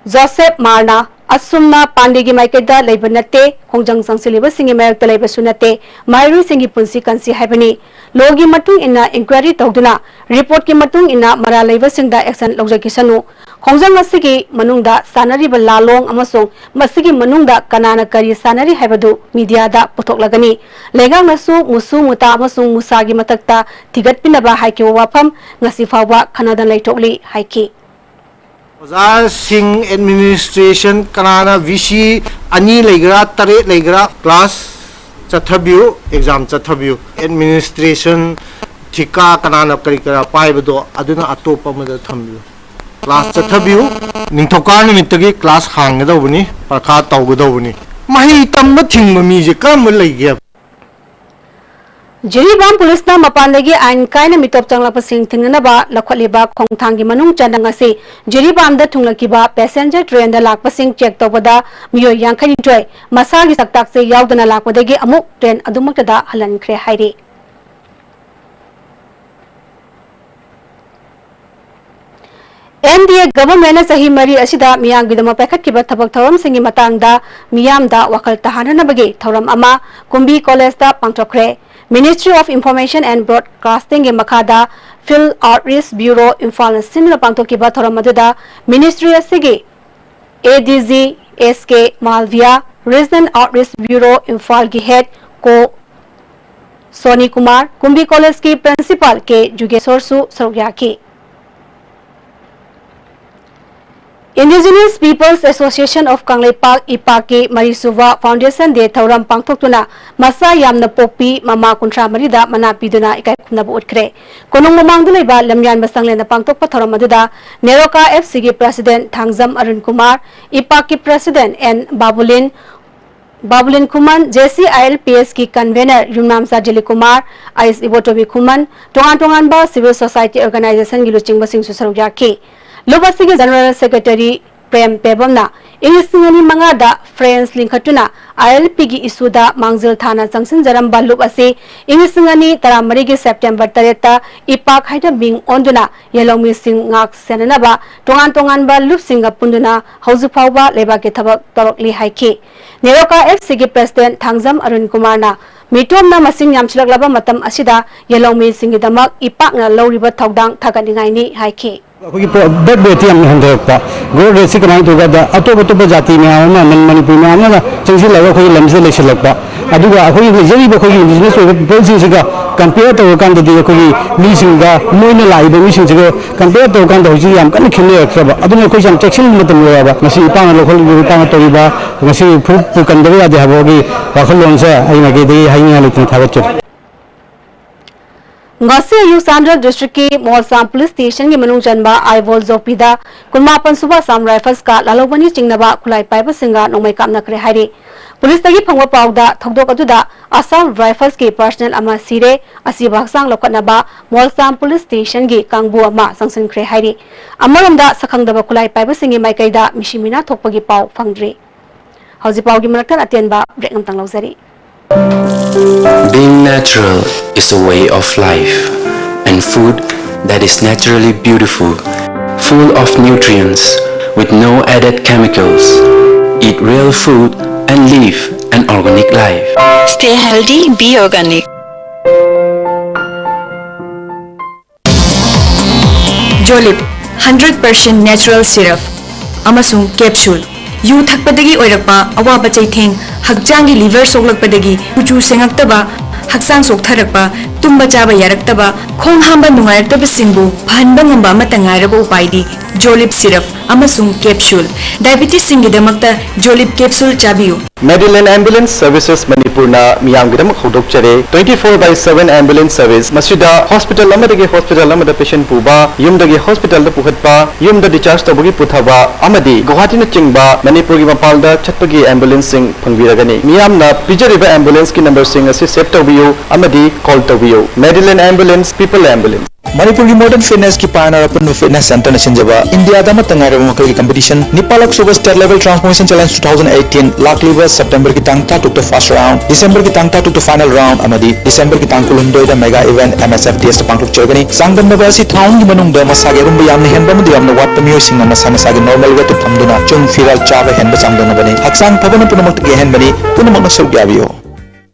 ꯖꯣꯁꯦꯐ ꯃꯥꯔꯅ ꯑꯁꯨꯝꯅ ꯄꯥꯟꯗꯦꯒꯤ ꯃꯥꯏꯀꯩꯗ ꯂꯩꯕ ꯅꯠꯇꯦ, ꯈꯣꯡꯖꯪ ꯆꯪꯁꯤꯜꯂꯤꯕꯁꯤꯡꯒꯤ ꯃꯔꯛꯇ ꯂꯩꯕꯁꯨ ꯅꯠꯇꯦ, ꯃꯍꯩꯔꯣꯏꯁꯤꯡꯒꯤ ꯄꯨꯟꯁꯤ ꯀꯟꯁꯤ ꯍꯥꯏꯕꯅꯤ꯫ ꯂꯣꯒꯤ ꯃꯇꯨꯡ ꯏꯟꯅ ꯏꯟꯀ꯭ꯋꯥꯏꯔꯤ ꯇꯧꯗꯨꯅ ꯔꯤꯄꯣꯔꯠꯀꯤ ꯃꯇꯨꯡ ꯏꯟꯅ ꯃꯔꯥꯜ ꯂꯩꯕꯁꯤꯡꯗ ꯑꯦꯛꯁꯟ ꯂꯧꯖꯈꯤꯁꯅꯨ꯫ ꯈꯣꯡꯖꯪ ꯑꯁꯤꯒꯤ ꯃꯅꯨꯡꯗ ꯁꯥꯟꯅꯔꯤꯕ ꯂꯥꯂꯣꯡ ꯑꯃꯁꯨꯡ ꯃꯁꯤꯒꯤ ꯃꯅꯨꯡꯗ ꯀꯅꯥꯅ ꯀꯔꯤ ꯁꯥꯟꯅꯔꯤ ꯍꯥꯏꯕꯗꯨ ꯃꯤꯗꯤꯌꯥꯗ ꯄꯨꯊꯣꯛꯂꯒꯅꯤ꯫ ꯂꯩꯉꯥꯛꯅꯁꯨ ꯃꯨꯁꯨ ꯃꯨꯇꯥ ꯑꯃꯁꯨꯡ ꯃꯨꯁꯥꯒꯤ ꯃꯊꯛꯇ ꯊꯤꯒꯠꯄꯤꯅꯕ ꯍꯥꯏꯈꯤꯕ ꯋꯥꯐꯝ ꯉꯁꯤ ꯐꯥꯎꯕ ꯈꯟꯅꯗꯅ ꯂꯩꯊꯣꯛꯂꯤ ꯍꯥꯏꯈꯤ꯫ ꯑꯣꯖꯥꯁꯤꯡ, ꯑꯦꯗꯃꯤꯅꯤꯁꯇ꯭ꯔꯦꯁꯟ, ꯀꯅꯥꯅ ꯚꯤ ꯁꯤ ꯑꯅꯤ ꯂꯩꯒꯦꯔꯥ, ꯇꯔꯦꯠ ꯂꯩꯒꯦꯔꯥ, ꯀ꯭ꯂꯥꯁ ꯆꯠꯊꯕꯤꯌꯨ, ꯑꯦꯛꯖꯥꯝ ꯆꯠꯊꯕꯤꯌꯨ꯫ ꯑꯦꯗꯃꯤꯅꯤꯁꯇ꯭ꯔꯦꯁꯟ, ꯊꯤꯀꯥ, ꯀꯅꯥꯅ ꯀꯔꯤ ꯀꯔꯥ ꯄꯥꯏꯕꯗꯣ, ꯑꯗꯨꯅ ꯑꯇꯣꯞꯄ ꯑꯃꯗ ꯊꯝꯕꯤꯌꯨ꯫ ꯀ꯭ꯂꯥꯁ ꯆꯠꯊꯕꯤꯌꯨ꯫ ꯅꯤꯡꯊꯧꯀꯥ ꯅꯨꯃꯤꯠꯇꯒꯤ ꯀ꯭ꯂꯥꯁ ꯍꯥꯡꯒꯗꯧꯕꯅꯤ, ꯄꯔꯈꯥ ꯇꯧꯒꯗꯧꯕꯅꯤ꯫ ꯃꯍꯩ ꯇꯝꯕ ꯊꯤꯡꯕ ꯃꯤꯁꯦ ꯀꯔꯝꯕ ꯂꯩꯒꯦ? ꯖꯤꯔꯤꯕꯥꯝ ꯄꯨꯂꯤꯁꯅ ꯃꯄꯥꯟꯗꯒꯤ ꯑꯥꯏꯟ ꯀꯥꯏꯅ ꯃꯤꯇꯣꯞ ꯆꯪꯂꯛꯄꯁꯤꯡ ꯊꯤꯡꯅꯅꯕ ꯂꯧꯈꯠꯂꯤꯕ ꯈꯣꯡꯊꯥꯡꯒꯤ ꯃꯅꯨꯡ ꯆꯟꯅ ꯉꯁꯤ ꯖꯤꯔꯤꯕꯥꯝꯗ ꯊꯨꯡꯂꯈꯤꯕ ꯄꯦꯁꯦꯟꯖꯔ ꯇ꯭ꯔꯦꯟꯗ ꯂꯥꯛꯄꯁꯤꯡ ꯆꯦꯛ ꯇꯧꯕꯗ ꯃꯤꯑꯣꯏ ꯌꯥꯡꯈꯩꯅꯤꯊꯣꯏ ꯃꯁꯥꯒꯤ ꯆꯥꯛꯇꯥꯛꯁꯦ ꯌꯥꯎꯗꯅ ꯂꯥꯛꯄꯗꯒꯤ ꯑꯃꯨꯛ ꯇ꯭ꯔꯦꯟ ꯑꯗꯨꯃꯛꯇꯗ ꯍꯜꯍꯟꯈ꯭ꯔꯦ ꯍꯥꯏꯔꯤ꯫ ꯑꯦꯟ ꯗꯤ ꯑꯦ ꯒꯚꯔꯟꯃꯦꯟꯠꯅ ꯆꯍꯤ ꯃꯔꯤ ꯑꯁꯤꯗ ꯃꯤꯌꯥꯝꯒꯤꯗꯃꯛ ꯄꯥꯏꯈꯠꯈꯤꯕ ꯊꯕꯛ ꯊꯧꯔꯝꯁꯤꯡꯒꯤ ꯃꯇꯥꯡꯗ ꯃꯤꯌꯥꯝꯗ ꯋꯥꯈꯜ ꯇꯥꯍꯟꯅꯅꯕꯒꯤ ꯊꯧꯔꯝ ꯑꯃ ꯀꯨꯝꯕꯤ ꯀꯣꯂꯦꯖꯇ ꯄꯥꯡꯊꯣꯛꯈ꯭ꯔꯦ꯫ Ministry of Information and Broadcastingꯒꯤ ꯃꯈꯥꯗ Field Outreach Bureau ꯏꯝꯐꯥꯜꯅ ꯁꯤꯟꯗꯨꯅ ꯄꯥꯡꯊꯣꯛꯈꯤꯕ ꯊꯧꯔꯝ ꯑꯗꯨꯗ ꯃꯤꯅꯤꯁꯇ꯭ꯔꯤ ꯑꯁꯤꯒꯤ ꯑꯦ ꯗꯤ ꯖꯤ ꯑꯦꯁ ꯀꯦ ꯃꯥꯜꯚꯤꯌꯥ, Regional Outreach Bureau ꯏꯝꯐꯥꯜꯒꯤ ꯍꯦꯗ ꯀꯣ ꯁꯣꯅꯤ ꯀꯨꯃꯥꯔ, ꯀꯨꯝꯕꯤ ꯀꯣꯂꯦꯖꯀꯤ ꯄ꯭ꯔꯤꯟꯁꯤꯄꯥꯜ ꯀꯦ ꯖꯨꯒꯦꯁꯣꯔꯁꯨ ꯁꯔꯨꯛ ꯌꯥꯈꯤ꯫ Indigenous Peoples Association of Kangleipak, ꯏꯄꯥꯛꯀꯤ ꯃꯔꯤꯁꯨꯕ Foundation Day ꯊꯧꯔꯝ ꯄꯥꯡꯊꯣꯛꯇꯨꯅ ꯃꯆꯥ ꯌꯥꯝꯅ ꯄꯣꯛꯄꯤ ꯃꯃꯥ ꯀꯨꯟꯊ꯭ꯔꯥ ꯃꯔꯤꯗ ꯃꯅꯥ ꯄꯤꯗꯨꯅ ꯏꯀꯥꯏ ꯈꯨꯝꯅꯕ ꯎꯠꯈ꯭ꯔꯦ꯫ ꯀꯣꯅꯨꯡ ꯃꯃꯥꯡꯗ ꯂꯩꯕ ꯂꯝꯌꯥꯟꯕ ꯁꯪꯂꯦꯟꯗ ꯄꯥꯡꯊꯣꯛꯄ ꯊꯧꯔꯝ ꯑꯗꯨꯗ ꯅꯦꯔꯣꯀꯥ ꯑꯦꯐ ꯁꯤꯒꯤ ꯄ꯭ꯔꯁꯤꯗꯦꯟꯠ ꯊꯥꯡꯖꯝ ꯑꯔꯨꯟ ꯀꯨꯃꯥꯔ, ꯏꯄꯥꯛꯀꯤ president N Babulin, Babulin Khuman, J C I L P ꯑꯦꯁꯀꯤ ꯀꯟꯚꯦꯅꯔ ꯌꯨꯝꯅꯥꯝꯆꯥ ꯖꯤꯂꯤꯀꯨꯃꯥꯔ, ꯑꯥꯏꯁ ꯏꯕꯣꯇꯣꯕꯤ ꯈꯨꯃꯟ, ꯇꯣꯉꯥꯟ ꯇꯣꯉꯥꯟꯕ civil society organizationꯒꯤ ꯂꯨꯆꯤꯡꯕꯁꯤꯡꯁꯨ ꯁꯔꯨꯛ ꯌꯥꯈꯤ꯫ ꯂꯨꯞ ꯑꯁꯤꯒꯤ General Secretary ꯄ꯭ꯔꯦꯝ ꯄꯦꯕꯝꯅ ꯏꯪ ꯂꯤꯁꯤꯡ ꯑꯅꯤ ꯃꯉꯥꯗ France ꯂꯤꯡꯈꯠꯇꯨꯅ ꯑꯥꯏ ꯑꯦꯜ ꯄꯤꯒꯤ ꯏꯁꯨꯗ ꯃꯥꯡꯖꯤꯜ ꯊꯥꯅ ꯆꯪꯁꯤꯟꯖꯔꯝꯕ ꯂꯨꯞ ꯑꯁꯤ ꯏꯪ ꯂꯤꯁꯤꯡ ꯑꯅꯤ ꯇꯔꯥꯃꯔꯤꯒꯤ September ꯇꯔꯦꯠꯇ ꯏꯄꯥꯛ ꯍꯥꯏꯅ ꯃꯤꯡ ꯑꯣꯟꯗꯨꯅ ꯌꯦꯜꯍꯧꯃꯤꯁꯤꯡ ꯉꯥꯛ ꯁꯦꯟꯅꯅꯕ ꯇꯣꯉꯥꯟ ꯇꯣꯉꯥꯟꯕ ꯂꯨꯞꯁꯤꯡꯒ ꯄꯨꯟꯗꯨꯅ ꯍꯧꯖꯤꯛ ꯐꯥꯎꯕ ꯂꯩꯕꯥꯛꯀꯤ ꯊꯕꯛ ꯇꯧꯔꯛꯂꯤ ꯍꯥꯏꯈꯤ꯫ ꯅꯦꯔꯣꯀꯥ ꯑꯦꯐ ꯁꯤꯒꯤ ꯄ꯭ꯔꯁꯤꯗꯦꯟꯠ ꯊꯥꯡꯖꯝ ꯑꯔꯨꯟ ꯀꯨꯃꯥꯔꯅ ꯃꯤꯇꯣꯞꯅ ꯃꯁꯤꯡ ꯌꯥꯝꯁꯤꯜꯂꯛꯂꯕ ꯃꯇꯝ ꯑꯁꯤꯗ ꯌꯦꯜꯍꯧꯃꯤꯁꯤꯡꯒꯤꯗꯃꯛ ꯏꯄꯥꯛꯅ ꯂꯧꯔꯤꯕ ꯊꯧꯗꯥꯡ ꯊꯥꯒꯠꯅꯤꯡꯉꯥꯏꯅꯤ ꯍꯥꯏꯈꯤ꯫ ꯑꯩꯈꯣꯏꯒꯤ ꯄ꯭ꯔ-, birth rateꯇꯤ ꯌꯥꯝꯅ ꯍꯟꯊꯔꯛꯄ꯫ Growth rateꯁꯤ ꯀꯃꯥꯏꯅ ꯇꯧꯒꯦ ꯍꯥꯏꯕꯗ, ꯑꯇꯣꯞ ꯑꯇꯣꯞꯄ ꯖꯥꯇꯤ ꯃꯌꯥꯝ ꯑꯃ, ꯃꯟ-, ꯃꯅꯤꯄꯨꯔꯤ ꯃꯌꯥꯝ ꯑꯃꯒ ꯆꯪꯁꯤꯜꯂꯒ ꯑꯩꯈꯣꯏꯒꯤ ꯂꯝꯁꯤꯗ ꯂꯩꯁꯤꯜꯂꯛꯄ, ꯑꯗꯨꯒ ꯑꯩꯈꯣꯏꯒꯤ ꯂꯩꯖꯔꯤꯕ ꯑꯩꯈꯣꯏꯒꯤ indigenous ꯑꯣꯏꯕ peopleꯁꯤꯡꯁꯤꯒ ꯀꯝꯄꯤꯌꯔ ꯇꯧꯔꯀꯥꯟꯗꯗꯤ ꯑꯩꯈꯣꯏꯒꯤ ꯃꯤꯁꯤꯡꯒ, ꯃꯣꯏꯅ ꯂꯥꯛꯏꯕ ꯃꯤꯁꯤꯡꯁꯤꯒ ꯀꯝꯄꯤꯌꯔ ꯇꯧꯔꯀꯥꯟꯗ ꯍꯧꯖꯤꯛ ꯌꯥꯝ ꯀꯟꯅ ꯈꯦꯠꯅꯔꯛꯇ꯭ꯔꯕ꯫ ꯑꯗꯨꯅ ꯑꯩꯈꯣꯏꯁꯦ ꯌꯥꯝ ꯆꯦꯛꯁꯤꯟꯕ ꯃꯇꯝ ꯑꯣꯏꯔꯕ꯫ ꯉꯁꯤ ꯏꯄꯥꯅ ꯂꯧꯈꯠꯂꯤꯕ, ꯏꯄꯥꯅ ꯇꯧꯔꯤꯕ, ꯉꯁꯤ ꯐꯨꯔꯨꯞꯄꯨ ꯀꯟꯗꯕ ꯌꯥꯗꯦ ꯍꯥꯏꯕꯒꯤ ꯋꯥꯈꯜꯂꯣꯟꯁꯦ ꯑꯩ ꯃꯥꯏꯀꯩꯗꯒꯤ ꯍꯥꯏꯅꯤꯡꯉꯥꯏ ꯂꯩꯇꯅ ꯊꯥꯒꯠꯆꯔꯤ꯫ ꯉꯁꯤ ꯑꯌꯨꯛ ꯆꯥꯟꯗꯦꯜ ꯗꯤꯁꯇ꯭ꯔꯤꯛꯀꯤ ꯃꯣꯜꯁꯥꯝ ꯄꯨꯂꯤꯁ ꯁ꯭ꯇꯦꯁꯟꯒꯤ ꯃꯅꯨꯡ ꯆꯟꯕ ꯑꯥꯏꯕꯣꯜ ꯖꯣꯄꯤꯗ ꯀꯨꯟꯃꯥꯄꯟ ꯁꯨꯕ ꯑꯁꯥꯝ ꯔꯥꯏꯐꯜꯁꯀ ꯂꯥꯜꯍꯧꯕꯅꯤ ꯆꯤꯡꯅꯕ ꯈꯨꯠꯂꯥꯏ ꯄꯥꯏꯕꯁꯤꯡꯒ ꯅꯣꯡꯃꯩ ꯀꯥꯞꯅꯈ꯭ꯔꯦ ꯍꯥꯏꯔꯤ꯫ ꯄꯨꯂꯤꯁꯇꯒꯤ ꯐꯪꯕ ꯄꯥꯎꯗ ꯊꯧꯗꯣꯛ ꯑꯗꯨꯗ ꯑꯁꯥꯝ ꯔꯥꯏꯐꯜꯁꯀꯤ ꯄꯔꯁꯅꯦꯜ ꯑꯃ ꯁꯤꯔꯦ, ꯑꯁꯤꯕ ꯍꯛꯆꯥꯡ ꯂꯧꯈꯠꯅꯕ ꯃꯣꯜꯁꯥꯝ ꯄꯨꯂꯤꯁ ꯁ꯭ꯇꯦꯁꯟꯒꯤ ꯀꯥꯡꯕꯨ ꯑꯃ ꯆꯪꯁꯤꯟꯈ꯭ꯔꯦ ꯍꯥꯏꯔꯤ꯫ ꯑꯃꯔꯣꯝꯗ ꯁꯛꯈꯪꯗꯕ ꯈꯨꯠꯂꯥꯏ ꯄꯥꯏꯕꯁꯤꯡꯒꯤ ꯃꯥꯏꯀꯩꯗ ꯃꯤꯁꯤ ꯃꯤꯅꯥ ꯊꯣꯛꯄꯒꯤ ꯄꯥꯎ ꯐꯪꯗ꯭ꯔꯤ꯫ ꯍꯧꯖꯤꯛ ꯄꯥꯎꯒꯤ ꯃꯔꯛꯇ ꯑꯇꯦꯟꯕ ꯕ꯭ꯔꯦꯛ ꯑꯃꯇꯪ ꯂꯧꯖꯔꯤ꯫ Being natural is a way of life, and food that is naturally beautiful, full of nutrients, with no added chemicals. Eat real food and live an organic life. Stay healthy, be organic. Jolip hundred percent natural syrup ꯑꯃꯁꯨꯡ capsule. ꯌꯨ ꯊꯛꯄꯗꯒꯤ ꯑꯣꯏꯔꯛꯄ ꯑꯋꯥꯕ ꯆꯩꯊꯦꯡ, ꯍꯛꯆꯥꯡꯒꯤ liver ꯁꯣꯛꯂꯛꯄꯗꯒꯤ ꯀꯨꯆꯨ ꯁꯦꯡꯉꯛꯇꯕ, ꯍꯛꯆꯥꯡ ꯆꯣꯛꯊꯔꯛꯄ, ꯇꯨꯝꯕ ꯆꯥꯕ ꯌꯥꯔꯛꯇꯕ, ꯈꯣꯡ ꯍꯥꯝꯕ ꯅꯨꯡꯉꯥꯏꯔꯛꯇꯕꯁꯤꯡꯕꯨ ꯐꯍꯟꯕ ꯉꯝꯕ ꯑꯃꯠꯇ ꯉꯥꯏꯔꯕ ꯎꯄꯥꯏꯗꯤ ꯖꯣꯂꯤꯞ ꯁꯤꯔꯞ ꯑꯃꯁꯨꯡ ꯀꯦꯞꯁꯨꯜ꯫ ꯗꯥꯏꯕꯤꯇꯤꯁꯁꯤꯡꯒꯤꯗꯃꯛꯇ ꯖꯣꯂꯤꯞ ꯀꯦꯞꯁꯨꯜ ꯆꯥꯕꯤꯌꯨ꯫ Medilyn Ambulance Services ꯃꯅꯤꯄꯨꯔꯅ ꯃꯤꯌꯥꯝꯒꯤꯗꯃꯛ ꯍꯧꯗꯣꯛꯆꯔꯦ꯫ Twenty four by seven ambulance service꯫ ꯃꯁꯤꯗ ꯍꯣꯁꯄꯤꯇꯥꯜ ꯑꯃꯗꯒꯤ ꯍꯣꯁꯄꯤꯇꯥꯜ ꯑꯃꯗ ꯄꯦꯁꯦꯟ ꯄꯨꯕ, ꯌꯨꯝꯗꯒꯤ ꯍꯣꯁꯄꯤꯇꯥꯜꯗ ꯄꯨꯈꯠꯄ, ꯌꯨꯝꯗ ꯗꯤꯆꯥꯔꯖ ꯇꯧꯕꯒꯤ ꯄꯨꯊꯕ ꯑꯃꯗꯤ ꯒꯨꯋꯥꯍꯥꯇꯤꯅꯆꯤꯡꯕ ꯃꯅꯤꯄꯨꯔꯒꯤ ꯃꯄꯥꯟꯗ ꯆꯠꯄꯒꯤ ꯑꯦꯝꯕꯨꯂꯦꯟꯁꯁꯤꯡ ꯐꯪꯕꯤꯔꯒꯅꯤ꯫ ꯃꯤꯌꯥꯝꯅ ꯄꯤꯖꯔꯤꯕ ꯑꯦꯝꯕꯨꯂꯦꯟꯁꯀꯤ ꯅꯝꯕꯔꯁꯤꯡ ꯑꯁꯤ ꯁꯦꯚ ꯇꯧꯕꯤꯌꯨ ꯑꯃꯗꯤ ꯀꯣꯜ ꯇꯧꯕꯤꯌꯨ꯫ Medilyn Ambulance, People Ambulance꯫ ꯃꯅꯤꯄꯨꯔꯒꯤ ꯃꯣꯗꯔꯟ ꯐꯤꯠꯅꯦꯁꯀꯤ ꯄꯥꯏꯑꯣꯅꯤꯌꯔ ꯑꯄꯨꯟꯕ ꯐꯤꯠꯅꯦꯁ ꯁꯦꯟꯇꯔꯅ ꯁꯤꯟꯖꯕ ꯏꯟꯗꯤꯌꯥꯗ ꯑꯃꯠꯇ ꯉꯥꯏꯔꯕ ꯃꯈꯜꯒꯤ ꯀꯝꯄꯤꯇꯤꯁꯟ ꯅꯤꯄꯥꯜꯂꯛ ꯁꯨꯕ state level transformation challenge two thousand eighteen ꯂꯥꯛꯂꯤꯕ ꯁꯦꯞꯇꯦꯝꯕꯔꯒꯤ ꯇꯥꯡ ꯇꯔꯥꯇꯔꯨꯛꯇ ꯐꯥꯔꯁ ꯔꯥꯎꯟ, ꯗꯤꯁꯦꯝꯕꯔꯒꯤ ꯇꯥꯡ ꯇꯔꯥꯇꯔꯨꯛꯇ ꯐꯥꯏꯅꯦꯜ ꯔꯥꯎꯟ ꯑꯃꯗꯤ ꯗꯤꯁꯦꯝꯕꯔꯒꯤ ꯇꯥꯡ ꯀꯨꯟꯍꯨꯝꯗꯣꯏꯗ ꯃꯦꯒꯥ ꯏꯚꯦꯟꯠ ꯑꯦꯝ ꯑꯦꯁ ꯑꯦꯐ ꯗꯤ ꯑꯦꯁꯇ ꯄꯥꯡꯊꯣꯛꯆꯒꯅꯤ꯫ ꯆꯥꯡꯗꯝꯅꯕ ꯑꯁꯤ ꯊꯥ ꯑꯍꯨꯝꯒꯤ ꯃꯅꯨꯡꯗ ꯃꯁꯥꯒꯤ ꯑꯔꯨꯝꯕ ꯌꯥꯝꯅ ꯍꯦꯟꯕ ꯑꯃꯗꯤ ꯌꯥꯝꯅ ꯋꯥꯠꯄ ꯃꯤꯑꯣꯏꯁꯤꯡꯅ ꯃꯁꯥ ꯃꯁꯥꯒꯤ ꯅꯣꯔꯃꯦꯜ ꯋꯦꯠꯇ ꯊꯝꯗꯨꯅ ꯆꯨꯡ ꯐꯤꯔꯥꯜ ꯆꯥꯕ ꯍꯦꯟꯕ ꯆꯥꯡꯗꯝꯅꯕꯅꯤ꯫ ꯍꯛꯆꯥꯡ ꯐꯕꯅ ꯄꯨꯝꯅꯃꯛꯇꯒꯤ ꯑꯍꯦꯟꯕꯅꯤ꯫ ꯄꯨꯝꯅꯃꯛꯅ ꯁꯔꯨꯛ ꯌꯥꯕꯤꯌꯨ꯫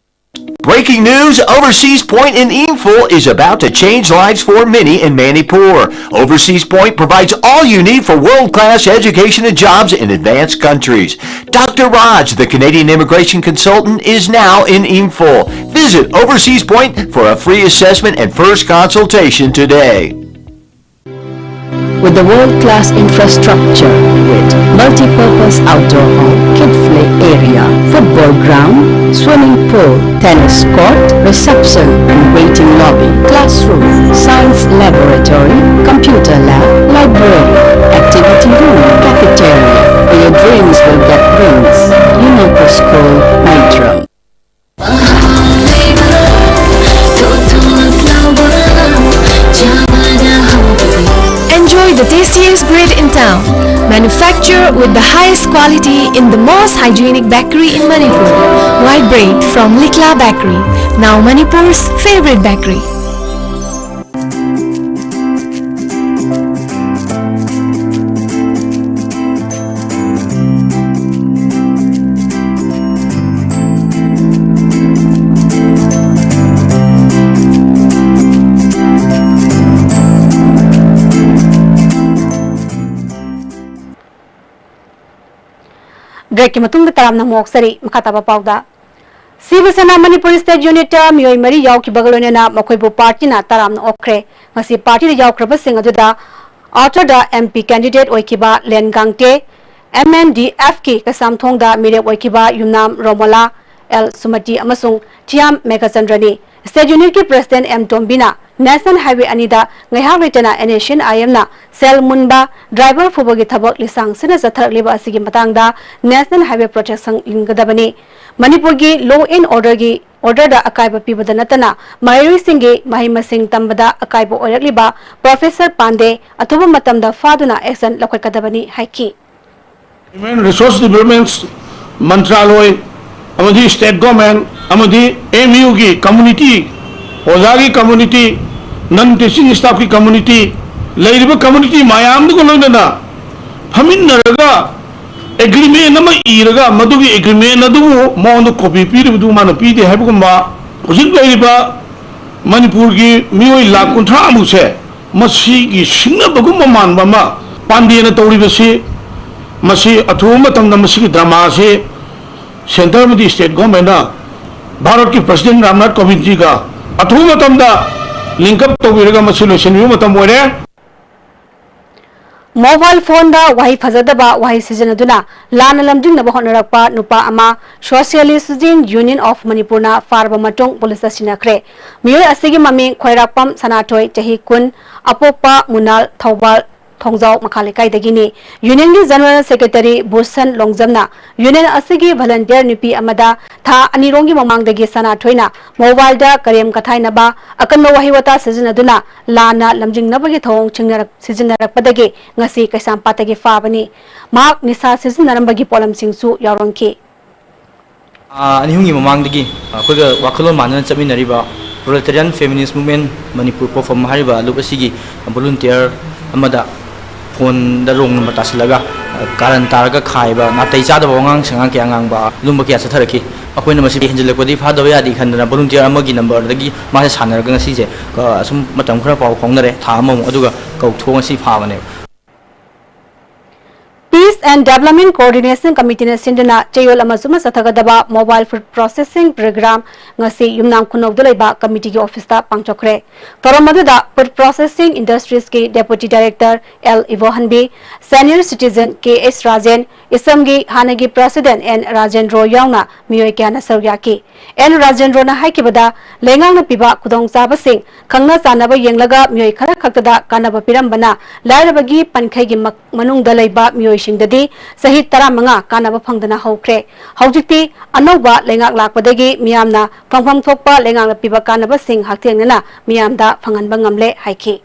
Breaking news, Overseas Point in Imphal is about to change lives for many in Manipur. Overseas Point provides all you need for world-class education and jobs in advanced countries. Doctor Raj, the Canadian immigration consultant, is now in Imphal. Visit Overseas Point for a free assessment and first consultation today. With the world-class infrastructure, with multi-purpose outdoor hall, kid play area, football ground, swimming pool, tennis court, reception and waiting lobby, classroom, science laboratory, computer lab, library, activity room, cafeteria, where your dreams will get wings. Unoko School, Maitram. Enjoy the tastiest bread in town. Manufactured with the highest quality in the most hygienic bakery in Manipur. White bread from Likla Bakery, now Manipur's favorite bakery. ꯕ꯭ꯔꯦꯛꯀꯤ ꯃꯇꯨꯡꯗ ꯇꯔꯥꯝꯅ ꯑꯃꯨꯛ ꯑꯣꯛꯆꯔꯤ꯫ ꯃꯈꯥ ꯇꯥꯕ ꯄꯥꯎꯗ, ꯁꯤꯕ ꯁꯦꯅꯥ Manipur state ꯌꯨꯅꯤꯠꯇ ꯃꯤꯑꯣꯏ ꯃꯔꯤ ꯌꯥꯎꯈꯤꯕꯒ ꯂꯣꯏꯅꯅ ꯃꯈꯣꯏꯕꯨ ꯄꯥꯔꯇꯤꯅ ꯇꯔꯥꯝꯅ ꯑꯣꯛꯈ꯭ꯔꯦ꯫ ꯉꯁꯤ ꯄꯥꯔꯇꯤꯗ ꯌꯥꯎꯈ꯭ꯔꯕꯁꯤꯡ ꯑꯗꯨꯗ ꯑꯥꯎꯇꯔꯗ ꯑꯦꯝ ꯄꯤ ꯀꯦꯟꯗꯤꯗꯦꯠ ꯑꯣꯏꯈꯤꯕ ꯂꯦꯟ ꯒꯥꯡꯇꯦ, ꯑꯦꯝ ꯑꯦꯟ ꯗꯤ ꯑꯦꯐꯀꯤ ꯀꯩꯁꯥꯝꯊꯣꯡꯗ ꯃꯤꯔꯦꯞ ꯑꯣꯏꯈꯤꯕ ꯌꯨꯝꯅꯥꯝ ꯔꯣꯃꯣꯂꯥ, ꯑꯦꯜ ꯁꯨꯃꯇꯤ ꯑꯃꯁꯨꯡ ꯊꯤꯌꯥꯝ ꯃꯦꯘꯆꯟꯗ꯭ꯔꯅꯤ꯫ ꯁ꯭ꯇꯦꯠ ꯌꯨꯅꯤꯠꯀꯤ ꯄ꯭ꯔꯁꯤꯗꯦꯟꯠ ꯑꯦꯝ ꯇꯣꯝꯕꯤꯅ ꯅꯦꯁꯅꯦꯜ ꯍꯥꯏꯋꯦ ꯑꯅꯤꯗ ꯉꯥꯏꯍꯥꯛ ꯂꯩꯇꯅ ꯑꯦꯟ ꯑꯦꯁ ꯑꯦꯟ ꯑꯥꯏ ꯑꯦꯝꯅ ꯁꯦꯜ ꯃꯨꯟꯕ, ꯗ꯭ꯔꯥꯏꯚꯔ ꯐꯨꯕꯒꯤ ꯊꯕꯛ ꯂꯤꯁꯥꯡ ꯁꯤꯠꯅ ꯆꯠꯊꯔꯛꯂꯤꯕ ꯑꯁꯤꯒꯤ ꯃꯇꯥꯡꯗ ꯅꯦꯁꯅꯦꯜ ꯍꯥꯏꯋꯦ ꯄ꯭ꯔꯣꯇꯦꯛꯁꯟ ꯌꯦꯡꯒꯗꯕꯅꯤ꯫ ꯃꯅꯤꯄꯨꯔꯒꯤ ꯂꯣ ꯑꯦꯟ ꯑꯣꯔꯗꯔꯒꯤ ꯑꯣꯔꯗꯔꯗ ꯑꯀꯥꯏꯕ ꯄꯤꯕꯗ ꯅꯠꯇꯅ ꯃꯍꯩꯔꯣꯏꯁꯤꯡꯒꯤ ꯃꯍꯩ ꯃꯁꯤꯡ ꯇꯝꯕꯗ ꯑꯀꯥꯏꯕ ꯑꯣꯏꯔꯛꯂꯤꯕ ꯄ꯭ꯔꯣꯐꯦꯁꯔ ꯄꯥꯟꯗꯦ ꯑꯊꯨꯕ ꯃꯇꯝꯗ ꯐꯥꯗꯨꯅ ꯑꯦꯛꯁꯟ ꯂꯧꯈꯠꯀꯗꯕꯅꯤ ꯍꯥꯏꯈꯤ꯫ Human Resource Development ꯃꯟꯇ꯭ꯔꯥꯂꯣꯏ ꯑꯃꯗꯤ ꯁ꯭ꯇꯦꯠ ꯒꯣꯔꯃꯦꯟ ꯑꯃꯗꯤ ꯑꯦꯝ ꯌꯨꯒꯤ ꯀꯝꯃꯨꯅꯤꯇꯤ, ꯑꯣꯖꯥꯒꯤ ꯀꯝꯃꯨꯅꯤꯇꯤ, ꯅꯟ ꯇꯤꯆꯤꯡ ꯁ꯭ꯇꯥꯐꯀꯤ ꯀꯝꯃꯨꯅꯤꯇꯤ, ꯂꯩꯔꯤꯕ ꯀꯝꯃꯨꯅꯤꯇꯤ ꯃꯌꯥꯝꯗꯨꯒ ꯂꯣꯏꯅꯅ ꯐꯝꯃꯤꯟꯅꯔꯒ ꯑꯦꯒ꯭ꯔꯤꯃꯦꯟ ꯑꯃ ꯏꯔꯒ ꯃꯗꯨꯒꯤ ꯑꯦꯒ꯭ꯔꯤꯃꯦꯟ ꯑꯗꯨꯕꯨ ꯃꯉꯣꯟꯗ ꯀꯣꯄꯤ ꯄꯤꯔꯤꯕꯗꯨ ꯃꯥꯅ ꯄꯤꯗꯦ ꯍꯥꯏꯕꯒꯨꯝꯕ, ꯍꯧꯖꯤꯛ ꯂꯩꯔꯤꯕ ꯃꯅꯤꯄꯨꯔꯒꯤ ꯃꯤꯑꯣꯏ ꯂꯥꯈ ꯀꯨꯟꯊ꯭ꯔꯥ ꯃꯨꯛꯁꯦ ꯃꯁꯤꯒꯤ ꯁꯤꯡꯅꯕꯒꯨꯝꯕ ꯃꯥꯟꯕ ꯑꯃ ꯄꯥꯟꯗꯦꯅ ꯇꯧꯔꯤꯕꯁꯤ, ꯃꯁꯤ ꯑꯊꯨꯕ ꯃꯇꯝꯗ ꯃꯁꯤꯒꯤ ꯗ꯭ꯔꯃꯥꯁꯤ ꯁꯦꯟꯇꯔ ꯑꯃꯗꯤ ꯁ꯭ꯇꯦꯠ ꯒꯣꯔꯃꯦꯟꯅ ꯚꯥꯔꯠꯀꯤ ꯄ꯭ꯔꯁꯤꯗꯦꯟ ꯔꯥꯝꯅꯥꯊ ꯀꯣꯕꯤꯟꯗꯖꯤꯒ ꯑꯊꯨꯕ ꯃꯇꯝꯗ ꯂꯤꯡꯀꯞ ꯇꯧꯕꯤꯔꯒ ꯃꯁꯤ ꯂꯣꯏꯁꯤꯟꯕꯤꯕ ꯃꯇꯝ ꯑꯣꯏꯔꯦ꯫ ꯃꯣꯕꯥꯏꯜ ꯐꯣꯟꯗ ꯋꯥꯍꯩ ꯐꯖꯗꯕ ꯋꯥꯍꯩ ꯁꯤꯖꯤꯟꯅꯗꯨꯅ ꯂꯥꯟꯅ ꯂꯝꯖꯤꯡꯅꯕ ꯍꯣꯠꯅꯔꯛꯄ ꯅꯨꯄꯥ ꯑꯃ ꯁꯣꯁꯤꯌꯦꯂꯤꯁ ꯁ꯭ꯇꯨꯗꯦꯟꯠ ꯌꯨꯅꯤꯌꯟ ꯑꯣꯐ ꯃꯅꯤꯄꯨꯔꯅ ꯐꯥꯔꯕ ꯃꯇꯨꯡ ꯄꯨꯂꯤꯁꯇ ꯁꯤꯟꯅꯈ꯭ꯔꯦ꯫ ꯃꯤꯑꯣꯏ ꯑꯁꯤꯒꯤ ꯃꯃꯤꯡ ꯈ꯭ꯋꯥꯏꯔꯥꯛꯄꯝ ꯁꯅꯥꯊꯣꯏ, ꯆꯍꯤ ꯀꯨꯟ, ꯑꯄꯣꯛꯄ ꯃꯨꯅꯥꯜ, ꯊꯧꯕꯥꯜ ꯊꯣꯡꯖꯥꯎ ꯃꯈꯥ ꯂꯩꯀꯥꯏꯗꯒꯤꯅꯤ꯫ ꯌꯨꯅꯤꯌꯟꯒꯤ ꯖꯦꯅꯔꯦꯜ ꯁꯦꯀ꯭ꯔꯦꯇꯔꯤ ꯚꯨꯁꯟ ꯂꯣꯡꯖꯝꯅ ꯌꯨꯅꯤꯌꯟ ꯑꯁꯤꯒꯤ ꯚꯣꯂꯨꯟꯇꯤꯌꯔ ꯅꯨꯄꯤ ꯑꯃꯗ ꯊꯥ ꯑꯅꯤꯔꯣꯝꯒꯤ ꯃꯃꯥꯡꯗꯒꯤ ꯁꯅꯥꯊꯣꯏꯅ ꯃꯣꯕꯥꯏꯜꯗ ꯀꯔꯦꯝ ꯀꯊꯥꯏꯅꯕ, ꯑꯀꯟꯕ ꯋꯥꯍꯩ ꯋꯥꯇꯥ ꯁꯤꯖꯤꯟꯅꯗꯨꯅ ꯂꯥꯟꯅ ꯂꯝꯖꯤꯡꯅꯕꯒꯤ ꯊꯧꯑꯣꯡ ꯁꯤꯖꯤꯟꯅꯔꯛꯄꯗꯒꯤ ꯉꯁꯤ ꯀꯩꯁꯥꯝꯄꯥꯠꯇꯒꯤ ꯐꯥꯕꯅꯤ꯫ ꯃꯍꯥꯛ ꯅꯤꯁꯥ ꯁꯤꯖꯤꯟꯅꯔꯝꯕꯒꯤ ꯄꯣꯠꯂꯝꯁꯤꯡꯁꯨ ꯌꯥꯎꯔꯝꯈꯤ꯫ ꯊꯥ ꯑꯅꯤ ꯑꯍꯨꯝꯒꯤ ꯃꯃꯥꯡꯗꯒꯤ ꯑꯩꯈꯣꯏꯒ ꯋꯥꯈꯜꯂꯣꯟ ꯃꯥꯟꯅꯅ ꯆꯠꯃꯤꯟꯅꯔꯤꯕ Proletarian Feminist Movement Manipur, ꯄꯣꯐꯝ ꯍꯥꯏꯔꯤꯕ ꯂꯨꯞ ꯑꯁꯤꯒꯤ ꯚꯣꯂꯨꯟꯇꯤꯌꯔ ꯑꯃꯗ ꯐꯣꯟꯗ ꯔꯣꯡ ꯅꯝꯕꯔ ꯇꯥꯁꯤꯜꯂꯒ ꯀꯥꯔꯟ ꯇꯥꯔꯒ ꯈꯥꯏꯕ, ꯅꯥꯇꯩ ꯆꯥꯗꯕ ꯋꯥꯉꯥꯡ ꯁꯉꯥꯡ ꯀꯌꯥ ꯉꯥꯡꯕ, ꯑꯗꯨꯝꯕ ꯀꯌꯥ ꯆꯠꯊꯔꯛꯈꯤ꯫ ꯑꯩꯈꯣꯏꯅ ꯃꯁꯤꯗꯤ ꯍꯦꯟꯖꯤꯜꯂꯛꯄꯗꯤ ꯐꯥꯗꯕ ꯌꯥꯗꯦ ꯈꯟꯗꯅ ꯚꯣꯂꯨꯟꯇꯤꯌꯔ ꯑꯃꯒꯤ ꯅꯝꯕꯔꯗꯒꯤ ꯃꯥꯁꯦ ꯁꯥꯟꯅꯔꯒ ꯉꯁꯤꯁꯦ, ꯑ, ꯑꯁꯨꯝ ꯃꯇꯝ ꯈꯔ ꯄꯥꯎ ꯐꯥꯎꯅꯔꯦ, ꯊꯥ ꯑꯃꯃꯨꯛ, ꯑꯗꯨꯒ ꯀꯧꯊꯣꯛꯑ ꯉꯁꯤ ꯐꯥꯕꯅꯦꯕ꯫ Peace and Development Coordination Committeeꯅ ꯁꯤꯟꯗꯨꯅ ꯆꯌꯣꯜ ꯑꯃ ꯆꯨꯞꯅ ꯆꯠꯊꯒꯗꯕ Mobile Food Processing Program ꯉꯁꯤ ꯌꯨꯝꯅꯥꯝ ꯈꯨꯅꯧꯗ ꯂꯩꯕ ꯀꯃꯤꯇꯤꯒꯤ ꯑꯣꯐꯤꯁꯇ ꯄꯥꯡꯊꯣꯛꯈ꯭ꯔꯦ꯫ ꯊꯧꯔꯝ ꯑꯗꯨꯗ Food Processing Industriesꯀꯤ Deputy Director L Ibohanbi, Senior Citizen K H Rajen, ꯏꯁꯝꯒꯤ ꯍꯥꯟꯅꯒꯤ President ꯑꯦꯟ ꯔꯥꯖꯦꯟꯗ꯭ꯔꯣ ꯌꯥꯎꯅ ꯃꯤꯑꯣꯏ ꯀꯌꯥꯅ ꯁꯔꯨꯛ ꯌꯥꯈꯤ꯫ ꯑꯦꯟ ꯔꯥꯖꯦꯟꯗ꯭ꯔꯣꯅ ꯍꯥꯏꯈꯤꯕꯗ, ꯂꯩꯉꯥꯛꯅ ꯄꯤꯕ ꯈꯨꯗꯣꯡꯆꯥꯕꯁꯤꯡ ꯈꯪꯅ ꯆꯥꯟꯅꯕ ꯌꯦꯡꯂꯒ ꯃꯤꯑꯣꯏ ꯈꯔ ꯈꯛꯇꯗ ꯀꯥꯟꯅꯕ ꯄꯤꯔꯝꯕꯅ ꯂꯥꯏꯔꯕꯒꯤ ꯄꯟꯈꯩꯒꯤ ꯃꯛ-, ꯃꯅꯨꯡꯗ ꯂꯩꯕ ꯃꯤꯑꯣꯏꯁꯤꯡꯗꯗꯤ ꯆꯍꯤ ꯇꯔꯥꯃꯉꯥ ꯀꯥꯟꯅꯕ ꯐꯪꯗꯅ ꯍꯧꯈ꯭ꯔꯦ꯫ ꯍꯧꯖꯤꯛꯇꯤ ꯑꯅꯧꯕ ꯂꯩꯉꯥꯛ ꯂꯥꯛꯄꯗꯒꯤ ꯃꯤꯌꯥꯝꯅ ꯐꯪꯐꯝ ꯊꯣꯛꯄ ꯂꯩꯉꯥꯛꯅ ꯄꯤꯕ ꯀꯥꯟꯅꯕꯁꯤꯡ ꯍꯛꯊꯦꯡꯅꯅ ꯃꯤꯌꯥꯝꯗ ꯐꯪꯍꯟꯕ ꯉꯝꯂꯦ ꯍꯥꯏꯈꯤ꯫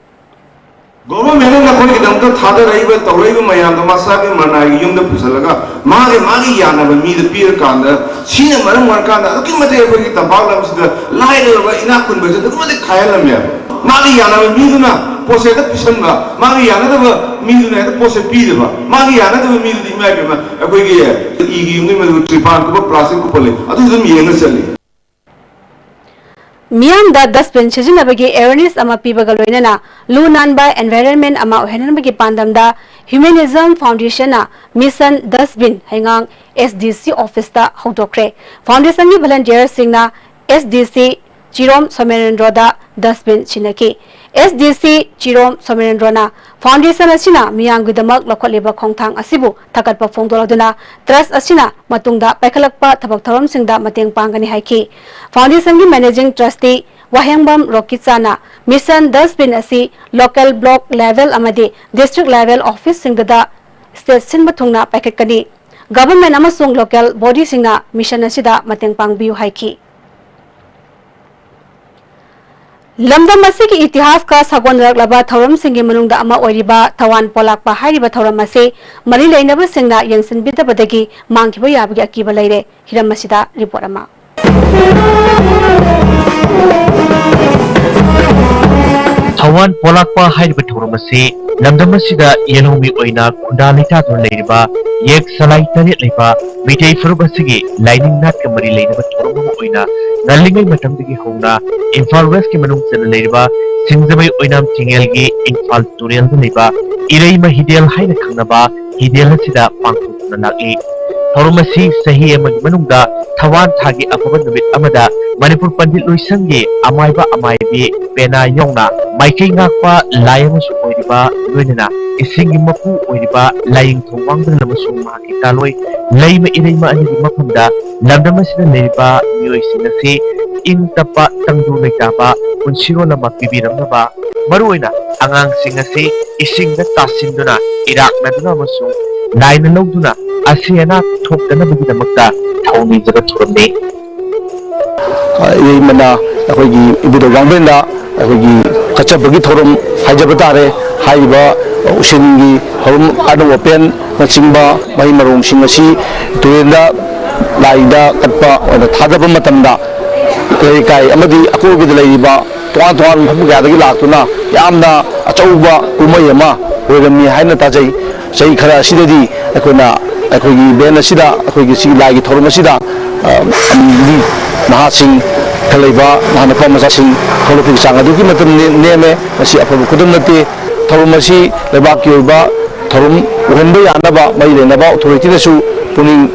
ꯒꯣꯚꯔꯟꯃꯦꯟꯠꯅ ꯅꯈꯣꯏꯒꯤꯗꯃꯛꯇ ꯊꯥꯗꯔꯛꯏꯕ, ꯇꯧꯔꯛꯏꯕ ꯃꯌꯥꯝꯗꯣ ꯃꯁꯥꯒꯤ ꯃꯅꯥꯏꯒꯤ ꯌꯨꯝꯗ ꯄꯨꯁꯜꯂꯒ ꯃꯥꯒꯤ, ꯃꯥꯒꯤ ꯌꯥꯅꯕ ꯃꯤꯗ ꯄꯤꯔꯀꯥꯟꯗ, ꯁꯤꯅ ꯃꯔꯝ ꯑꯣꯏꯔꯀꯥꯟꯗ ꯑꯗꯨꯛꯀꯤ ꯃꯇꯤꯛ ꯑꯩꯈꯣꯏꯒꯤ ꯇꯝꯄꯥꯛ ꯂꯝꯁꯤꯗ ꯂꯥꯏꯔꯔꯕ ꯏꯅꯥꯛ ꯈꯨꯟꯕꯁꯦ ꯑꯗꯨꯛꯀꯤ ꯃꯇꯤꯛ ꯈꯥꯏꯍꯜꯂꯝꯃꯦꯕ꯫ ꯃꯥꯒꯤ ꯌꯥꯅꯕ ꯃꯤꯗꯨꯅ ꯄꯣꯠꯁꯦ ꯍꯦꯛꯇ ꯄꯤꯁꯟꯕ, ꯃꯥꯒꯤ ꯌꯥꯅꯗꯕ ꯃꯤꯗꯨꯅ ꯍꯦꯛꯇ ꯄꯣꯠꯁꯦ ꯄꯤꯗꯕ, ꯃꯥꯒꯤ ꯌꯥꯅꯗꯕ ꯃꯤꯗꯨꯗꯤ ꯏꯃꯥ ꯏꯕꯦꯝꯃ, ꯑꯩꯈꯣꯏꯒꯤ ꯏꯒꯤ ꯌꯨꯝꯗ ꯃꯗꯨ ꯇ꯭ꯔꯤꯄꯥꯟ ꯀꯨꯞꯄ ꯄ꯭ꯂꯥꯁꯇꯤꯛ ꯀꯨꯞꯄ ꯂꯩ, ꯑꯗꯨꯁꯨ ꯑꯗꯨꯝ ꯌꯦꯡꯉ ꯆꯠꯂꯤ꯫ ꯃꯤꯌꯥꯝꯗ dustbin ꯁꯤꯖꯤꯟꯅꯕꯒꯤ awareness ꯑꯃ ꯄꯤꯕꯒ ꯂꯣꯏꯅꯅ ꯂꯨ ꯅꯥꯟꯕ environment ꯑꯃ ꯑꯣꯏꯍꯟꯅꯕꯒꯤ ꯄꯥꯟꯗꯝꯗ Humanism Foundation ꯅ Mission Dustbin ꯍꯩꯉꯥꯡ S D C office ꯇ ꯍꯧꯗꯣꯛꯈ꯭ꯔꯦ꯫ Foundation ꯒꯤ volunteer ꯁꯤꯡꯅ S D C ꯆꯤꯔꯣꯝ ꯁꯣꯃꯦꯟꯗ꯭ꯔꯣꯗ dustbin ꯁꯤꯟꯅꯈꯤ꯫ S D C ꯆꯤꯔꯣꯝ ꯁꯣꯃꯦꯟꯗ꯭ꯔꯣꯅ foundation ꯑꯁꯤꯅ ꯃꯤꯌꯥꯝꯒꯤꯗꯃꯛ ꯂꯧꯈꯠꯂꯤꯕ ꯈꯣꯡꯊꯥꯡ ꯑꯁꯤꯕꯨ ꯊꯥꯒꯠꯄ ꯐꯣꯡꯗꯣꯛꯂꯗꯨꯅ trust ꯑꯁꯤꯅ ꯃꯇꯨꯡꯗ ꯄꯥꯏꯈꯠꯂꯛꯄ ꯊꯕꯛ ꯊꯧꯔꯝꯁꯤꯡꯗ ꯃꯇꯦꯡ ꯄꯥꯡꯒꯅꯤ ꯍꯥꯏꯈꯤ꯫ Foundation ꯒꯤ managing trustee ꯋꯥꯍꯦꯡꯕꯝ ꯔꯣꯀꯤꯆꯥꯅ Mission Dustbin ꯑꯁꯤ local block level ꯑꯃꯗꯤ district level office ꯁꯤꯡꯗꯗ state ꯁꯤꯟꯕ ꯊꯨꯡꯅ ꯄꯥꯏꯈꯠꯀꯅꯤ꯫ Government ꯑꯃꯁꯨꯡ local body ꯁꯤꯡꯅ mission ꯑꯁꯤꯗ ꯃꯇꯦꯡ ꯄꯥꯡꯕꯤꯌꯨ ꯍꯥꯏꯈꯤ꯫ ꯂꯝꯗꯝ ꯑꯁꯤꯒꯤ ꯏꯇꯤꯍꯥꯁꯀ ꯁꯥꯒꯣꯟꯅꯔꯛꯂꯕ ꯊꯧꯔꯝꯁꯤꯡꯒꯤ ꯃꯅꯨꯡꯗ ꯑꯃ ꯑꯣꯏꯔꯤꯕ ꯊꯋꯥꯟ ꯄꯣꯂꯥꯛꯄ ꯍꯥꯏꯔꯤꯕ ꯊꯧꯔꯝ ꯑꯁꯤ ꯃꯔꯤ ꯂꯩꯅꯕꯁꯤꯡꯅ ꯌꯦꯡꯁꯤꯟꯕꯤꯗꯕꯗꯒꯤ ꯃꯥꯡꯈꯤꯕ ꯌꯥꯕꯒꯤ ꯑꯀꯤꯕ ꯂꯩꯔꯦ꯫ ꯍꯤꯔꯝ ꯑꯁꯤꯗ report ꯑꯃ꯫ ꯊꯋꯥꯟ ꯄꯣꯂꯥꯛꯄ ꯍꯥꯏꯔꯤꯕ ꯊꯧꯔꯝ ꯑꯁꯤ ꯂꯝꯗꯝ ꯑꯁꯤꯗ ꯌꯦꯜꯍꯧꯃꯤ ꯑꯣꯏꯅ ꯈꯨꯟꯗꯥ ꯂꯩꯇꯥꯗꯨꯅ ꯂꯩꯔꯤꯕ ꯌꯦꯛ ꯁꯂꯥꯏ ꯇꯔꯦꯠ ꯂꯩꯕ ꯃꯤꯇꯩ ꯐꯨꯔꯨꯞ ꯑꯁꯤꯒꯤ ꯂꯥꯏꯅꯤꯡ ꯅꯥꯠꯀ ꯃꯔꯤ ꯂꯩꯅꯕ ꯊꯧꯔꯝ ꯑꯃ ꯑꯣꯏꯅ ꯉꯜꯂꯤꯉꯩ ꯃꯇꯝꯗꯒꯤ ꯍꯧꯅ ꯏꯝꯐꯥꯜ ꯋꯦꯁꯀꯤ ꯃꯅꯨꯡ ꯆꯟꯅ ꯂꯩꯔꯤꯕ ꯁꯤꯡꯖꯃꯩ ꯑꯣꯏꯅꯥꯝ ꯆꯤꯡꯉꯦꯜꯒꯤ ꯏꯝꯐꯥꯜ ꯇꯨꯔꯦꯜꯗ ꯂꯩꯕ ꯏꯔꯩꯃ ꯍꯤꯗꯦꯜ ꯍꯥꯏꯅ ꯈꯪꯅꯕ ꯍꯤꯗꯦꯜ ꯑꯁꯤꯗ ꯄꯥꯡꯊꯣꯛꯇꯨꯅ ꯂꯥꯛꯂꯤ꯫ ꯊꯧꯔꯝ ꯑꯁꯤ ꯆꯍꯤ ꯑꯃꯒꯤ ꯃꯅꯨꯡꯗ ꯊꯋꯥꯟ ꯊꯥꯒꯤ ꯑꯐꯕ ꯅꯨꯃꯤꯠ ꯑꯃꯗ ꯃꯅꯤꯄꯨꯔ ꯄꯟꯗꯤꯠ ꯂꯣꯏꯁꯪꯒꯤ ꯑꯃꯥꯏꯕ ꯑꯃꯥꯏꯕꯤ ꯄꯦꯅꯥ ꯌꯥꯎꯅ ꯃꯥꯏꯀꯩ ꯉꯥꯛꯄ ꯂꯥꯏ ꯑꯃꯁꯨ ꯑꯣꯏꯔꯤꯕ, ꯂꯣꯏꯅꯅ ꯏꯁꯤꯡꯒꯤ ꯃꯄꯨ ꯑꯣꯏꯔꯤꯕ ꯂꯥꯏꯅꯤꯡꯊꯧ ꯃꯥꯡꯗ꯭ꯔꯦꯜ ꯑꯃꯁꯨꯡ ꯃꯍꯥꯛꯀꯤ ꯒꯥꯂꯣꯏ ꯂꯩꯃ ꯏꯔꯩꯃ ꯑꯅꯤꯒꯤ ꯃꯐꯝꯗ ꯂꯝꯗꯝ ꯑꯁꯤꯗ ꯂꯩꯔꯤꯕ ꯃꯤꯑꯣꯏꯁꯤꯡ ꯑꯁꯤ ꯏꯪ ꯇꯞꯄ, ꯇꯪꯗꯨ ꯂꯩꯇꯥꯕ ꯄꯨꯟꯁꯤꯔꯣꯜ ꯑꯃ ꯄꯤꯕꯤꯔꯝꯅꯕ, ꯃꯔꯨꯑꯣꯏꯅ ꯑꯉꯥꯡꯁꯤꯡ ꯑꯁꯤ ꯏꯁꯤꯡꯗ ꯇꯥꯁꯤꯟꯗꯨꯅ, ꯏꯔꯥꯛꯅꯗꯨꯅ ꯑꯃꯁꯨꯡ ꯂꯥꯏꯅ ꯂꯧꯗꯨꯅ ꯑꯁꯤ ꯑꯅꯥ ꯊꯣꯛꯇꯅꯕꯒꯤꯗꯃꯛꯇ ꯊꯧꯅꯤꯖꯕ ꯊꯧꯔꯝꯅꯤ꯫ ꯏꯔꯩꯃꯅ ꯑꯩꯈꯣꯏꯒꯤ ꯏꯕꯨꯙꯧ ꯋꯥꯡꯕ꯭ꯔꯦꯟꯗ ꯑꯩꯈꯣꯏꯒꯤ ꯀꯠꯆꯕꯒꯤ ꯊꯧꯔꯝ ꯍꯥꯏꯖꯕ ꯇꯥꯔꯦ꯫ ꯍꯥꯏꯔꯤꯕ ꯎꯁꯤꯟꯒꯤ ꯊꯧꯔꯝ, ꯑꯅꯧ ꯑꯄꯦꯟꯅꯆꯤꯡꯕ ꯃꯍꯩ ꯃꯔꯣꯡꯁꯤꯡ ꯑꯁꯤ ꯇꯨꯔꯦꯜꯗ ꯂꯥꯏꯗ ꯀꯠꯄ ꯑꯣꯏꯅ ꯊꯥꯗꯕ ꯃꯇꯝꯗ ꯂꯩꯀꯥꯏ ꯑꯃꯗꯤ ꯑꯀꯣꯏꯕꯗ ꯂꯩꯔꯤꯕ ꯇꯣꯉꯥꯟ ꯇꯣꯉꯥꯟꯕ ꯃꯐꯝ ꯀꯌꯥꯗꯒꯤ ꯂꯥꯛꯇꯨꯅ ꯌꯥꯝꯅ ꯑꯆꯧꯕ ꯀꯨꯝꯍꯩ ꯑꯃ ꯑꯣꯏꯔꯝꯃꯤ ꯍꯥꯏꯅ ꯇꯥꯖꯩ꯫ ꯆꯍꯤ ꯈꯔ ꯑꯁꯤꯗꯗꯤ ꯑꯩꯈꯣꯏꯅ, ꯑꯩꯈꯣꯏꯒꯤ ꯏꯚꯦꯟ ꯑꯁꯤꯗ, ꯑꯩꯈꯣꯏꯒꯤ ꯁꯤꯒꯤ ꯂꯥꯏꯒꯤ ꯊꯧꯔꯝ ꯑꯁꯤꯗ, ꯑ, ꯃꯤ ꯅꯍꯥꯁꯤꯡ ꯏꯟꯈꯠꯂꯛꯏꯕ, ꯅꯍꯥ ꯅꯨꯄꯥ ꯃꯆꯥꯁꯤꯡ ꯊꯣꯛꯂꯛꯄꯒꯤ ꯆꯥꯡ ꯑꯗꯨꯛꯀꯤ ꯃꯇꯤꯛ ꯅꯦ-, ꯅꯦꯝꯃꯦ꯫ ꯃꯁꯤ ꯑꯐꯕ ꯈꯨꯗꯝ ꯅꯠꯇꯦ꯫ ꯊꯧꯔꯝ ꯑꯁꯤ ꯂꯩꯕꯥꯛꯀꯤ ꯑꯣꯏꯕ ꯊꯧꯔꯝ ꯑꯣꯏꯍꯟꯕ ꯌꯥꯅꯕ ꯃꯔꯤ ꯂꯩꯅꯕ ꯑꯣꯊꯣꯔꯤꯇꯤꯅꯁꯨ ꯄꯨꯛꯅꯤꯡ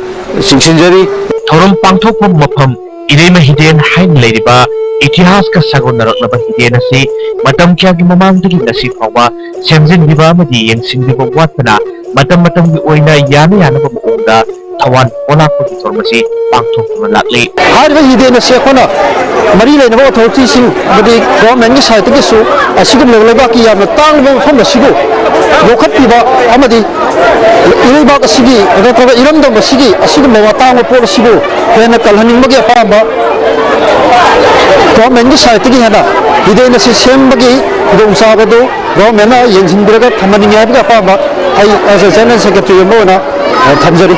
ꯆꯤꯡꯁꯤꯟꯖꯔꯤ꯫ ꯊꯧꯔꯝ ꯄꯥꯡꯊꯣꯛꯐꯝ ꯃꯐꯝ ꯏꯔꯩꯃ ꯍꯤꯗꯦꯟ ꯍꯥꯏꯅ ꯂꯩꯔꯤꯕ ꯏꯇꯤꯍꯥꯁꯀ ꯁꯥꯒꯣꯟꯅꯔꯛꯂꯕ ꯍꯤꯗꯦꯟ ꯑꯁꯤ ꯃꯇꯝ ꯀꯌꯥꯒꯤ ꯃꯃꯥꯡꯗꯒꯤ ꯉꯁꯤ ꯐꯥꯎꯕ ꯁꯦꯝꯖꯤꯟꯕꯤꯕ ꯑꯃꯗꯤ ꯌꯦꯡꯁꯤꯟꯕꯤꯕ ꯋꯥꯠꯄꯅ ꯃꯇꯝ ꯃꯇꯝꯒꯤ ꯑꯣꯏꯅ ꯌꯥꯅ ꯌꯥꯅꯕ ꯃꯑꯣꯡꯗ ꯊꯧꯋꯥꯟ ꯄꯣꯂꯥꯛꯄꯒꯤ ꯊꯧꯔꯝ ꯑꯁꯤ ꯄꯥꯡꯊꯣꯛꯇꯨꯅ ꯂꯥꯛꯂꯤ꯫ ꯍꯥꯏꯔꯤꯕ ꯍꯤꯗꯦꯟ ꯑꯁꯤ ꯑꯩꯈꯣꯏꯅ ꯃꯔꯤ ꯂꯩꯅꯕ ꯑꯣꯊꯣꯔꯤꯇꯤꯁꯤꯡ ꯑꯃꯗꯤ ꯒꯣꯚꯔꯟꯃꯦꯟꯠꯀꯤ ꯁꯥꯏꯠꯇꯒꯤꯁꯨ ꯑꯁꯤꯒꯨꯝꯂꯕ ꯂꯩꯕꯥꯛꯀꯤ ꯌꯥꯝꯅ ꯇꯥꯡꯂꯕ ꯃꯐꯝ ꯑꯁꯤꯕꯨ ꯌꯣꯛꯈꯠꯄꯤꯕ ꯑꯃꯗꯤ ꯏꯔꯩꯕꯥꯛ ꯑꯁꯤꯒꯤ ꯅꯠꯇ꯭ꯔꯒ ꯏꯔꯝꯗꯝ ꯑꯁꯤꯒꯤ ꯑꯁꯤꯒꯨꯝꯂꯕ ꯑꯇꯥꯡꯕ ꯄꯣꯠ ꯑꯁꯤꯕꯨ ꯍꯦꯟꯅ ꯀꯜꯍꯟꯅꯤꯡꯕꯒꯤ ꯑꯄꯥꯝꯕ ꯒꯣꯚꯔꯟꯃꯦꯟꯠꯀꯤ ꯁꯥꯏꯠꯇꯒꯤ ꯍꯦꯟꯅ ꯍꯤꯗꯦꯟ ꯑꯁꯤ ꯁꯦꯝꯕꯒꯤ ꯈꯨꯗꯣꯡꯆꯥꯕꯗꯨ ꯒꯣꯚꯔꯟꯃꯦꯟꯠꯅ ꯌꯦꯡꯁꯤꯟꯕꯤꯔꯒ ꯊꯝꯍꯟꯅꯤꯡꯉꯤ ꯍꯥꯏꯕꯒꯤ ꯑꯄꯥꯝꯕ ꯑꯩ as a general secretary ꯑꯃ ꯑꯣꯏꯅ, ꯑ, ꯊꯝꯖꯔꯤ꯫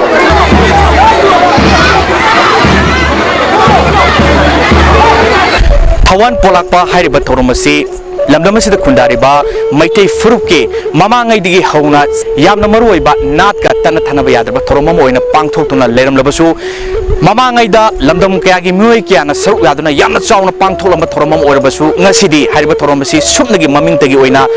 ꯊꯧꯋꯥꯟ ꯄꯣꯂꯥꯛꯄ ꯍꯥꯏꯔꯤꯕ ꯊꯧꯔꯝ ꯑꯁꯤ ꯂꯝꯗꯝ ꯑꯁꯤꯗ ꯈꯨꯟꯗꯥꯔꯤꯕ ꯃꯩꯇꯩ ꯐꯨꯔꯨꯞꯀꯤ ꯃꯃꯥꯡꯉꯩꯗꯒꯤ ꯍꯧꯅ ꯌꯥꯝꯅ ꯃꯔꯨꯑꯣꯏꯕ ꯅꯥꯠꯀ ꯇꯠꯅ ꯊꯥꯅꯕ ꯌꯥꯗ꯭ꯔꯕ ꯊꯧꯔꯝ ꯑꯃ ꯑꯣꯏꯅ ꯄꯥꯡꯊꯣꯛꯇꯨꯅ ꯂꯩꯔꯝꯂꯕꯁꯨ, ꯃꯃꯥꯡꯉꯩꯗ ꯂꯝꯗꯝ ꯀꯌꯥꯒꯤ ꯃꯤꯑꯣꯏ ꯀꯌꯥꯅ ꯁꯔꯨꯛ ꯌꯥꯗꯨꯅ ꯌꯥꯝꯅ ꯆꯥꯎꯅ ꯄꯥꯡꯊꯣꯛꯂꯝꯕ ꯊꯧꯔꯝ ꯑꯃ ꯑꯣꯏꯔꯕꯁꯨ, ꯉꯁꯤꯗꯤ ꯍꯥꯏꯔꯤꯕ ꯊꯧꯔꯝ ꯑꯁꯤ ꯁꯨꯞꯅꯒꯤ ꯃꯃꯤꯡꯇꯒꯤ ꯑꯣꯏꯅ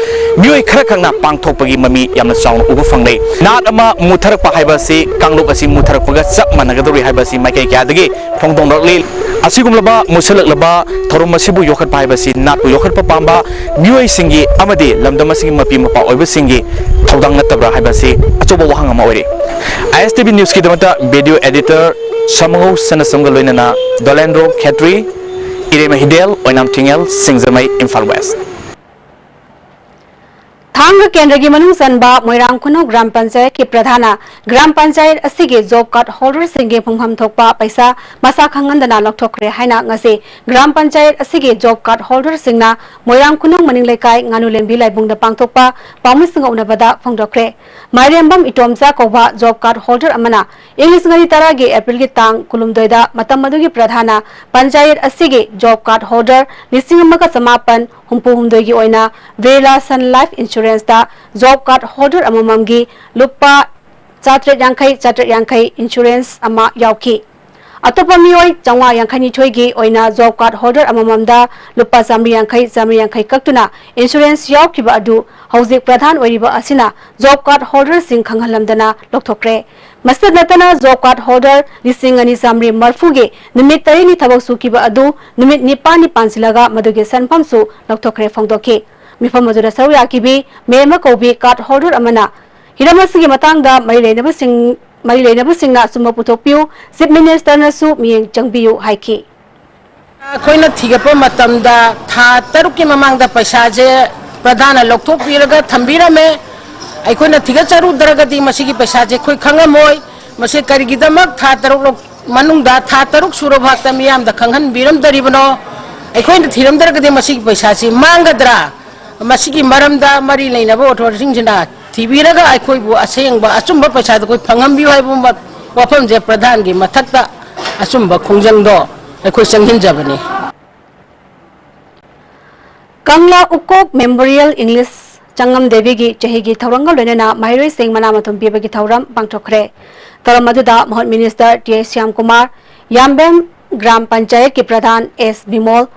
ꯃꯤꯑꯣꯏ ꯈꯔꯈꯛꯅ ꯄꯥꯡꯊꯣꯛꯄꯒꯤ ꯃꯃꯤ ꯌꯥꯝꯅ ꯆꯥꯎꯅ ꯎꯕ ꯐꯪꯂꯦ꯫ ꯅꯥꯠ ꯑꯃ ꯃꯨꯊꯔꯛꯄ ꯍꯥꯏꯕ ꯑꯁꯤ ꯀꯥꯡꯂꯨꯞ ꯑꯁꯤ ꯃꯨꯊꯔꯛꯄꯒ ꯆꯞ ꯃꯥꯟꯅꯒꯗꯧꯔꯤ ꯍꯥꯏꯕ ꯑꯁꯤ ꯃꯥꯏꯀꯩ ꯀꯌꯥꯗꯒꯤ ꯐꯣꯡꯗꯣꯛꯂꯛꯂꯤ꯫ ꯑꯁꯤꯒꯨꯝꯂꯕ ꯃꯨꯁꯜꯂꯛꯂꯕ ꯊꯧꯔꯝ ꯑꯁꯤꯕꯨ ꯌꯣꯛꯈꯠꯄ ꯍꯥꯏꯕꯁꯤ ꯅꯥꯠꯄꯨ ꯌꯣꯛꯈꯠꯄ ꯄꯥꯝꯕ ꯃꯤꯑꯣꯏꯁꯤꯡꯒꯤ ꯑꯃꯗꯤ ꯂꯝꯗꯝ ꯑꯁꯤꯒꯤ ꯃꯄꯤ ꯃꯄꯥ ꯑꯣꯏꯕꯁꯤꯡꯒꯤ ꯊꯧꯗꯥꯡ ꯅꯠꯇꯕ꯭ꯔꯥ ꯍꯥꯏꯕꯁꯤ ꯑꯆꯧꯕ ꯋꯥꯍꯪ ꯑꯃ ꯑꯣꯏꯔꯤ꯫ ꯑꯥꯏ ꯑꯦꯁ ꯇꯤ ꯚꯤ ꯅ꯭ꯌꯨꯁꯀꯤꯗꯃꯛꯇ ꯚꯤꯗꯤꯑꯣ ꯑꯦꯗꯤꯇꯔ ꯁꯃꯉꯧ ꯁꯅꯥꯁꯝꯒ ꯂꯣꯏꯅꯅ ꯗꯣꯂꯦꯟꯗ꯭ꯔꯣ ꯈꯦꯇ꯭ꯔꯤ, ꯏꯔꯦꯃ ꯍꯤꯗꯦꯜ, ꯑꯣꯏꯅꯥꯝ ꯊꯤꯉꯦꯜ, ꯁꯤꯡꯖꯃꯩ, ꯏꯝꯐꯥꯜ ꯋꯦꯁ꯫ ꯊꯥꯡꯒ ꯀꯦꯟꯗ꯭ꯔꯒꯤ ꯃꯅꯨꯡ ꯆꯟꯕ ꯃꯣꯏꯔꯥꯡ ꯈꯨꯅꯧ ꯒ꯭ꯔꯥꯝ ꯄꯟꯆꯥꯌꯠꯀꯤ ꯄ꯭ꯔꯙꯥꯟꯅ ꯒ꯭ꯔꯥꯝ ꯄꯟꯆꯥꯌꯠ ꯑꯁꯤꯒꯤ ꯖꯣꯕ ꯀꯥꯔꯗ ꯍꯣꯜꯗꯔꯁꯤꯡꯒꯤ ꯐꯪꯐꯝ ꯊꯣꯛꯄ ꯄꯩꯁꯥ ꯃꯁꯥ ꯈꯪꯍꯟꯗꯅ ꯂꯧꯊꯣꯛꯈ꯭ꯔꯦ ꯍꯥꯏꯅ ꯉꯁꯤ ꯒ꯭ꯔꯥꯝ ꯄꯟꯆꯥꯌꯠ ꯑꯁꯤꯒꯤ ꯖꯣꯕ ꯀꯥꯔꯗ ꯍꯣꯜꯗꯔꯁꯤꯡꯅ ꯃꯣꯏꯔꯥꯡ ꯈꯨꯅꯧ ꯃꯅꯤꯡ ꯂꯩꯀꯥꯏ ꯉꯥꯅꯨꯂꯦꯝꯕꯤ ꯂꯥꯏꯕꯨꯡꯗ ꯄꯥꯡꯊꯣꯛꯄ ꯄꯥꯎꯃꯤꯁꯤꯡꯒ ꯎꯅꯕꯗ ꯐꯣꯡꯗꯣꯛꯈ꯭ꯔꯦ꯫ ꯃꯥꯏꯔꯦꯝꯕꯝ ꯏꯇꯣꯝꯆꯥ ꯀꯧꯕ ꯖꯣꯕ ꯀꯥꯔꯗ ꯍꯣꯜꯗꯔ ꯑꯃꯅ ꯏꯪ ꯂꯤꯁꯤꯡ ꯑꯅꯤ ꯇꯔꯥꯒꯤ ꯑꯦꯄ꯭ꯔꯤꯜꯒꯤ ꯇꯥꯡ ꯀꯨꯟꯍꯨꯝꯗꯣꯏꯗ ꯃꯇꯝ ꯑꯗꯨꯒꯤ ꯄ꯭ꯔꯙꯥꯟꯅ ꯄꯟꯆꯥꯌꯠ ꯑꯁꯤꯒꯤ ꯖꯣꯕ ꯀꯥꯔꯗ ꯍꯣꯜꯗꯔ ꯂꯤꯁꯤꯡ ꯑꯃꯒ ꯆꯃꯥꯄꯟ ꯍꯨꯝꯐꯨ ꯍꯨꯝꯗꯣꯏꯒꯤ ꯑꯣꯏꯅ ꯕꯤꯔꯂꯥ ꯁꯟ ꯂꯥꯏꯐ ꯏꯟꯁꯨꯔꯦꯟꯁ ꯇ ꯖꯣꯕ ꯀꯥꯔꯗ ꯍꯣꯜꯗꯔ ꯑꯃꯃꯝꯒꯤ ꯂꯨꯄꯥ ꯆꯥꯇ꯭ꯔꯦꯠ ꯌꯥꯡꯈꯩ, ꯆꯥꯇ꯭ꯔꯦꯠ ꯌꯥꯡꯈꯩ ꯏꯟꯁꯨꯔꯦꯟꯁ ꯑꯃ ꯌꯥꯎꯈꯤ꯫ ꯑꯇꯣꯞꯄ ꯃꯤꯑꯣꯏ ꯆꯥꯝꯃꯉꯥ ꯌꯥꯡꯈꯩꯅꯤꯊꯣꯏꯒꯤ ꯑꯣꯏꯅ ꯖꯣꯕ ꯀꯥꯔꯗ ꯍꯣꯜꯗꯔ ꯑꯃꯃꯝꯗ ꯂꯨꯄꯥ ꯆꯥꯃꯔꯤ ꯌꯥꯡꯈꯩ, ꯆꯥꯃꯔꯤ ꯌꯥꯡꯈꯩ ꯀꯛꯇꯨꯅ ꯏꯟꯁꯨꯔꯦꯟꯁ ꯌꯥꯎꯈꯤꯕ ꯑꯗꯨ ꯍꯧꯖꯤꯛ ꯄ꯭ꯔꯙꯥꯟ ꯑꯣꯏꯔꯤꯕ ꯑꯁꯤꯅ ꯖꯣꯕ ꯀꯥꯔꯗ ꯍꯣꯜꯗꯔꯁꯤꯡ ꯈꯪꯍꯜꯂꯝꯗꯅ ꯂꯧꯊꯣꯛꯈ꯭ꯔꯦ꯫ ꯃꯁꯤꯗ ꯅꯠꯇꯅ ꯖꯣꯕ ꯀꯥꯔꯗ ꯍꯣꯜꯗꯔ ꯂꯤꯁꯤꯡ ꯑꯅꯤ ꯆꯥꯃꯔꯤ ꯃꯔꯤꯐꯨꯒꯤ ꯅꯨꯃꯤꯠ ꯇꯔꯦꯠꯅꯤ ꯊꯕꯛ ꯁꯨꯈꯤꯕ ꯑꯗꯨ ꯅꯨꯃꯤꯠ ꯅꯤꯄꯥꯟꯅꯤ ꯄꯥꯟꯁꯤꯜꯂꯒ ꯃꯗꯨꯒꯤ ꯁꯦꯟꯐꯝꯁꯨ ꯂꯧꯊꯣꯛꯈ꯭ꯔꯦ ꯐꯣꯡꯗꯣꯛꯈꯤ꯫ ꯃꯤꯐꯝ ꯑꯗꯨꯗ ꯁꯔꯨꯛ ꯌꯥꯈꯤꯕꯤ ꯃꯦꯝꯃ ꯀꯧꯕꯤ ꯀꯥꯔꯗ ꯍꯣꯜꯗꯔ ꯑꯃꯅ ꯍꯤꯔꯝ ꯑꯁꯤꯒꯤ ꯃꯇꯥꯡꯗ ꯃꯔꯤ ꯂꯩꯅꯕꯁꯤꯡ, ꯃꯔꯤ ꯂꯩꯅꯕꯁꯤꯡꯅ ꯑꯆꯨꯝꯕ ꯄꯨꯊꯣꯛꯄꯤꯌꯨ, ꯆꯤꯐ ꯃꯤꯅꯤꯁꯇꯔꯅꯁꯨ ꯃꯤꯠꯌꯦꯡ ꯆꯪꯕꯤꯌꯨ ꯍꯥꯏꯈꯤ꯫ ꯑꯩꯈꯣꯏꯅ ꯊꯤꯒꯠꯄ ꯃꯇꯝꯗ ꯊꯥ ꯇꯔꯨꯛꯀꯤ ꯃꯃꯥꯡꯗ ꯄꯩꯁꯥꯁꯦ ꯄ꯭ꯔꯙꯥꯟꯅ ꯂꯧꯊꯣꯛꯄꯤꯔꯒ ꯊꯝꯕꯤꯔꯝꯃꯦ꯫ ꯑꯩꯈꯣꯏꯅ ꯊꯤꯒꯠꯆꯔꯨꯗ꯭ꯔꯒꯗꯤ ꯃꯁꯤꯒꯤ ꯄꯩꯁꯥꯁꯦ ꯑꯩꯈꯣꯏ ꯈꯪꯉꯝꯃꯣꯏ꯫ ꯃꯁꯤ ꯀꯔꯤꯒꯤꯗꯃꯛ ꯊꯥ ꯇꯔꯨꯛ ꯂꯧ-, ꯃꯅꯨꯡꯗ ꯊꯥ ꯇꯔꯨꯛ ꯁꯨꯔꯕ ꯐꯥꯎꯗ ꯃꯤꯌꯥꯝꯗ ꯈꯪꯍꯟꯕꯤꯔꯝꯗꯔꯤꯕꯅꯣ? ꯑꯩꯈꯣꯏꯅ ꯊꯤꯔꯝꯗ꯭ꯔꯒꯗꯤ ꯃꯁꯤꯒꯤ ꯄꯩꯁꯥꯁꯤ ꯃꯥꯡꯒꯗ꯭ꯔꯥ? ꯃꯁꯤꯒꯤ ꯃꯔꯝꯗ ꯃꯔꯤ ꯂꯩꯅꯕ ꯑꯣꯊꯣꯔꯤꯇꯤꯁꯤꯡꯁꯤꯅ ꯊꯤꯕꯤꯔꯒ ꯑꯩꯈꯣꯏꯕꯨ ꯑꯁꯦꯡꯕ ꯑꯆꯨꯝꯕ ꯄꯩꯁꯥꯗꯨ ꯑꯩꯈꯣꯏ ꯐꯪꯍꯟꯕꯤꯌꯨ ꯍꯥꯏꯕ ꯋꯥꯐꯝꯁꯦ ꯄ꯭ꯔꯙꯥꯟꯒꯤ ꯃꯊꯛꯇ ꯑꯆꯨꯝꯕ ꯈꯣꯡꯖꯪꯗꯣ ꯑꯩꯈꯣꯏ ꯆꯪꯁꯤꯟꯖꯕꯅꯤ꯫ ꯀꯪꯂꯥ ꯎꯀꯣꯛ ꯃꯦꯃꯣꯔꯤꯌꯦꯜ ꯏꯪꯂꯤꯁ ꯆꯉꯝ ꯗꯦꯕꯤꯒꯤ ꯆꯍꯤꯒꯤ ꯊꯧꯔꯝꯒ ꯂꯣꯏꯅꯅ ꯃꯍꯩꯔꯣꯏꯁꯤꯡ ꯃꯅꯥ ꯃꯊꯨꯝ ꯄꯤꯕꯒꯤ ꯊꯧꯔꯝ ꯄꯥꯡꯊꯣꯛꯈ꯭ꯔꯦ꯫ ꯊꯧꯔꯝ ꯑꯗꯨꯗ ꯃꯍꯨꯠ ꯃꯤꯅꯤꯁꯇꯔ ꯇꯤ ꯑꯦꯁ ꯁ꯭ꯌꯥꯝꯀꯨꯃꯥꯔ, ꯌꯥꯝꯕꯦꯝ ꯒ꯭ꯔꯥꯝ ꯄꯟꯆꯥꯌꯠꯀꯤ ꯄ꯭ꯔꯙꯥꯟ ꯑꯦꯁ ꯕꯤꯃꯣꯜ,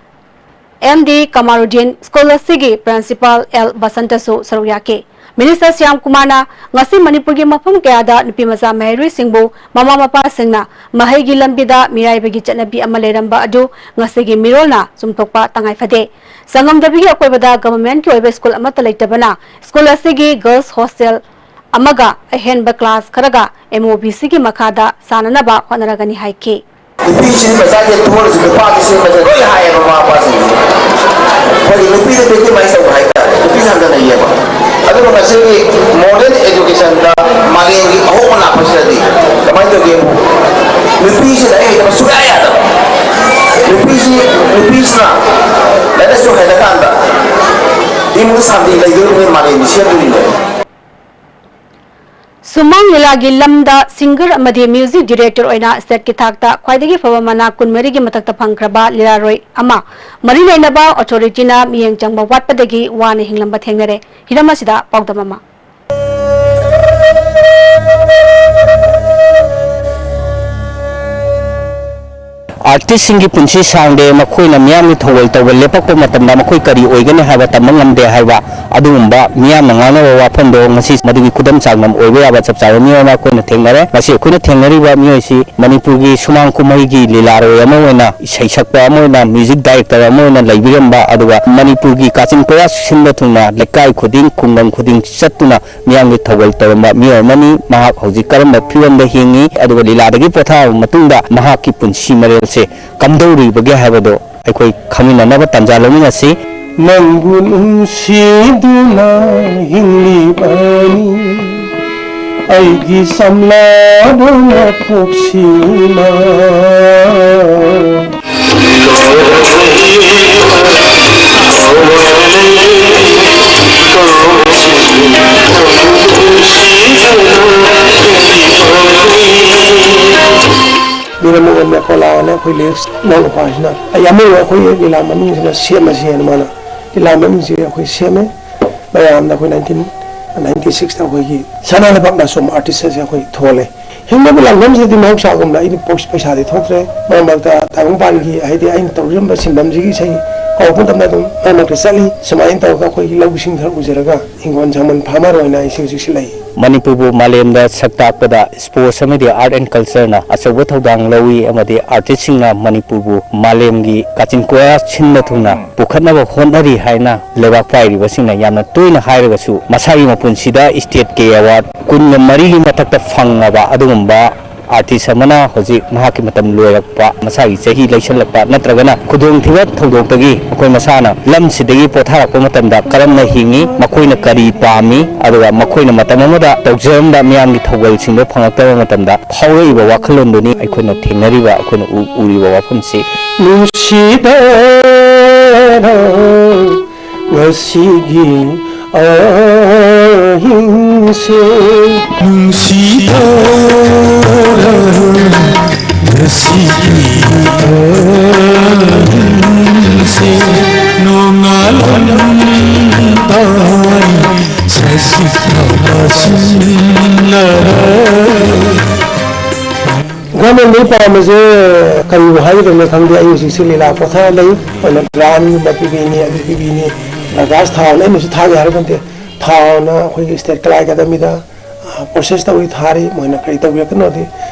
ꯑꯦꯝ ꯗꯤ ꯀꯃꯥꯔꯨꯗꯤꯟ, ꯁ꯭ꯀꯨꯜ ꯑꯁꯤꯒꯤ ꯄ꯭ꯔꯤꯟꯁꯤꯄꯥꯜ ꯑꯦꯜ ꯕꯁꯟꯇꯁꯨ ꯁꯔꯨꯛ ꯌꯥꯈꯤ꯫ ꯃꯤꯅꯤꯁꯇꯔ ꯁ꯭ꯌꯥꯝ ꯀꯨꯃꯥꯔꯅ ꯉꯁꯤ ꯃꯅꯤꯄꯨꯔꯒꯤ ꯃꯐꯝ ꯀꯌꯥꯗ ꯅꯨꯄꯤꯃꯆꯥ ꯃꯍꯩꯔꯣꯏꯁꯤꯡꯕꯨ ꯃꯃꯥ ꯃꯄꯥꯁꯤꯡꯅ ꯃꯍꯩꯒꯤ ꯂꯝꯕꯤꯗ ꯃꯤꯔꯥꯏꯕꯒꯤ ꯆꯠꯅꯕꯤ ꯑꯃ ꯂꯩꯔꯝꯕ ꯑꯗꯨ ꯉꯁꯤꯒꯤ ꯃꯤꯔꯣꯜꯅ ꯆꯨꯝꯊꯣꯛꯄ ꯇꯉꯥꯏꯐꯗꯦ꯫ ꯁꯪꯉꯝꯗꯕꯤꯒꯤ ꯑꯀꯣꯏꯕꯗ ꯒꯚꯔꯟꯃꯦꯟꯠꯀꯤ ꯑꯣꯏꯕ ꯁ꯭ꯀꯨꯜ ꯑꯃꯠꯇ ꯂꯩꯇꯕꯅ ꯁ꯭ꯀꯨꯜ ꯑꯁꯤꯒꯤ ꯒꯔꯜꯁ ꯍꯣꯁꯇꯦꯜ ꯑꯃꯒ ꯑꯍꯦꯟꯕ ꯀ꯭ꯂꯥꯁ ꯈꯔꯒ ꯑꯦꯝ ꯑꯣ ꯕꯤ ꯁꯤꯒꯤ ꯃꯈꯥꯗ ꯁꯥꯟꯅꯅꯕ ꯍꯣꯠꯅꯔꯒꯅꯤ ꯍꯥꯏꯈꯤ꯫ ꯅꯨꯄꯤꯁꯤꯡ ꯃꯆꯥꯁꯦ ꯊꯣꯛꯂꯁꯨ ꯅꯨꯄꯥꯒꯤ ꯁꯦꯝꯕꯁꯦ ꯂꯣꯏ ꯍꯥꯏꯌꯦꯕ ꯃꯃꯥ ꯃꯄꯥꯁꯤꯡꯁꯦ꯫ ꯑꯩꯈꯣꯏꯒꯤ ꯅꯨꯄꯤꯗ victimize ꯇꯧꯕ ꯍꯥꯏꯇꯥꯔꯦ, ꯅꯨꯄꯤꯁꯦ ꯍꯟꯊꯅ ꯌꯦꯡꯕ꯫ ꯑꯗꯨꯒ ꯉꯁꯤꯒꯤ modern educationꯗ ꯃꯥꯂꯦꯝꯒꯤ ꯑꯍꯣꯡꯕ ꯂꯥꯛꯄꯁꯤꯗꯗꯤ ꯀꯃꯥꯏꯅ ꯇꯧꯒꯦꯕꯨ, ꯅꯨꯄꯤꯁꯤ ꯂꯥꯏꯔꯤꯛ ꯍꯩꯇꯕ ꯁꯨꯡꯌꯥ ꯌꯥꯗꯕ꯫ ꯅꯨꯄꯤꯁꯤ, ꯅꯨꯄꯤꯁꯤꯅ ꯂꯥꯏꯔꯤꯛ ꯂꯥꯏꯁꯨ ꯍꯩꯔꯀꯥꯟꯗ ꯏꯃꯨꯡ ꯁꯥꯟꯇꯤ ꯂꯩꯗꯣꯔꯤꯕꯅꯤ, ꯃꯥꯂꯦꯝꯁꯤ ꯁꯦꯝꯗꯣꯔꯤꯕꯅꯤ꯫ ꯁꯨꯃꯥꯡ ꯂꯤꯂꯥꯒꯤ ꯂꯝꯗ singer ꯑꯃꯗꯤ music director ꯑꯣꯏꯅ state ꯀꯤ ꯊꯥꯛꯇ ꯈ꯭ꯋꯥꯏꯗꯒꯤ ꯐꯕ ꯃꯅꯥ ꯀꯨꯟꯃꯔꯤꯒꯤ ꯃꯊꯛꯇ ꯐꯪꯈ꯭ꯔꯕ ꯂꯤꯂꯥꯔꯣꯏ ꯑꯃ ꯃꯔꯤ ꯂꯩꯅꯕ authority ꯅ ꯃꯤꯠꯌꯦꯡ ꯆꯪꯕ ꯋꯥꯠꯄꯗꯒꯤ ꯋꯥꯅ ꯍꯤꯡꯂꯝꯕ ꯊꯦꯡꯅꯔꯦ꯫ ꯍꯤꯔꯝ ꯑꯁꯤꯗ ꯄꯥꯎꯗꯝ ꯑꯃ꯫ Artist ꯁꯤꯡꯒꯤ ꯄꯨꯟꯁꯤ ꯁꯥꯡꯗꯦ, ꯃꯈꯣꯏꯅ ꯃꯤꯌꯥꯝꯒꯤ ꯊꯧꯒꯜ ꯇꯧꯕ ꯂꯦꯞꯄꯛꯄ ꯃꯇꯝꯗ ꯃꯈꯣꯏ ꯀꯔꯤ ꯑꯣꯏꯒꯅꯤ ꯍꯥꯏꯕ ꯇꯝꯕ ꯉꯝꯗꯦ ꯍꯥꯏꯕ ꯑꯗꯨꯒꯨꯝꯕ ꯃꯤꯌꯥꯝꯅ ꯉꯥꯡꯅꯕ ꯋꯥꯐꯝꯗꯣ ꯉꯁꯤ ꯃꯗꯨꯒꯤ ꯈꯨꯗꯝ ꯆꯥꯡꯗꯝ ꯑꯣꯏꯕ ꯌꯥꯕ ꯆꯞ ꯆꯥꯕ ꯃꯤꯑꯣꯏ ꯑꯃ ꯑꯩꯈꯣꯏꯅ ꯊꯦꯡꯅꯔꯦ꯫ ꯉꯁꯤ ꯑꯩꯈꯣꯏꯅ ꯊꯦꯡꯅꯔꯤꯕ ꯃꯤꯑꯣꯏꯁꯤ ꯃꯅꯤꯄꯨꯔꯒꯤ ꯁꯨꯃꯥꯡ ꯀꯨꯝꯍꯩꯒꯤ ꯂꯤꯂꯥꯔꯣꯏ ꯑꯃ ꯑꯣꯏꯅ, ꯏꯁꯩ ꯁꯛꯄ ꯑꯃ ꯑꯣꯏꯅ, music director ꯑꯃ ꯑꯣꯏꯅ ꯂꯩꯕꯤꯔꯝꯕ, ꯑꯗꯨꯒ ꯃꯅꯤꯄꯨꯔꯒꯤ ꯀꯥꯆꯤꯟ ꯀꯣꯏꯌꯥ ꯁꯤꯟꯕ ꯊꯨꯡꯅ ꯂꯩꯀꯥꯏ ꯈꯨꯗꯤꯡ, ꯈꯨꯡꯒꯪ ꯈꯨꯗꯤꯡ ꯆꯠꯇꯨꯅ ꯃꯤꯌꯥꯝꯒꯤ ꯊꯧꯒꯜ ꯇꯧꯔꯝꯕ ꯃꯤꯑꯣꯏ ꯑꯃꯅꯤ꯫ ꯃꯍꯥꯛ ꯍꯧꯖꯤꯛ ꯀꯔꯝꯕ ꯐꯤꯕꯝꯗ ꯍꯤꯡꯉꯤ, ꯑꯗꯨꯒ ꯂꯤꯂꯥꯗꯒꯤ ꯄꯣꯊꯥꯔꯕ ꯃꯇꯨꯡꯗ ꯃꯍꯥꯛꯀꯤ ꯄꯨꯟꯁꯤ ꯃꯔꯦꯜꯁꯦ ꯀꯝꯗꯧꯔꯤꯕꯒꯦ ꯍꯥꯏꯕꯗꯣ ꯑꯩꯈꯣꯏ ꯈꯪꯃꯤꯟꯅꯅꯕ ꯇꯥꯟꯖꯥ ꯂꯧꯃꯤꯟꯅꯁꯤ꯫ ꯅꯪꯕꯨ ꯅꯨꯡꯁꯤꯗꯨꯅ ꯍꯤꯡꯂꯤꯕꯅꯤ ꯑꯩꯒꯤ ꯆꯝꯂꯕ ꯅꯄꯣꯛꯁꯤꯃ꯫ ꯕꯤꯔꯃꯣꯍꯟ ꯃꯦꯀꯣꯂꯥꯅ ꯑꯩꯈꯣꯏ ꯂꯤꯔꯤꯛꯁ ꯏꯅꯥꯎꯅꯨꯄꯥꯁꯤꯅ ꯑꯩ ꯑꯃ ꯑꯩꯈꯣꯏ ꯂꯤꯂꯥ ꯃꯃꯤꯡꯁꯤꯅ ꯁꯦꯝꯃꯁꯦꯅ ꯃꯥꯅ ꯂꯤꯂꯥ ꯃꯃꯤꯡꯁꯦ ꯑꯩꯈꯣꯏ ꯁꯦꯝꯃꯦ꯫ ꯃꯌꯥꯝꯗ ꯑꯩꯈꯣꯏ nineteen ninety six ꯇ ꯑꯩꯈꯣꯏꯒꯤ ꯁꯅꯥ ꯂꯩꯕꯥꯛ ꯅꯥꯆꯣꯝ artist ꯑꯁꯦ ꯑꯩꯈꯣꯏ ꯊꯣꯜꯂꯦ꯫ ꯍꯤꯡꯅꯕ ꯂꯥꯟꯐꯝꯁꯤꯗꯗꯤ ꯃꯍꯧꯁꯥꯒꯨꯝꯅ ꯑꯩꯗꯤ ꯄꯩꯁꯥꯗꯤ ꯊꯣꯛꯇ꯭ꯔꯦ꯫ ꯃꯔꯛ ꯃꯔꯛꯇ ꯇꯥꯏꯕꯪꯄꯥꯟꯒꯤ ꯍꯥꯏꯗꯤ ꯑꯩꯅ ꯇꯧꯖꯔꯝꯕ ꯁꯤꯟꯐꯝꯁꯤꯒꯤ ꯏꯁꯩ ꯀꯧꯔꯛꯄ ꯃꯇꯝꯗ ꯑꯗꯨꯝ ꯃꯔꯛ ꯃꯔꯛꯇ ꯆꯠꯂꯤ꯫ ꯁꯨꯃꯥꯏꯅ ꯇꯧꯔꯒ ꯑꯩꯈꯣꯏꯒꯤ ꯂꯧꯁꯤꯡ ꯈꯔ ꯎꯖꯔꯒ ꯍꯤꯡꯒꯣꯜ ꯁꯝꯕꯜ farmer ꯑꯣꯏꯅ ꯑꯩꯁꯦ ꯍꯧꯖꯤꯛꯁꯦ ꯂꯩ꯫ ꯃꯅꯤꯄꯨꯔꯕꯨ ꯃꯥꯂꯦꯝꯗ ꯁꯛ ꯇꯥꯛꯄꯗ sports ꯑꯃꯗꯤ art and culture ꯅ ꯑꯆꯧꯕ ꯊꯧꯗꯥꯡ ꯂꯧꯏ ꯑꯃꯗꯤ artist ꯁꯤꯡꯅ ꯃꯅꯤꯄꯨꯔꯕꯨ ꯃꯥꯂꯦꯝꯒꯤ ꯀꯥꯆꯤꯟ ꯀꯣꯌꯥ ꯁꯤꯟꯕ ꯊꯨꯡꯅ ꯄꯨꯈꯠꯅꯕ ꯍꯣꯠꯅꯔꯤ ꯍꯥꯏꯅ ꯂꯩꯕꯥꯛ ꯄꯥꯏꯔꯤꯕꯁꯤꯡꯅ ꯌꯥꯝꯅ ꯇꯣꯏꯅ ꯍꯥꯏꯔꯒꯁꯨ ꯃꯁꯥꯒꯤ ꯃꯄꯨꯟꯁꯤꯗ state ꯀꯤ award ꯀꯨꯟꯒ ꯃꯔꯤꯒꯤ ꯃꯊꯛꯇ ꯐꯪꯉꯕ ꯑꯗꯨꯒꯨꯝꯕ artist ꯑꯃꯅ ꯍꯧꯖꯤꯛ ꯃꯍꯥꯛꯀꯤ ꯃꯇꯝ ꯂꯣꯏꯔꯛꯄ, ꯃꯁꯥꯒꯤ ꯆꯍꯤ ꯂꯩꯁꯜꯂꯛꯄ ꯅꯠꯇ꯭ꯔꯒꯅ ꯈꯨꯗꯣꯡꯊꯤꯕ ꯊꯧꯗꯣꯛꯇꯒꯤ ꯑꯩꯈꯣꯏ ꯃꯁꯥꯅ ꯂꯝꯁꯤꯗꯒꯤ ꯄꯣꯊꯥꯔꯛꯄ ꯃꯇꯝꯗ ꯀꯔꯝꯅ ꯍꯤꯡꯉꯤ, ꯃꯈꯣꯏꯅ ꯀꯔꯤ ꯄꯥꯝꯃꯤ, ꯑꯗꯨꯒ ꯃꯈꯣꯏꯅ ꯃꯇꯝ ꯑꯃꯗ ꯇꯧꯖꯔꯝꯕ ꯃꯤꯌꯥꯝꯒꯤ ꯊꯧꯒꯜꯁꯤꯡꯗꯣ ꯐꯪꯂꯛꯇꯕ ꯃꯇꯝꯗ ꯐꯥꯎꯔꯛꯏꯕ ꯋꯥꯈꯜꯂꯣꯟꯗꯨꯅꯤ ꯑꯩꯈꯣꯏꯅ ꯊꯦꯡꯅꯔꯤꯕ, ꯑꯩꯈꯣꯏꯅ ꯎ-, ꯎꯔꯤꯕ ꯋꯥꯐꯝꯁꯤ꯫ ꯅꯨꯡꯁꯤꯗꯅ ꯉꯁꯤꯒꯤ ꯑꯍꯤꯡꯁꯦ ꯅꯨꯡꯁꯤꯊꯔ ꯉꯁꯤꯒꯤ ꯑꯍꯤꯡꯁꯦ ꯅꯣꯡꯉꯥꯜꯂꯝꯗꯥꯏ ꯁꯖꯤꯛ ꯊꯥꯁꯤꯟꯂꯔ꯫ ꯒꯃꯦꯟꯗꯒꯤ ꯄꯥꯝꯕꯁꯦ ꯀꯔꯤꯕꯨ ꯍꯥꯏꯒꯗꯕꯅꯣ ꯈꯪꯗꯦ꯫ ꯑꯩ ꯍꯧꯖꯤꯛꯁꯦ ꯂꯤꯂꯥ ꯄꯣꯊꯥ ꯂꯩ꯫ ꯑꯩꯈꯣꯏꯅ ꯒ꯭ꯔꯥꯟꯒꯨꯝꯕ ꯄꯤꯕꯤꯅꯤ, ꯑꯗꯨ ꯄꯤꯕꯤꯅꯤ, ꯄ꯭ꯔꯀꯥꯁ ꯊꯥꯎꯅ ꯑꯩꯅꯁꯨ ꯊꯥꯒꯦ ꯍꯥꯏꯕ ꯅꯠꯇꯦ꯫ ꯊꯥꯎꯅ ꯑꯩꯈꯣꯏꯒꯤ ꯁ꯭ꯇꯦꯠ ꯀꯂꯥꯏ ꯑꯦꯀꯥꯗꯃꯤꯗ, ꯑ, ꯄ꯭ꯔꯣꯁꯦꯁ ꯇꯧꯏ, ꯊꯥꯔꯤ꯫ ꯃꯣꯏꯅ ꯀꯔꯤ ꯇꯧꯕꯤꯔꯛꯀꯅꯣꯗꯤ,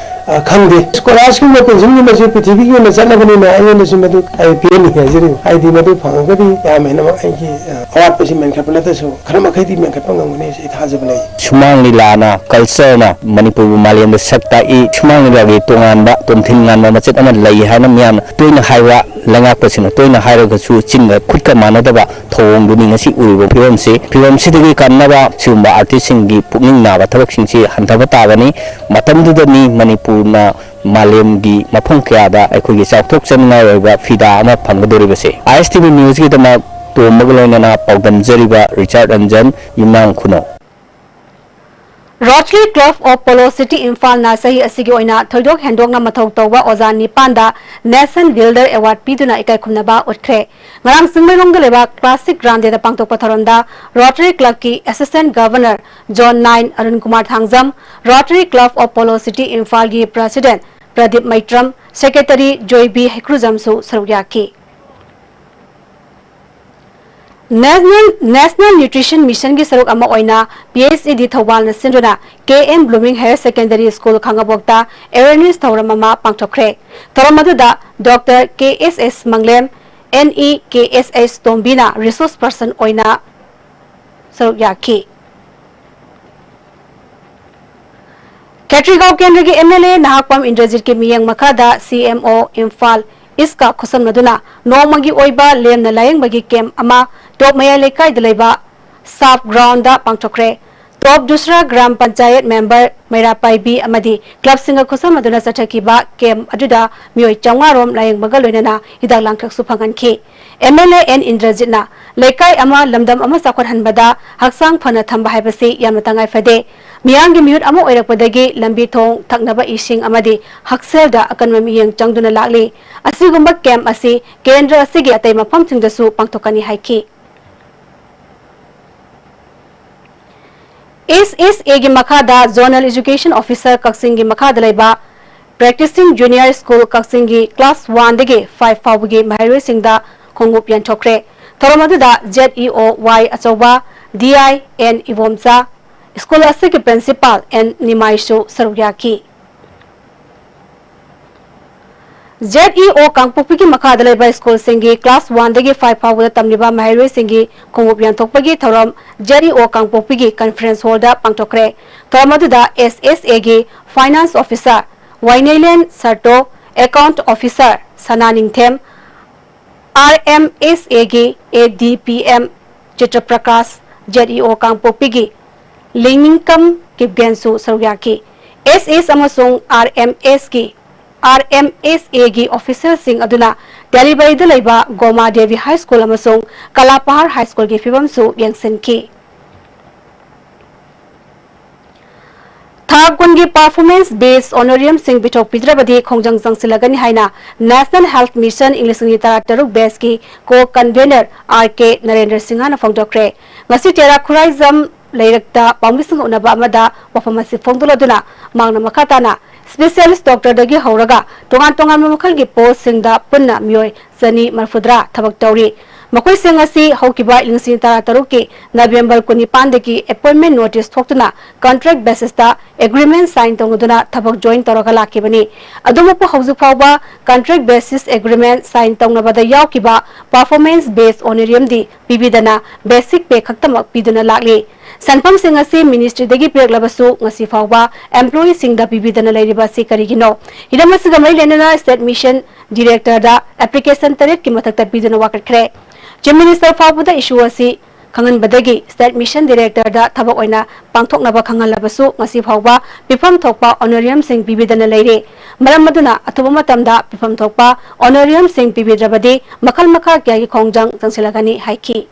ꯑ, ꯈꯪꯗꯦ꯫ ꯁ꯭ꯀꯣꯂꯥꯔꯁꯀꯨꯝꯕ ꯄꯦꯟꯁꯤꯟꯒꯨꯝꯕꯁꯦ ꯄ꯭ꯔꯤꯊꯤꯕꯤꯒꯤ ꯑꯣꯏꯅ ꯆꯠꯅꯕꯅꯤꯅ ꯑꯩꯉꯣꯟꯗꯁꯨ ꯃꯗꯨ ꯑꯩ ꯄꯤꯍꯟꯅꯤꯡꯉꯦ ꯍꯥꯏꯖꯔꯤꯕ꯫ ꯍꯥꯏꯗꯤ ꯃꯗꯨ ꯐꯪꯉꯒꯗꯤ ꯌꯥꯝ ꯍꯦꯟꯅ ꯑꯩꯒꯤ, ꯑ, ꯑꯋꯥꯠꯄꯁꯤ ꯃꯦꯟꯈꯠꯄ ꯅꯠꯇ꯭ꯔꯁꯨ ꯈꯔ ꯃꯈꯩꯗꯤ ꯃꯦꯟꯈꯠꯄ ꯉꯝꯒꯅꯤ ꯍꯥꯏꯁꯦ ꯑꯩ ꯊꯥꯖꯕ ꯂꯩ꯫ ꯁꯨꯃꯥꯡ ꯂꯤꯂꯥꯅ, ꯀꯜꯆꯔꯅ ꯃꯅꯤꯄꯨꯔꯕꯨ ꯃꯥꯂꯦꯝꯗ ꯁꯛ ꯇꯥꯛꯏ꯫ ꯁꯨꯃꯥꯡ ꯂꯤꯂꯥꯒꯤ ꯇꯣꯉꯥꯟꯕ ꯇꯣꯝꯊꯤꯟ ꯉꯥꯟꯕ ꯃꯆꯦꯠ ꯑꯃ ꯂꯩ ꯍꯥꯏꯅ ꯃꯤꯌꯥꯝꯅ ꯇꯣꯏꯅ ꯍꯥꯏꯕ, ꯂꯩꯉꯥꯛꯄꯁꯤꯡꯅ ꯇꯣꯏꯅ ꯍꯥꯏꯔꯒꯁꯨ ꯆꯤꯟꯒ ꯈꯨꯠꯀ ꯃꯥꯟꯅꯗꯕ ꯊꯧꯑꯣꯡꯗꯨꯅꯤ ꯉꯁꯤ ꯎꯔꯤꯕ ꯐꯤꯕꯝꯁꯤ꯫ ꯐꯤꯕꯝꯁꯤꯗꯒꯤ ꯀꯟꯅꯕ ꯁꯤꯒꯨꯝꯕ ꯑꯥꯔꯇꯤꯁꯁꯤꯡꯒꯤ ꯄꯨꯛꯅꯤꯡ ꯅꯥꯕ ꯊꯕꯛꯁꯤꯡꯁꯤ ꯍꯟꯊꯕ ꯇꯥꯕꯅꯤ꯫ ꯃꯇꯝꯗꯨꯗꯅꯤ ꯃꯅꯤꯄꯨꯔꯅ ꯃꯥꯂꯦꯝꯒꯤ ꯃꯐꯝ ꯀꯌꯥꯗ ꯑꯩꯈꯣꯏꯒꯤ ꯆꯥꯎꯊꯣꯛꯆꯅꯤꯡꯉꯥꯏ ꯑꯣꯏꯕ ꯐꯤꯗꯥ ꯑꯃ ꯐꯪꯒꯗꯧꯔꯤꯕꯁꯦ꯫ ꯑꯥꯏ ꯑꯦꯁ ꯇꯤ ꯚꯤ ꯅ꯭ꯌꯨꯁꯀꯤꯗꯃꯛ ꯇꯣꯝꯕꯒ ꯂꯣꯏꯅꯅ ꯄꯥꯎꯗꯝꯖꯔꯤꯕ ꯔꯤꯆꯥꯔꯗ ꯔꯟꯖꯟ, ꯌꯨꯝꯅꯥꯝ ꯈꯨꯅꯧ꯫ Rotary Club of Polo City ꯏꯝꯐꯥꯜꯅ ꯆꯍꯤ ꯑꯁꯤꯒꯤ ꯑꯣꯏꯅ ꯊꯣꯏꯗꯣꯛ ꯍꯦꯟꯗꯣꯛꯅ ꯃꯊꯧ ꯇꯧꯕ ꯑꯣꯖꯥ ꯅꯤꯄꯥꯟꯗ National Builder Award ꯄꯤꯗꯨꯅ ꯏꯀꯥꯏ ꯈꯨꯝꯅꯕ ꯎꯠꯈ꯭ꯔꯦ꯫ ꯉꯔꯥꯡ ꯆꯤꯡꯃꯩꯔꯣꯡꯗ ꯂꯩꯕ ꯀ꯭ꯂꯥꯁꯤꯛ ꯒ꯭ꯔꯥꯟꯗꯦꯗ ꯄꯥꯡꯊꯣꯛꯄ ꯊꯧꯔꯝꯗ Rotary Clubꯀꯤ Assistant Governor Zone nine Arun Kumar Thangjam, Rotary Club of Polo City ꯏꯝꯐꯥꯜꯒꯤ President ꯄ꯭ꯔꯗꯤꯞ ꯃꯩꯇ꯭ꯔꯝ, Secretary ꯖꯣꯏꯕꯤ ꯍꯩꯀ꯭ꯔꯨꯖꯝꯁꯨ ꯁꯔꯨꯛ ꯌꯥꯈꯤ꯫ National, National Nutrition Missionꯒꯤ ꯁꯔꯨꯛ ꯑꯃ ꯑꯣꯏꯅ P H E D ꯊꯧꯕꯥꯜꯅ ꯁꯤꯟꯗꯨꯅ K M Blooming Higher Secondary School ꯈꯥꯡꯉꯕꯣꯛꯇ awareness ꯊꯧꯔꯝ ꯑꯃ ꯄꯥꯡꯊꯣꯛꯈ꯭ꯔꯦ꯫ ꯊꯧꯔꯝ ꯑꯗꯨꯗ Doctor K S S ꯃꯪꯂꯦꯝ, N E K S S ꯇꯣꯝꯕꯤꯅ resource person ꯑꯣꯏꯅ ꯁꯔꯨꯛ ꯌꯥꯈꯤ꯫ ꯈꯦꯇ꯭ꯔꯤꯒꯥꯎ ꯀꯦꯟꯗ꯭ꯔꯒꯤ M L A ꯅꯍꯥꯛꯄꯝ ꯏꯟꯗ꯭ꯔꯖꯤꯠꯀꯤ ꯃꯤꯠꯌꯦꯡ ꯃꯈꯥꯗ C M O ꯏꯝꯐꯥꯜ ꯏꯁꯀ ꯈꯨꯠꯁꯝꯅꯗꯨꯅ ꯅꯣꯡꯃꯒꯤ ꯑꯣꯏꯕ ꯂꯦꯝꯅ ꯂꯥꯌꯦꯡꯕꯒꯤ ꯀꯦꯝꯞ ꯑꯃ ꯇꯣꯞ ꯃꯌꯥꯏ ꯂꯩꯀꯥꯏꯗ ꯂꯩꯕ ꯁꯥꯐ ꯒ꯭ꯔꯥꯎꯟꯗ ꯄꯥꯡꯊꯣꯛꯈ꯭ꯔꯦ꯫ ꯇꯣꯞ ꯗꯨꯁꯔꯥ ꯒ꯭ꯔꯥꯝ ꯄꯟꯆꯥꯌꯠ ꯃꯦꯝꯕꯔ ꯃꯩꯔꯥ ꯄꯥꯏꯕꯤ ꯑꯃꯗꯤ ꯀ꯭ꯂꯕꯁꯤꯡꯒ ꯈꯨꯠꯁꯝꯅꯗꯨꯅ ꯆꯠꯊꯈꯤꯕ ꯀꯦꯝꯞ ꯑꯗꯨꯗ ꯃꯤꯑꯣꯏ ꯆꯥꯝꯃꯉꯥ ꯔꯣꯝ ꯂꯥꯌꯦꯡꯕꯒ ꯂꯣꯏꯅꯅ ꯍꯤꯗꯥꯛ ꯂꯥꯡꯊꯛꯁꯨ ꯐꯪꯍꯟꯈꯤ꯫ ꯑꯦꯝ ꯑꯦꯜ ꯑꯦ ꯑꯦꯟ ꯏꯟꯗ꯭ꯔꯖꯤꯠꯅ ꯂꯩꯀꯥꯏ ꯑꯃ, ꯂꯝꯗꯝ ꯑꯃ ꯆꯥꯎꯈꯠꯍꯟꯕꯗ ꯍꯛꯆꯥꯡ ꯐꯅ ꯊꯝꯕ ꯍꯥꯏꯕꯁꯤ ꯌꯥꯝꯅ ꯇꯉꯥꯏ ꯐꯗꯦ꯫ ꯃꯤꯌꯥꯝꯒꯤ ꯃꯤꯍꯨꯠ ꯑꯃ ꯑꯣꯏꯔꯛꯄꯗꯒꯤ ꯂꯝꯕꯤ ꯊꯣꯡ, ꯊꯛꯅꯕ ꯏꯁꯤꯡ ꯑꯃꯗꯤ ꯍꯛꯁꯦꯜꯗ ꯑꯀꯟꯕ ꯃꯤꯠꯌꯦꯡ ꯆꯪꯗꯨꯅ ꯂꯥꯛꯂꯤ꯫ ꯑꯁꯤꯒꯨꯝꯕ ꯀꯦꯝꯞ ꯑꯁꯤ ꯀꯦꯟꯗ꯭ꯔ ꯑꯁꯤꯒꯤ ꯑꯇꯩ ꯃꯐꯝꯁꯤꯡꯗꯁꯨ ꯄꯥꯡꯊꯣꯛꯀꯅꯤ ꯍꯥꯏꯈꯤ꯫ ꯑꯦꯁ ꯑꯦꯁ ꯑꯦꯒꯤ ꯃꯈꯥꯗ Zonal Education Officer ꯀꯛꯆꯤꯡꯒꯤ ꯃꯈꯥꯗ ꯂꯩꯕ Practicing Junior School ꯀꯛꯆꯤꯡꯒꯤ class one ꯗꯒꯤ five ꯐꯥꯎꯕꯒꯤ ꯃꯍꯩꯔꯣꯏꯁꯤꯡꯗ ꯈꯣꯡꯎꯞ ꯌꯦꯟꯊꯣꯛꯈ꯭ꯔꯦ꯫ ꯊꯧꯔꯝ ꯑꯗꯨꯗ ꯖꯦꯠ ꯏ ꯑꯣ ꯋꯥꯏ ꯑꯆꯧꯕ D I and Ibomcha, school ꯑꯁꯤꯒꯤ ꯄ꯭ꯔꯤꯟꯁꯤꯄꯥꯜ ꯑꯦꯟ ꯅꯤꯃꯥꯏꯁꯨ ꯁꯔꯨꯛ ꯌꯥꯈꯤ꯫ ꯖꯦꯠ ꯏ ꯑꯣ ꯀꯥꯡꯄꯣꯛꯄꯤꯒꯤ ꯃꯈꯥꯗ ꯂꯩꯕ ꯁ꯭ꯀꯨꯜꯁꯤꯡꯒꯤ class one ꯗꯒꯤ five ꯐꯥꯎꯕꯗ ꯇꯝꯂꯤꯕ ꯃꯍꯩꯔꯣꯏꯁꯤꯡꯒꯤ ꯈꯣꯡꯎꯞ ꯌꯦꯟꯊꯣꯛꯄꯒꯤ ꯊꯧꯔꯝ ꯖꯦꯠ ꯏ ꯑꯣ ꯀꯥꯡꯄꯣꯛꯄꯤꯒꯤ conference hall ꯗ ꯄꯥꯡꯊꯣꯛꯈ꯭ꯔꯦ꯫ ꯊꯧꯔꯝ ꯑꯗꯨꯗ ꯑꯦꯁ ꯑꯦꯁ ꯑꯦꯒꯤ finance officer ꯋꯥꯏꯅꯩꯂꯦꯟ ꯁꯔꯇꯣ, account officer ꯁꯅꯥ ꯅꯤꯡꯊꯦꯝ, ꯑꯥꯔ ꯑꯦꯝ ꯑꯦꯁ ꯑꯦꯒꯤ ꯑꯦ ꯗꯤ ꯄꯤ ꯑꯦꯝ ꯆꯤꯇ꯭ꯔꯄ꯭ꯔꯀꯥꯁ, ꯖꯦꯠ ꯏ ꯑꯣ ꯀꯥꯡꯄꯣꯛꯄꯤꯒꯤ ꯂꯤꯡꯅꯤꯡꯀꯝ ꯀꯤꯞꯒꯦꯟꯁꯨ ꯁꯔꯨꯛ ꯌꯥꯈꯤ꯫ ꯑꯦꯁ ꯑꯦꯁ ꯑꯃꯁꯨꯡ ꯑꯥꯔ ꯑꯦꯝ ꯑꯦꯁꯀꯤ, ꯑꯥꯔ ꯑꯦꯝ ꯑꯦꯁ ꯑꯦꯒꯤ officerꯁꯤꯡ ꯑꯗꯨꯅ ꯗꯦꯂꯤꯕꯔꯤꯗ ꯂꯩꯕ ꯒꯣꯃꯥ ꯗꯦꯕꯤ High School ꯑꯃꯁꯨꯡ ꯀꯂꯥꯄꯍꯥꯔ High Schoolꯒꯤ ꯐꯤꯕꯝꯁꯨ ꯌꯦꯡꯁꯤꯟꯈꯤ꯫ ꯊꯥ ꯀꯨꯟꯒꯤ performance based honorariumꯁꯤꯡ ꯄꯤꯊꯣꯛꯄꯤꯗ꯭ꯔꯕꯗꯤ ꯈꯣꯡꯖꯪ ꯆꯪꯁꯤꯜꯂꯒꯅꯤ ꯍꯥꯏꯅ National Health Mission ꯏꯪ ꯂꯤꯁꯤꯡ ꯑꯅꯤ ꯇꯔꯥꯇꯔꯨꯛ batchꯀꯤ co-convener ꯑꯥꯔ ꯀꯦ ꯅꯔꯦꯟꯗ꯭ꯔ ꯁꯤꯡꯍꯅ ꯐꯣꯡꯗꯣꯛꯈ꯭ꯔꯦ꯫ ꯉꯁꯤ ꯇꯦꯔꯥ ꯈꯨꯔꯥꯏꯖꯝ ꯂꯩꯔꯛꯇ ꯄꯥꯎꯃꯤꯁꯤꯡꯒ ꯎꯅꯕ ꯑꯃꯗ ꯋꯥꯐꯝ ꯑꯁꯤ ꯐꯣꯡꯗꯣꯛꯂꯗꯨꯅ ꯃꯍꯥꯛꯅ ꯃꯈꯥ ꯇꯥꯅ specialist doctorꯗꯒꯤ ꯍꯧꯔꯒ ꯇꯣꯉꯥꯟ ꯇꯣꯉꯥꯟꯕ ꯃꯈꯜꯒꯤ postꯁꯤꯡꯗ ꯄꯨꯟꯅ ꯃꯤꯑꯣꯏ ꯆꯅꯤ ꯃꯔꯤꯐꯨꯇꯔꯥ ꯊꯕꯛ ꯇꯧꯔꯤ꯫ ꯃꯈꯣꯏꯁꯤꯡ ꯑꯁꯤ ꯍꯧꯈꯤꯕ ꯏꯪ ꯂꯤꯁꯤꯡ ꯇꯔꯥꯇꯔꯨꯛꯀꯤ November ꯀꯨꯟꯅꯤꯄꯥꯟꯗꯒꯤ appointment notice ꯊꯣꯛꯇꯨꯅ contract basisꯇ agreement sign ꯇꯧꯅꯗꯨꯅ ꯊꯕꯛ join ꯇꯧꯔꯒ ꯂꯥꯛꯈꯤꯕꯅꯤ꯫ ꯑꯗꯨꯃꯛꯄꯨ ꯍꯧꯖꯤꯛ ꯐꯥꯎꯕ contract basis agreement sign ꯇꯧꯅꯕꯗ ꯌꯥꯎꯈꯤꯕ performance based honorariumꯗꯤ ꯄꯤꯕꯤꯗꯅ basic pay ꯈꯛꯇꯃꯛ ꯄꯤꯗꯨꯅ ꯂꯥꯛꯂꯤ꯫ ꯁꯦꯟꯐꯝꯁꯤꯡ ꯑꯁꯤ ministryꯗꯒꯤ ꯄꯤꯔꯛꯂꯕꯁꯨ ꯉꯁꯤ ꯐꯥꯎꯕ employeeꯁꯤꯡꯗ ꯄꯤꯕꯤꯗꯅ ꯂꯩꯔꯤꯕ ꯑꯁꯤ ꯀꯔꯤꯒꯤꯅꯣ? ꯍꯤꯔꯝ ꯑꯁꯤꯒ ꯃꯔꯤ ꯂꯩꯅꯅ state mission directorꯗ application ꯇꯔꯦꯠꯀꯤ ꯃꯊꯛꯇ ꯄꯤꯗꯨꯅ ꯋꯥꯀꯠꯈ꯭ꯔꯦ꯫ Chief Minister ꯐꯥꯎꯕꯗ issue ꯑꯁꯤ ꯈꯪꯍꯟꯕꯗꯒꯤ State Mission Director ꯗ ꯊꯕꯛ ꯑꯣꯏꯅ ꯄꯥꯡꯊꯣꯛꯅꯕ ꯈꯪꯍꯜꯂꯕꯁꯨ ꯉꯁꯤ ꯐꯥꯎꯕ ꯄꯤꯐꯝ ꯊꯣꯛꯄ honorarium ꯁꯤꯡ ꯄꯤꯕꯤꯗꯅ ꯂꯩꯔꯦ꯫ ꯃꯔꯝ ꯑꯗꯨꯅ ꯑꯊꯨꯕ ꯃꯇꯝꯗ ꯄꯤꯐꯝ ꯊꯣꯛꯄ honorarium ꯁꯤꯡ ꯄꯤꯕꯤꯗ꯭ꯔꯕꯗꯤ ꯃꯈꯜ ꯃꯈꯥ ꯀꯌꯥꯒꯤ ꯈꯣꯡꯖꯪ ꯆꯪꯁꯤꯜꯂꯒꯅꯤ ꯍꯥꯏꯈꯤ꯫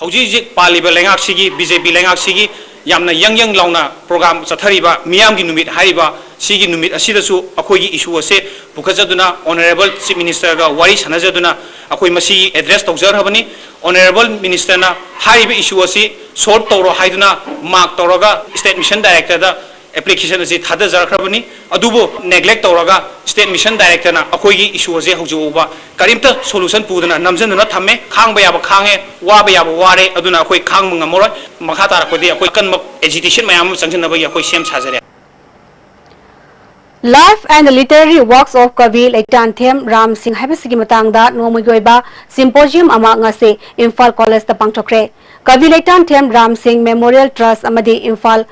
ꯍꯧꯖꯤꯛ ꯍꯧꯖꯤꯛ ꯄꯥꯜꯂꯤꯕ ꯂꯩꯉꯥꯛꯁꯤꯒꯤ, ꯕꯤ ꯖꯦ ꯄꯤ ꯂꯩꯉꯥꯛꯁꯤꯒꯤ ꯌꯥꯝꯅ ꯌꯪ ꯌꯪ ꯂꯥꯎꯅ program ꯆꯠꯊꯔꯤꯕ ꯃꯤꯌꯥꯝꯒꯤ ꯅꯨꯃꯤꯠ ꯍꯥꯏꯔꯤꯕ ꯁꯤꯒꯤ ꯅꯨꯃꯤꯠ ꯑꯁꯤꯗꯁꯨ ꯑꯩꯈꯣꯏꯒꯤ issue ꯑꯁꯦ ꯄꯨꯈꯠꯆꯗꯨꯅ Honourable Chief Minister ꯒ ꯋꯥꯔꯤ ꯁꯥꯟꯅꯖꯗꯨꯅ ꯑꯩꯈꯣꯏ ꯃꯁꯤ address ꯇꯧꯖꯈ꯭ꯔꯕꯅꯤ꯫ Honourable Minister ꯅ ꯍꯥꯏꯔꯤꯕ issue ꯑꯁꯤ solve ꯇꯧꯔꯣ ꯍꯥꯏꯗꯨꯅ mark ꯇꯧꯔꯒ State Mission Director ꯗ application ꯑꯁꯤ ꯊꯥꯗꯖꯔꯛꯈ꯭ꯔꯕꯅꯤ꯫ ꯑꯗꯨꯕꯨ neglect ꯇꯧꯔꯒ State Mission Director ꯅ ꯑꯩꯈꯣꯏꯒꯤ issue ꯑꯁꯦ ꯍꯧꯖꯤꯛ ꯐꯥꯎꯕ ꯀꯔꯤꯝꯇ solution ꯄꯨꯗꯅ ꯅꯝꯁꯤꯟꯗꯨꯅ ꯊꯝꯃꯦ꯫ ꯈꯥꯡꯕ ꯌꯥꯕ ꯈꯥꯡꯉꯦ, ꯋꯥꯕ ꯌꯥꯕ ꯋꯥꯔꯦ, ꯑꯗꯨꯅ ꯑꯩꯈꯣꯏ ꯈꯥꯡꯕ ꯉꯝꯃꯔꯣꯏ꯫ ꯃꯈꯥ ꯇꯥꯔꯛꯄꯗꯤ ꯑꯩꯈꯣꯏ ꯑꯀꯟꯕ agitation ꯃꯌꯥꯝ ꯑꯃ ꯆꯪꯁꯤꯟꯅꯕꯒꯤ ꯑꯩꯈꯣꯏ ꯁꯦꯝ ꯁꯥꯖꯔꯦ꯫ Life and Literary Works of ꯀꯕꯤ ꯂꯩꯇꯥꯟꯊꯦꯝ ꯔꯥꯝ ꯁꯤꯡ ꯍꯥꯏꯕꯁꯤꯒꯤ ꯃꯇꯥꯡꯗ ꯅꯣꯡꯃꯒꯤ ꯑꯣꯏꯕ symposium ꯑꯃ ꯉꯁꯤ ꯏꯝꯐꯥꯜ ꯀꯣꯂꯦꯖꯇ ꯄꯥꯡꯊꯣꯛꯈ꯭ꯔꯦ꯫ ꯀꯕꯤ ꯂꯩꯇꯥꯟꯊꯦꯝ ꯔꯥꯝ ꯁꯤꯡ Memorial Trust ꯑꯃꯗꯤ ꯏꯝꯐꯥꯜ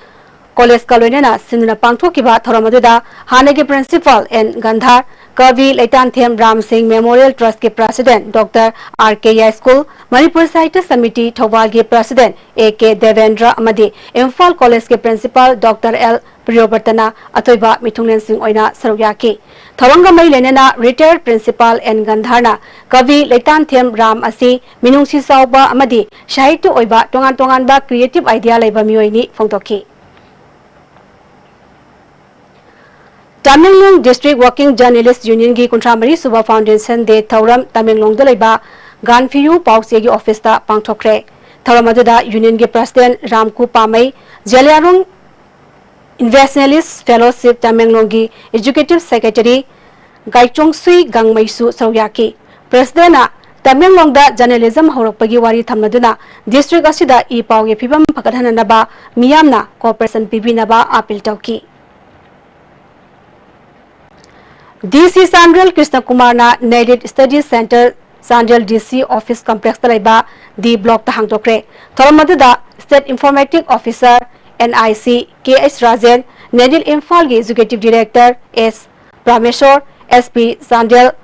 ꯀꯣꯂꯦꯖꯀ ꯂꯣꯏꯅꯅ ꯁꯤꯟꯗꯨꯅ ꯄꯥꯡꯊꯣꯛꯈꯤꯕ ꯊꯧꯔꯝ ꯑꯗꯨꯗ ꯍꯥꯟꯅꯒꯤ principal ꯑꯦꯟ ꯒꯟꯙꯥꯔ, ꯀꯕꯤ ꯂꯩꯇꯥꯟꯊꯦꯝ ꯔꯥꯝ ꯁꯤꯡ Memorial Trust ꯀꯤ president doctor R K Yaiskul, Manipur Sahitya Samiti ꯊꯧꯕꯥꯜꯒꯤ president ꯑꯦ ꯀꯦ ꯗꯦꯕꯦꯟꯗ꯭ꯔ ꯑꯃꯗꯤ ꯏꯝꯐꯥꯜ ꯀꯣꯂꯦꯖꯀꯤ principal ꯗꯣꯛꯇꯔ ꯑꯦꯜ ꯄ꯭ꯔꯤꯌꯣꯕ꯭ꯔꯇꯅ ꯑꯊꯣꯏꯕ ꯃꯤꯊꯨꯡꯂꯦꯟꯁꯤꯡ ꯑꯣꯏꯅ ꯁꯔꯨꯛ ꯌꯥꯈꯤ꯫ ꯊꯧꯔꯝꯒ ꯃꯔꯤ ꯂꯩꯅꯅ retired principal ꯑꯦꯟ ꯒꯟꯙꯥꯔꯅ ꯀꯕꯤ ꯂꯩꯇꯥꯟꯊꯦꯝ ꯔꯥꯝ ꯑꯁꯤ ꯃꯤꯅꯨꯡꯁꯤ ꯆꯥꯎꯕ ꯑꯃꯗꯤ ꯁꯥꯍꯤꯇ꯭ꯌ ꯑꯣꯏꯕ ꯇꯣꯉꯥꯟ ꯇꯣꯉꯥꯟꯕ creative idea ꯂꯩꯕ ꯃꯤꯑꯣꯏꯅꯤ ꯐꯣꯡꯗꯣꯛꯈꯤ꯫ Tamenglong District Working Journalist Union ꯒꯤ ꯀꯨꯟꯊ꯭ꯔꯥ ꯃꯔꯤ ꯁꯨꯕ Foundation Day ꯊꯧꯔꯝ ꯇꯃꯦꯡꯂꯣꯡꯗ ꯂꯩꯕ ꯒꯥꯟꯐꯤꯌꯨ ꯄꯥꯎꯆꯦꯒꯤ office ꯇ ꯄꯥꯡꯊꯣꯛꯈ꯭ꯔꯦ꯫ ꯊꯧꯔꯝ ꯑꯗꯨꯗ union ꯒꯤ president ꯔꯥꯝꯀꯨ ꯄꯥꯃꯩ, ꯖꯦꯂꯤꯌꯥꯡꯔꯣꯡ Internationalist Fellowship ꯇꯃꯦꯡꯂꯣꯡꯒꯤ executive secretary ꯒꯥꯏꯆꯣꯡꯁꯨꯏ ꯒꯥꯡꯃꯩꯁꯨ ꯁꯔꯨꯛ ꯌꯥꯈꯤ꯫ President ꯅ ꯇꯃꯦꯡꯂꯣꯡꯗ journalism ꯍꯧꯔꯛꯄꯒꯤ ꯋꯥꯔꯤ ꯊꯝꯂꯗꯨꯅ district ꯑꯁꯤꯗ ꯏ ꯄꯥꯎꯒꯤ ꯐꯤꯕꯝ ꯐꯒꯠꯍꯟꯅꯅꯕ ꯃꯤꯌꯥꯝꯅ cooperation ꯄꯤꯕꯤꯅꯕ appeal ꯇꯧꯈꯤ꯫ ꯗꯤ ꯁꯤ ꯆꯥꯟꯗꯦꯜ ꯀ꯭ꯔꯤꯁꯅ ꯀꯨꯃꯥꯔꯅ Native Studies Centre ꯆꯥꯟꯗꯦꯜ ꯗꯤ ꯁꯤ office complex ꯇ ꯂꯩꯕ ꯗꯤ block ꯇ ꯍꯥꯡꯗꯣꯛꯈ꯭ꯔꯦ꯫ ꯊꯧꯔꯝ ꯑꯗꯨꯗ State Informative Officer, N I C, K H Rajen, ꯅꯦꯅꯤꯜ ꯏꯝꯐꯥꯜꯒꯤ executive director ꯑꯦꯁ ꯄ꯭ꯔꯥꯃꯦꯁꯣꯔ, ꯑꯦꯁ ꯄꯤ ꯆꯥꯟꯗꯦꯜ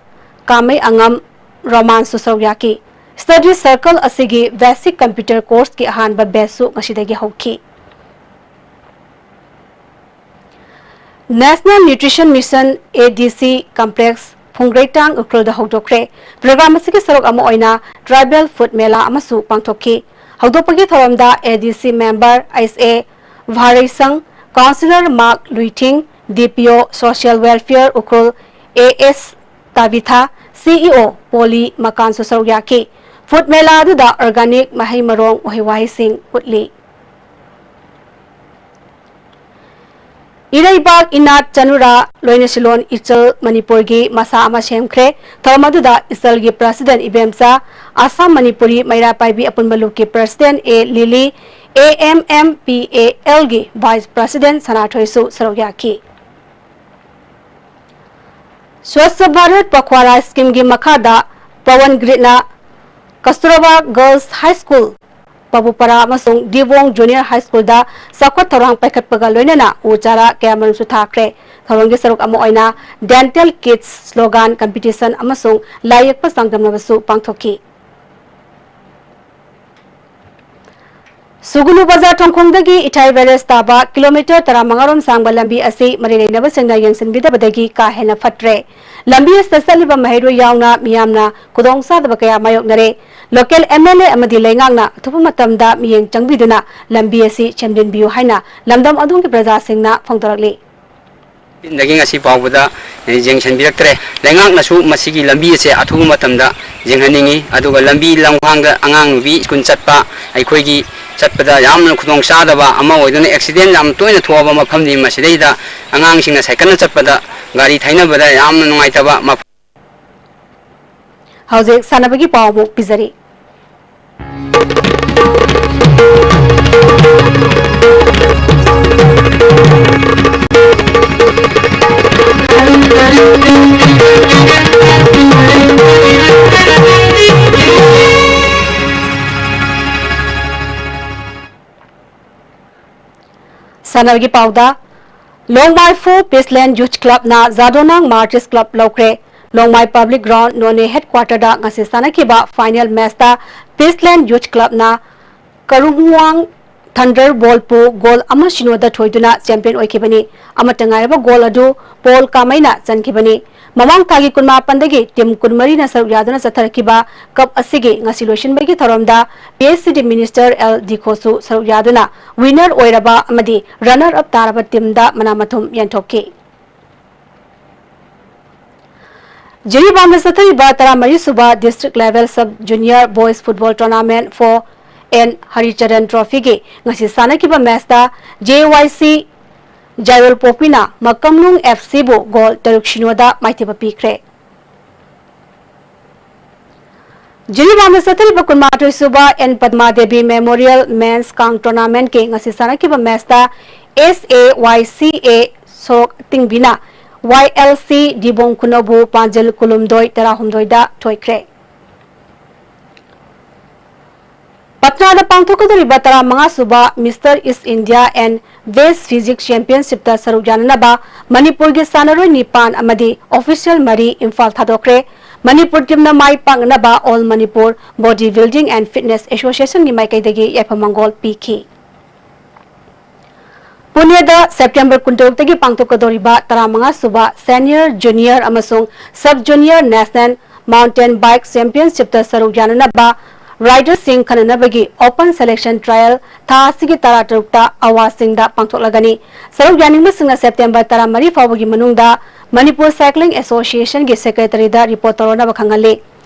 ꯀꯥꯃꯩ ꯑꯉꯝ ꯔꯣꯃꯥꯟꯁꯨ ꯁꯔꯨꯛ ꯌꯥꯈꯤ꯫ Study Circle ꯑꯁꯤꯒꯤ Basic Computer Courseꯀꯤ ꯑꯍꯥꯟꯕ batchꯁꯨ ꯉꯁꯤꯗꯒꯤ ꯍꯧꯈꯤ꯫ National Nutrition Mission, A D C, Complex, ꯐꯨꯡꯒ꯭ꯔꯩꯇꯥꯡ ꯎꯈ꯭ꯔꯨꯜꯗ ꯍꯧꯗꯣꯛꯈ꯭ꯔꯦ꯫ Program ꯑꯁꯤꯒꯤ ꯁꯔꯨꯛ ꯑꯃ ꯑꯣꯏꯅ Tribal Food Mela ꯑꯃꯁꯨ ꯄꯥꯡꯊꯣꯛꯈꯤ꯫ ꯍꯧꯗꯣꯛꯄꯒꯤ ꯊꯧꯔꯝꯗ A D C member S A Varaisang, Councillor Mark Luithing, D P O Social Welfare Ukhrul A S Tabitha, C E O Poli ꯃꯀꯥꯟꯁꯨ ꯁꯔꯨꯛ ꯌꯥꯈꯤ꯫ Food Mela ꯑꯗꯨꯗ organic ꯃꯍꯩ ꯃꯔꯣꯡ, ꯎꯍꯩ ꯋꯥꯍꯩꯁꯤꯡ ꯎꯠꯂꯤ꯫ ꯏꯔꯩꯕꯥꯛ ꯏꯅꯥꯠ ꯆꯅꯨꯔꯥ ꯂꯣꯏꯅꯁꯤꯂꯣꯟ ꯏꯆꯜ ꯃꯅꯤꯄꯨꯔꯒꯤ ꯃꯁꯥ ꯑꯃ ꯁꯦꯝꯈ꯭ꯔꯦ꯫ ꯊꯧꯔꯝ ꯑꯗꯨꯗ ꯏꯆꯜꯒꯤ President ꯏꯕꯦꯝꯆꯥ, ꯑꯁꯥꯝ ꯃꯅꯤꯄꯨꯔꯤ ꯃꯩꯔꯥ ꯄꯥꯏꯕꯤ ꯑꯄꯨꯟꯕ ꯂꯨꯞꯀꯤ President A lily, A M M P A Lꯒꯤ Vice President ꯁꯅꯥꯊꯣꯏꯁꯨ ꯁꯔꯨꯛ ꯌꯥꯈꯤ꯫ Swachh Bharat Pakhwara Schemeꯒꯤ ꯃꯈꯥꯗ ꯄꯋꯟ ꯒ꯭ꯔꯤꯠꯅ ꯀꯁꯇꯨꯔꯕꯥ Girls High School, ꯄꯕꯨꯄꯔꯥ ꯑꯃꯁꯨꯡ ꯗꯤꯕꯣꯡ Junior High Schoolꯗ ꯆꯥꯎꯈꯠ ꯊꯧꯔꯥꯡ ꯄꯥꯏꯈꯠꯄꯒ ꯂꯣꯏꯅꯅ ꯎ ꯆꯥꯔꯥ ꯀꯌꯥꯃꯔꯨꯝꯁꯨ ꯊꯥꯈ꯭ꯔꯦ꯫ ꯊꯧꯔꯝꯒꯤ ꯁꯔꯨꯛ ꯑꯃ ꯑꯣꯏꯅ Dental Kids Slogan Competition ꯑꯃꯁꯨꯡ ꯂꯥꯏ ꯌꯦꯛꯄ ꯆꯥꯡꯗꯝꯅꯕꯁꯨ ꯄꯥꯡꯊꯣꯛꯈꯤ꯫ ꯁꯨꯒꯨꯅꯨ ꯕꯖꯥꯔ ꯊꯣꯡꯈꯣꯡꯗꯒꯤ ꯏꯊꯥꯏ barrage ꯇꯥꯕ kilometre ꯇꯔꯥꯃꯉꯥ ꯔꯣꯝ ꯁꯥꯡꯕ ꯂꯝꯕꯤ ꯑꯁꯤ ꯃꯔꯤ ꯂꯩꯅꯕꯁꯤꯡꯅ ꯌꯦꯡꯁꯤꯟꯕꯤꯗꯕꯗꯒꯤ ꯀꯥ ꯍꯦꯟꯅ ꯐꯠꯇ꯭ꯔꯦ꯫ ꯂꯝꯕꯤ ꯑꯁꯤꯗ ꯆꯠꯂꯤꯕ ꯃꯍꯩꯔꯣꯏ ꯌꯥꯎꯅ ꯃꯤꯌꯥꯝꯅ ꯈꯨꯗꯣꯡꯆꯥꯗꯕ ꯀꯌꯥ ꯃꯥꯌꯣꯛꯅꯔꯦ꯫ Local M L A ꯑꯃꯗꯤ ꯂꯩꯉꯥꯛꯅ ꯑꯊꯨꯕ ꯃꯇꯝꯗ ꯃꯤꯠꯌꯦꯡ ꯆꯪꯕꯤꯗꯨꯅ ꯂꯝꯕꯤ ꯑꯁꯤ ꯁꯦꯝꯖꯤꯟꯕꯤꯌꯨ ꯍꯥꯏꯅ ꯂꯝꯗꯝ ꯑꯗꯣꯝꯒꯤ ꯄ꯭ꯔꯖꯥꯁꯤꯡꯅ ꯐꯣꯡꯗꯣꯔꯛꯂꯤ꯫ ꯗꯒꯤ ꯉꯁꯤ ꯐꯥꯎꯕꯗ ꯌꯦꯡꯁꯤꯟꯕꯤꯔꯛꯇ꯭ꯔꯦ꯫ ꯂꯩꯉꯥꯛꯅꯁꯨ ꯃꯁꯤꯒꯤ ꯂꯝꯕꯤ ꯑꯁꯦ ꯑꯊꯨꯕ ꯃꯇꯝꯗ ꯌꯦꯡꯍꯟꯅꯤꯡꯏ꯫ ꯑꯗꯨꯒ ꯂꯝꯕꯤ ꯂꯝꯈꯥꯡꯗ ꯑꯉꯥꯡ ꯅꯨꯄꯤ ꯁ꯭ꯀꯨꯜ ꯆꯠꯄ, ꯑꯩꯈꯣꯏꯒꯤ ꯆꯠꯄꯗ ꯌꯥꯝꯅ ꯈꯨꯗꯣꯡꯆꯥꯗꯕ ꯑꯃ ꯑꯣꯏꯗꯨꯅ, accident ꯌꯥꯝ ꯇꯣꯏꯅ ꯊꯣꯛꯑꯕ ꯃꯐꯝꯅꯤ꯫ ꯃꯁꯤꯗꯩꯗ ꯑꯉꯥꯡꯁꯤꯡꯅ ꯁꯥꯏꯀꯜꯅ ꯆꯠꯄꯗ ꯒꯥꯔꯤ ꯊꯩꯅꯕꯗ ꯌꯥꯝꯅ ꯅꯨꯡꯉꯥꯏꯇꯕ ꯃꯐꯝ꯫ ꯍꯧꯖꯤꯛ ꯁꯥꯟꯅꯕꯒꯤ ꯄꯥꯎ ꯑꯃꯨꯛ ꯄꯤꯖꯔꯤ꯫ ꯁꯥꯟꯅꯕꯒꯤ ꯄꯥꯎꯗ, ꯂꯣꯡꯃꯥꯏꯐꯨ Peaceland Youth Clubꯅ ꯖꯥꯗꯣꯅꯥꯡ Martyrs Club ꯂꯧꯈ꯭ꯔꯦ꯫ ꯂꯣꯡꯃꯥꯏ Public Ground, ꯅꯣꯅꯦ Headquarter ꯗ ꯉꯁꯤ ꯁꯥꯟꯅꯈꯤꯕ final match ꯇ Peaceland Youth Club ꯅ ꯀꯔꯨꯡꯋꯥꯡ Thunder Ball ꯄꯨ goal ꯑꯃ ꯁꯤꯅꯣꯗ ꯊꯣꯏꯗꯨꯅ champion ꯑꯣꯏꯈꯤꯕꯅꯤ꯫ ꯑꯃꯠꯇ ꯉꯥꯏꯔꯕ goal ꯑꯗꯨ ꯄꯣꯜ ꯀꯥꯃꯩꯅ ꯆꯟꯈꯤꯕꯅꯤ꯫ ꯃꯃꯥꯡ ꯊꯥꯒꯤ ꯀꯨꯟꯃꯥꯄꯟꯗꯒꯤ team ꯀꯨꯟꯃꯔꯤꯅ ꯁꯔꯨꯛ ꯌꯥꯗꯨꯅ ꯆꯠꯊꯔꯛꯈꯤꯕ cup ꯑꯁꯤꯒꯤ ꯉꯁꯤ ꯂꯣꯏꯁꯤꯟꯕꯒꯤ ꯊꯧꯔꯝꯗ P H C D Minister L ꯗꯤꯈꯣꯁꯨ ꯁꯔꯨꯛ ꯌꯥꯗꯨꯅ winner ꯑꯣꯏꯔꯕ ꯑꯃꯗꯤ runner up ꯇꯥꯔꯕ team ꯗ ꯃꯅꯥ ꯃꯊꯨꯝ ꯌꯦꯟꯊꯣꯛꯈꯤ꯫ ꯖꯤꯔꯤꯕꯥꯝꯗ ꯆꯠꯊꯔꯤꯕ ꯇꯔꯥꯃꯔꯤ ꯁꯨꯕ District Level Sub Junior Boys Football Tournament for N Haricharan Trophy ꯒꯤ ꯉꯁꯤ ꯁꯥꯟꯅꯈꯤꯕ match ꯇ J Y C ꯖꯥꯏꯔꯣꯜ ꯄꯣꯛꯄꯤꯅ ꯃꯀꯝꯅꯨꯡ F C ꯕꯨ goal ꯇꯔꯨꯛ ꯁꯤꯅꯣꯗ ꯃꯥꯏꯊꯤꯕ ꯄꯤꯈ꯭ꯔꯦ꯫ ꯖꯤꯔꯤꯕꯥꯝꯗ ꯆꯠꯊꯔꯤꯕ ꯀꯨꯟꯃꯥꯊꯣꯏ ꯁꯨꯕ N ꯄꯗꯃꯥ ꯗꯦꯕꯤ Memorial Men's ꯀꯥꯡ Tournament ꯀꯤ ꯉꯁꯤ ꯁꯥꯟꯅꯈꯤꯕ match ꯇ S A Y C A shock ꯇꯤꯡꯕꯤꯅ Y L C ꯗꯤꯕꯣꯡ ꯈꯨꯅꯧꯕꯨ ꯄꯥꯟꯖꯤꯜ ꯀꯨꯂꯨꯝꯗꯣꯏ ꯇꯔꯥꯍꯨꯝꯗꯣꯏꯗ ꯊꯣꯏꯈ꯭ꯔꯦ꯫ ꯄꯠꯅꯥꯗ ꯄꯥꯡꯊꯣꯛꯀꯗꯧꯔꯤꯕ ꯇꯔꯥꯃꯉꯥ ꯁꯨꯕ Mister East India and West Physique Championship ꯇ ꯁꯔꯨꯛ ꯌꯥꯅꯅꯕ ꯃꯅꯤꯄꯨꯔꯒꯤ ꯁꯥꯟꯅꯔꯣꯏ ꯅꯤꯄꯥꯟ ꯑꯃꯗꯤ official ꯃꯔꯤ ꯏꯝꯐꯥꯜ ꯊꯥꯗꯣꯛꯈ꯭ꯔꯦ꯫ ꯃꯅꯤꯄꯨꯔ team ꯅ ꯃꯥꯏ ꯄꯥꯛꯅꯅꯕ All Manipur Body Building and Fitness Association ꯒꯤ ꯃꯥꯏꯀꯩꯗꯒꯤ ꯌꯥꯏꯐ ꯃꯪꯒꯣꯜ ꯄꯤꯈꯤ꯫ ꯄꯨꯅꯦꯗ September ꯀꯨꯟꯇꯔꯨꯛꯇꯒꯤ ꯄꯥꯡꯊꯣꯛꯀꯗꯧꯔꯤꯕ ꯇꯔꯥꯃꯉꯥ ꯁꯨꯕ Senior, Junior ꯑꯃꯁꯨꯡ Sub Junior National Mountain Bike Championship ꯇ ꯁꯔꯨꯛ ꯌꯥꯅꯅꯕ rider ꯁꯤꯡ ꯈꯟꯅꯅꯕꯒꯤ open selection trial ꯊꯥ ꯑꯁꯤꯒꯤ ꯇꯔꯥꯇꯔꯨꯛꯇ ꯑꯋꯥꯁꯤꯡꯗ ꯄꯥꯡꯊꯣꯛꯂꯒꯅꯤ꯫ ꯁꯔꯨꯛ ꯌꯥꯅꯤꯡꯕꯁꯤꯡꯅ September ꯇꯔꯥꯃꯔꯤ ꯐꯥꯎꯕꯒꯤ ꯃꯅꯨꯡꯗ Manipur Cycling Association ꯒꯤ secretary ꯗ report ꯇꯧꯔꯛꯅꯕ ꯈꯪꯍꯜꯂꯤ꯫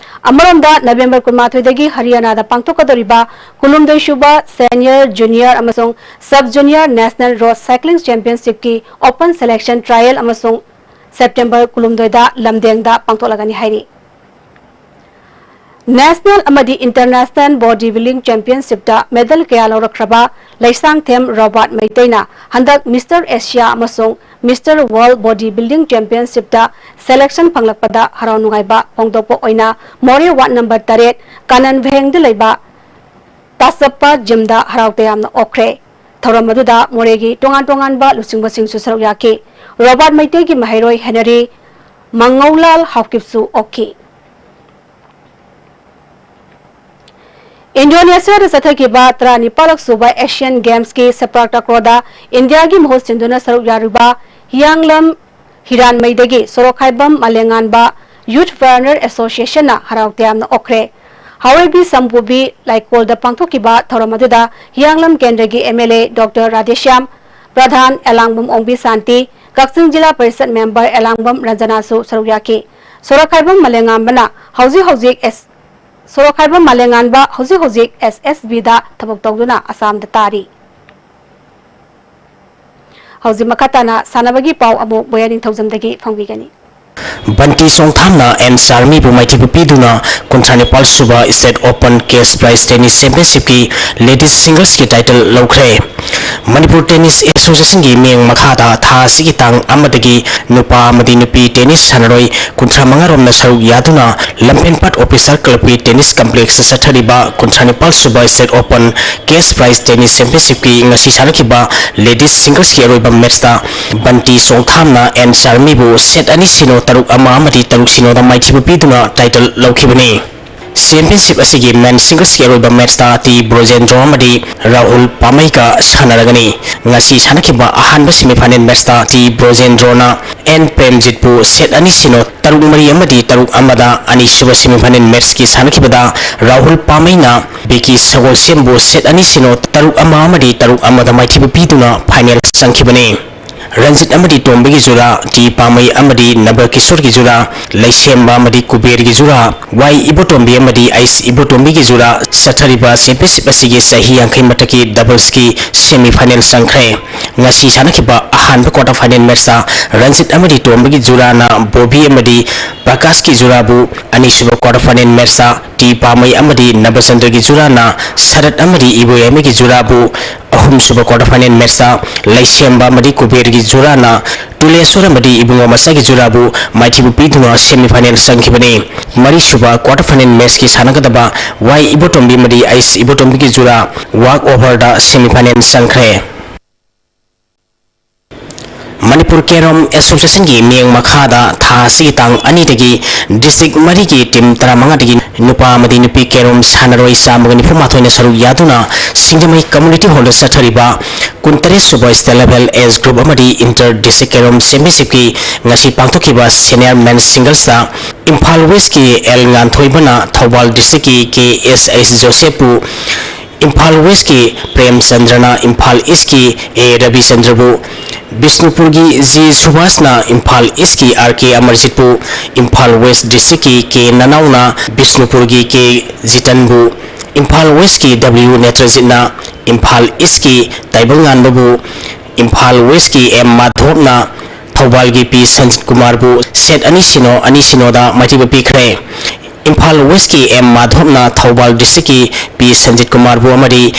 ꯑꯃꯔꯣꯝꯗ, November ꯀꯨꯟꯃꯥꯊꯣꯏꯗꯒꯤ ꯍꯔꯤꯌꯥꯅꯥꯗ ꯄꯥꯡꯊꯣꯛꯀꯗꯧꯔꯤꯕ ꯀꯨꯟꯍꯨꯝꯗꯣꯏ ꯁꯨꯕ Senior, Junior ꯑꯃꯁꯨꯡ Sub Junior National Road Cycling Championship ꯀꯤ open selection trial ꯑꯃꯁꯨꯡ September ꯀꯨꯟꯍꯨꯝꯗꯣꯏꯗ ꯂꯝꯗꯦꯡꯗ ꯄꯥꯡꯊꯣꯛꯂꯒꯅꯤ ꯍꯥꯏꯔꯤ꯫ National ꯑꯃꯗꯤ International Body Building Championship ꯇ medal ꯀꯌꯥ ꯂꯧꯔꯛꯈ꯭ꯔꯕ ꯂꯩꯁꯥꯡꯊꯦꯝ ꯔꯣꯕꯥꯔꯠ ꯃꯩꯇꯩꯅ ꯍꯟꯗꯛ Mister Asia ꯑꯃꯁꯨꯡ Mister World Body Building Championship ꯇ selection ꯐꯪꯂꯛꯄꯗ ꯍꯔꯥꯎ ꯅꯨꯡꯉꯥꯏꯕ ꯐꯣꯡꯗꯣꯛꯄ ꯑꯣꯏꯅ ꯃꯣꯔꯦ ward number ꯇꯔꯦꯠ ꯀꯥꯅꯟ ꯚꯦꯡꯗ ꯂꯩꯕ ꯇꯥꯆꯞꯄ gym ꯗ ꯍꯔꯥꯎ ꯇꯌꯥꯝꯅ ꯑꯣꯛꯈ꯭ꯔꯦ꯫ ꯊꯧꯔꯝ ꯑꯗꯨꯗ ꯃꯣꯔꯦꯒꯤ ꯇꯣꯉꯥꯟ ꯇꯣꯉꯥꯟꯕ ꯂꯨꯆꯤꯡꯕꯁꯤꯡꯁꯨ ꯁꯔꯨꯛ ꯌꯥꯈꯤ꯫ ꯔꯣꯕꯥꯔꯠ ꯃꯩꯇꯩꯒꯤ ꯃꯍꯩꯔꯣꯏ ꯍꯦꯅꯔꯤ ꯃꯉꯧꯂꯥꯜ ꯍꯥꯎꯀꯤꯞꯁꯨ ꯑꯣꯛꯈꯤ꯫ ꯏꯟꯗꯣꯅꯦꯁꯤꯌꯥꯗ ꯆꯠꯊꯈꯤꯕ ꯇꯔꯥꯅꯤꯄꯥꯜꯂꯛ ꯁꯨꯕ ꯑꯦꯁꯤꯌꯥꯟ ꯒꯦꯝꯁꯀꯤ ꯁꯦꯄꯥꯛ ꯇꯥꯀ꯭ꯔꯣꯗ ꯏꯟꯗꯤꯌꯥꯒꯤ ꯃꯍꯨꯠ ꯁꯤꯟꯗꯨꯅ ꯁꯔꯨꯛ ꯌꯥꯔꯤꯕ ꯍꯤꯌꯥꯡꯂꯝ ꯍꯤꯔꯥꯟꯃꯩꯗꯒꯤ ꯁꯣꯔꯣꯛꯈꯥꯏꯕꯝ ꯃꯥꯂꯦꯉꯥꯟꯕ ꯌꯨꯊ ꯄꯥꯏꯑꯣꯅꯤꯌꯔ ꯑꯦꯁꯣꯁꯤꯌꯦꯁꯟꯅ ꯍꯔꯥꯎ ꯇꯌꯥꯝꯅ ꯑꯣꯛꯈ꯭ꯔꯦ꯫ ꯍꯥꯋꯩꯕꯤ ꯁꯝꯄꯨꯕꯤ ꯂꯥꯏꯀꯣꯜꯗ ꯄꯥꯡꯊꯣꯛꯈꯤꯕ ꯊꯧꯔꯝ ꯑꯗꯨꯗ ꯍꯤꯌꯥꯡꯂꯝ ꯀꯦꯟꯗ꯭ꯔꯒꯤ M L A doctor Radheshyam Pradhan, Elangbam ꯑꯣꯡꯕꯤ ꯁꯥꯟꯇꯤ, ꯀꯛꯆꯤꯡ ꯖꯤꯂꯥ ꯄꯔꯤꯁꯠ ꯃꯦꯝꯕꯔ ꯑꯦꯂꯥꯡꯕꯝ ꯔꯟꯖꯅꯥꯁꯨ ꯁꯔꯨꯛ ꯌꯥꯈꯤ꯫ ꯁꯣꯔꯣꯛꯈꯥꯏꯕꯝ ꯃꯥꯂꯦꯉꯥꯟꯕꯅ ꯍꯧꯖꯤꯛ ꯍꯧꯖꯤꯛ ꯑꯦꯁ-, ꯁꯣꯔꯣꯛꯈꯥꯏꯕꯝ ꯃꯥꯂꯦꯉꯥꯟꯕ ꯍꯧꯖꯤꯛ ꯍꯧꯖꯤꯛ ꯑꯦꯁ ꯑꯦꯁ ꯕꯤꯗ ꯊꯕꯛ ꯇꯧꯗꯨꯅ ꯑꯁꯥꯝꯗ ꯇꯥꯔꯤ꯫ ꯍꯧꯖꯤꯛ ꯃꯈꯥ ꯇꯥꯅ ꯁꯥꯟꯅꯕꯒꯤ ꯄꯥꯎ ꯑꯃꯨꯛ ꯕꯣꯌꯥ ꯅꯤꯡꯊꯧꯖꯝꯗꯒꯤ ꯐꯪꯕꯤꯒꯅꯤ꯫ ꯕꯟꯇꯤ ꯆꯣꯡꯊꯥꯝꯅ ꯑꯦꯟ ꯆꯥꯔꯃꯤꯕꯨ ꯃꯥꯏꯊꯤꯕ ꯄꯤꯗꯨꯅ ꯀꯨꯟꯊ꯭ꯔꯥ ꯅꯤꯄꯥꯜ ꯁꯨꯕ state open cash prize tennis ꯆꯦꯝꯄꯤꯌꯟꯁꯤꯞꯀꯤ ꯂꯦꯗꯤꯁ ꯁꯤꯡꯒꯜꯁꯀꯤ ꯇꯥꯏꯇꯜ ꯂꯧꯈ꯭ꯔꯦ꯫ ꯃꯅꯤꯄꯨꯔ ꯇꯦꯅꯤꯁ ꯑꯦꯁꯣꯁꯤꯌꯦꯁꯟꯒꯤ ꯃꯤꯠꯌꯦꯡ ꯃꯈꯥꯗ ꯊꯥ ꯑꯁꯤꯒꯤ ꯇꯥꯡ ꯑꯃꯗꯒꯤ ꯅꯨꯄꯥ ꯑꯃꯗꯤ ꯅꯨꯄꯤ ꯇꯦꯅꯤꯁ ꯁꯥꯟꯅꯔꯣꯏ ꯀꯨꯟꯊ꯭ꯔꯥ ꯃꯉꯥ ꯔꯣꯝꯅ ꯁꯔꯨꯛ ꯌꯥꯗꯨꯅ ꯂꯝꯐꯦꯟꯄꯥꯠ ꯑꯣꯐꯤꯁꯥꯔ ꯀ꯭ꯂꯕꯀꯤ ꯇꯦꯅꯤꯁ ꯀꯝꯄ꯭ꯂꯦꯛꯁꯇ ꯆꯠꯊꯔꯤꯕ ꯀꯨꯟꯊ꯭ꯔꯥ ꯅꯤꯄꯥꯜ ꯁꯨꯕ state open cash prize tennis ꯆꯦꯝꯄꯤꯌꯟꯁꯤꯞꯀꯤ ꯉꯁꯤ ꯁꯥꯟꯅꯈꯤꯕ ꯂꯦꯗꯤꯁ ꯁꯤꯡꯒꯜꯁꯀꯤ ꯑꯔꯣꯏꯕ ꯃꯦꯠꯆꯇ ꯕꯟꯇꯤ ꯆꯣꯡꯊꯥꯝꯅ ꯑꯦꯟ ꯆꯥꯔꯃꯤꯕꯨ ꯁꯦꯠ ꯑꯅꯤ ꯁꯤꯅꯣ, ꯇꯔꯨꯛ ꯑꯃ ꯑꯃꯗꯤ ꯇꯔꯨꯛ ꯁꯤꯅꯣꯗ ꯃꯥꯏꯊꯤꯕ ꯄꯤꯗꯨꯅ ꯇꯥꯏꯇꯜ ꯂꯧꯈꯤꯕꯅꯤ꯫ ꯆꯦꯝꯄꯤꯌꯟꯁꯤꯞ ꯑꯁꯤꯒꯤ ꯃꯦꯟ ꯁꯤꯡꯒꯜꯁꯀꯤ ꯑꯔꯣꯏꯕ ꯃꯦꯠꯆꯇ ꯇꯤ ꯕ꯭ꯔꯣꯖꯦꯟꯗ꯭ꯔꯣ ꯑꯃꯗꯤ ꯔꯥꯍꯨꯜ ꯄꯥꯃꯩꯒ ꯁꯥꯟꯅꯔꯒꯅꯤ꯫ ꯉꯁꯤ ꯁꯥꯟꯅꯈꯤꯕ ꯑꯍꯥꯟꯕ ꯁꯦꯃꯤꯐꯥꯏꯅꯦꯜ ꯃꯦꯠꯆꯇ ꯇꯤ ꯕ꯭ꯔꯣꯖꯦꯟꯗ꯭ꯔꯣꯅ ꯑꯦꯟ ꯄ꯭ꯔꯦꯝꯖꯤꯠꯄꯨ ꯁꯦꯠ ꯑꯅꯤ ꯁꯤꯅꯣ, ꯇꯔꯨꯛ ꯃꯔꯤ ꯑꯃꯗꯤ ꯇꯔꯨꯛ ꯑꯃꯗ, ꯑꯅꯤꯁꯨꯕ ꯁꯦꯃꯤꯐꯥꯏꯅꯦꯜ ꯃꯦꯠꯆꯀꯤ ꯁꯥꯟꯅꯈꯤꯕꯗ ꯔꯥꯍꯨꯜ ꯄꯥꯃꯩꯅ ꯕꯤꯀꯤ ꯁꯒꯣꯜꯁꯦꯝꯕꯨ ꯁꯦꯠ ꯑꯅꯤ ꯁꯤꯅꯣ, ꯇꯔꯨꯛ ꯑꯃ ꯑꯃꯗꯤ ꯇꯔꯨꯛ ꯑꯃꯗ ꯃꯥꯏꯊꯤꯕ ꯄꯤꯗꯨꯅ ꯐꯥꯏꯅꯦꯜ ꯆꯪꯈꯤꯕꯅꯤ꯫ ꯔꯟꯖꯤꯠ ꯑꯃꯗꯤ ꯇꯣꯝꯕꯒꯤ ꯖꯨꯔꯥ, ꯇꯤ ꯄꯥꯃꯩ ꯑꯃꯗꯤ ꯅꯕꯀꯤꯁꯣꯔꯒꯤ ꯖꯨꯔꯥ, ꯂꯩꯁꯦꯝꯕ ꯑꯃꯗꯤ ꯀꯨꯕꯦꯔꯒꯤ ꯖꯨꯔꯥ, ꯋꯥꯏ ꯏꯕꯣꯇꯣꯝꯕꯤ ꯑꯃꯗꯤ ꯑꯩꯁ ꯏꯕꯣꯇꯣꯝꯕꯤꯒꯤ ꯖꯨꯔꯥ ꯆꯠꯊꯔꯤꯕ ꯆꯦꯝꯄꯤꯌꯟꯁꯤꯞ ꯑꯁꯤꯒꯤ ꯆꯍꯤ ꯌꯥꯡꯈꯩ ꯃꯊꯛꯀꯤ ꯗꯕꯜꯁꯀꯤ ꯁꯦꯃꯤꯐꯥꯏꯅꯦꯜ ꯆꯪꯈ꯭ꯔꯦ꯫ ꯉꯁꯤ ꯁꯥꯟꯅꯈꯤꯕ ꯑꯍꯥꯟꯕ ꯀ꯭ꯋꯥꯇꯔ ꯐꯥꯏꯅꯦꯜ ꯃꯦꯠꯆꯇ ꯔꯟꯖꯤꯠ ꯑꯃꯗꯤ ꯇꯣꯝꯕꯒꯤ ꯖꯨꯔꯥꯅ ꯕꯣꯕꯤ ꯑꯃꯗꯤ ꯄ꯭ꯔꯀꯥꯁꯀꯤ ꯖꯨꯔꯥꯕꯨ, ꯑꯅꯤꯁꯨꯕ ꯀ꯭ꯋꯥꯇꯔ ꯐꯥꯏꯅꯦꯜ ꯃꯦꯠꯆꯇ ꯇꯤ ꯄꯥꯃꯩ ꯑꯃꯗꯤ ꯅꯕꯆꯟꯗ꯭ꯔꯒꯤ ꯖꯨꯔꯥꯅ ꯁꯔꯠ ꯑꯃꯗꯤ ꯏꯕꯣꯌꯥꯏꯃꯒꯤ ꯖꯨꯔꯥꯕꯨ, ꯑꯍꯨꯝꯁꯨꯕ ꯀ꯭ꯋꯥꯇꯔ ꯐꯥꯏꯅꯦꯜ ꯃꯦꯠꯆꯇ ꯂꯩꯁꯦꯝꯕ ꯑꯃꯗꯤ ꯀꯨꯕꯦꯔꯒꯤ ꯖꯨꯔꯥꯅ ꯇꯨꯂꯦꯁꯣꯔ ꯑꯃꯗꯤ ꯏꯕꯨꯡꯉꯣ ꯃꯆꯥꯒꯤ ꯖꯨꯔꯥꯕꯨ ꯃꯥꯏꯊꯤꯕ ꯄꯤꯗꯨꯅ ꯁꯦꯃꯤꯐꯥꯏꯅꯦꯜ ꯆꯪꯈꯤꯕꯅꯤ꯫ ꯃꯔꯤꯁꯨꯕ ꯀ꯭ꯋꯥꯇꯔ ꯐꯥꯏꯅꯦꯜ ꯃꯦꯠꯆꯀꯤ ꯁꯥꯟꯅꯒꯗꯕ ꯋꯥꯏ ꯏꯕꯣꯇꯣꯝꯕꯤ ꯑꯃꯗꯤ ꯑꯩꯁ ꯏꯕꯣꯇꯣꯝꯕꯤꯒꯤ ꯖꯨꯔꯥ ꯋꯥꯛ ꯑꯣꯚꯔꯗ ꯁꯦꯃꯤꯐꯥꯏꯅꯦꯜ ꯆꯪꯈ꯭ꯔꯦ꯫ ꯃꯅꯤꯄꯨꯔ ꯀꯦꯔꯣꯝ ꯑꯦꯁꯣꯁꯤꯌꯦꯁꯟꯒꯤ ꯃꯤꯠꯌꯦꯡ ꯃꯈꯥꯗ ꯊꯥ ꯑꯁꯤꯒꯤ ꯇꯥꯡ ꯑꯅꯤꯗꯒꯤ ꯗꯤꯁꯇ꯭ꯔꯤꯛ ꯃꯔꯤꯒꯤ ꯇꯤꯝ ꯇꯔꯥꯃꯉꯥꯗꯒꯤ ꯅꯨꯄꯥ ꯑꯃꯗꯤ ꯅꯨꯄꯤ ꯀꯦꯔꯣꯝ ꯁꯥꯟꯅꯔꯣꯏ ꯆꯥꯝꯃꯒ ꯅꯤꯐꯨ ꯃꯥꯊꯣꯏꯅ ꯁꯔꯨꯛ ꯌꯥꯗꯨꯅ ꯁꯤꯡꯖꯃꯩ ꯀꯝꯃ꯭ꯌꯨꯅꯤꯇꯤ ꯍꯣꯜꯗ ꯆꯠꯊꯔꯤꯕ ꯀꯨꯟꯇꯔꯦꯠ ꯁꯨꯕ ꯁ꯭ꯇꯦꯠ ꯂꯦꯚꯦꯜ ꯑꯦꯖ ꯒ꯭ꯔꯨꯞ ꯑꯃꯗꯤ ꯏꯟꯇꯔ ꯗꯤꯁꯇ꯭ꯔꯤꯛ ꯀꯦꯔꯣꯝ ꯆꯦꯝꯄꯤꯌꯟꯁꯤꯞꯀꯤ ꯉꯁꯤ ꯄꯥꯡꯊꯣꯛꯈꯤꯕ ꯁꯦꯅꯤꯌꯔ ꯃꯦꯟ ꯁꯤꯡꯒꯜꯁꯇ ꯏꯝꯐꯥꯜ ꯋꯦꯁꯀꯤ ꯑꯦꯜ ꯉꯥꯟꯊꯣꯏꯕꯅ ꯊꯧꯕꯥꯜ ꯗꯤꯁꯇ꯭ꯔꯤꯛꯀꯤ ꯀꯦ ꯑꯦꯁ ꯑꯩꯆ ꯖꯣꯁꯦꯐꯄꯨ, ꯏꯝꯐꯥꯜ ꯋꯦꯁꯀꯤ ꯄ꯭ꯔꯦꯝꯆꯟꯗ꯭ꯔꯅ ꯏꯝꯐꯥꯜ ꯏꯁꯀꯤ ꯑꯦ ꯔꯕꯤꯆꯟꯗ꯭ꯔꯕꯨ, ꯕꯤꯁꯅꯨꯄꯨꯔꯒꯤ ꯖꯤ ꯁꯨꯕꯥꯁꯅ ꯏꯝꯐꯥꯜ ꯏꯁꯀꯤ ꯑꯥꯔ ꯀꯦ ꯑꯃꯔꯖꯤꯠꯄꯨ, ꯏꯝꯐꯥꯜ ꯋꯦꯁ ꯗꯤꯁꯇ꯭ꯔꯤꯛꯀꯤ ꯀꯦ ꯅꯅꯥꯎꯅ ꯕꯤꯁꯅꯨꯄꯨꯔꯒꯤ ꯀꯦ ꯖꯤꯇꯟꯕꯨ, ꯏꯝꯐꯥꯜ ꯋꯦꯁꯀꯤ ꯗꯕ꯭ꯂꯤꯎ ꯅꯦꯇ꯭ꯔꯖꯤꯠꯅ ꯏꯝꯐꯥꯜ ꯏꯁꯀꯤ ꯇꯥꯏꯕꯪꯉꯥꯟꯕꯕꯨ, ꯏꯝꯐꯥꯜ ꯋꯦꯁꯀꯤ ꯑꯦꯝ ꯃꯥꯙꯣꯞꯅ ꯊꯧꯕꯥꯜꯒꯤ ꯄꯤ ꯁꯟꯖꯤꯠ ꯀꯨꯃꯥꯔꯕꯨ ꯁꯦꯠ ꯑꯅꯤ ꯁꯤꯅꯣ, ꯑꯅꯤ ꯁꯤꯅꯣꯗ ꯃꯥꯏꯊꯤꯕ ꯄꯤꯈ꯭ꯔꯦ꯫ ꯏꯝꯐꯥꯜ ꯋꯦꯁꯀꯤ ꯑꯦꯝ ꯃꯥꯙꯣꯞꯅ ꯊꯧꯕꯥꯜ ꯗꯤꯁꯇ꯭ꯔꯤꯛꯀꯤ ꯄꯤ ꯁꯟꯖꯤꯠ ꯀꯨꯃꯥꯔꯕꯨ ꯑꯃꯗꯤ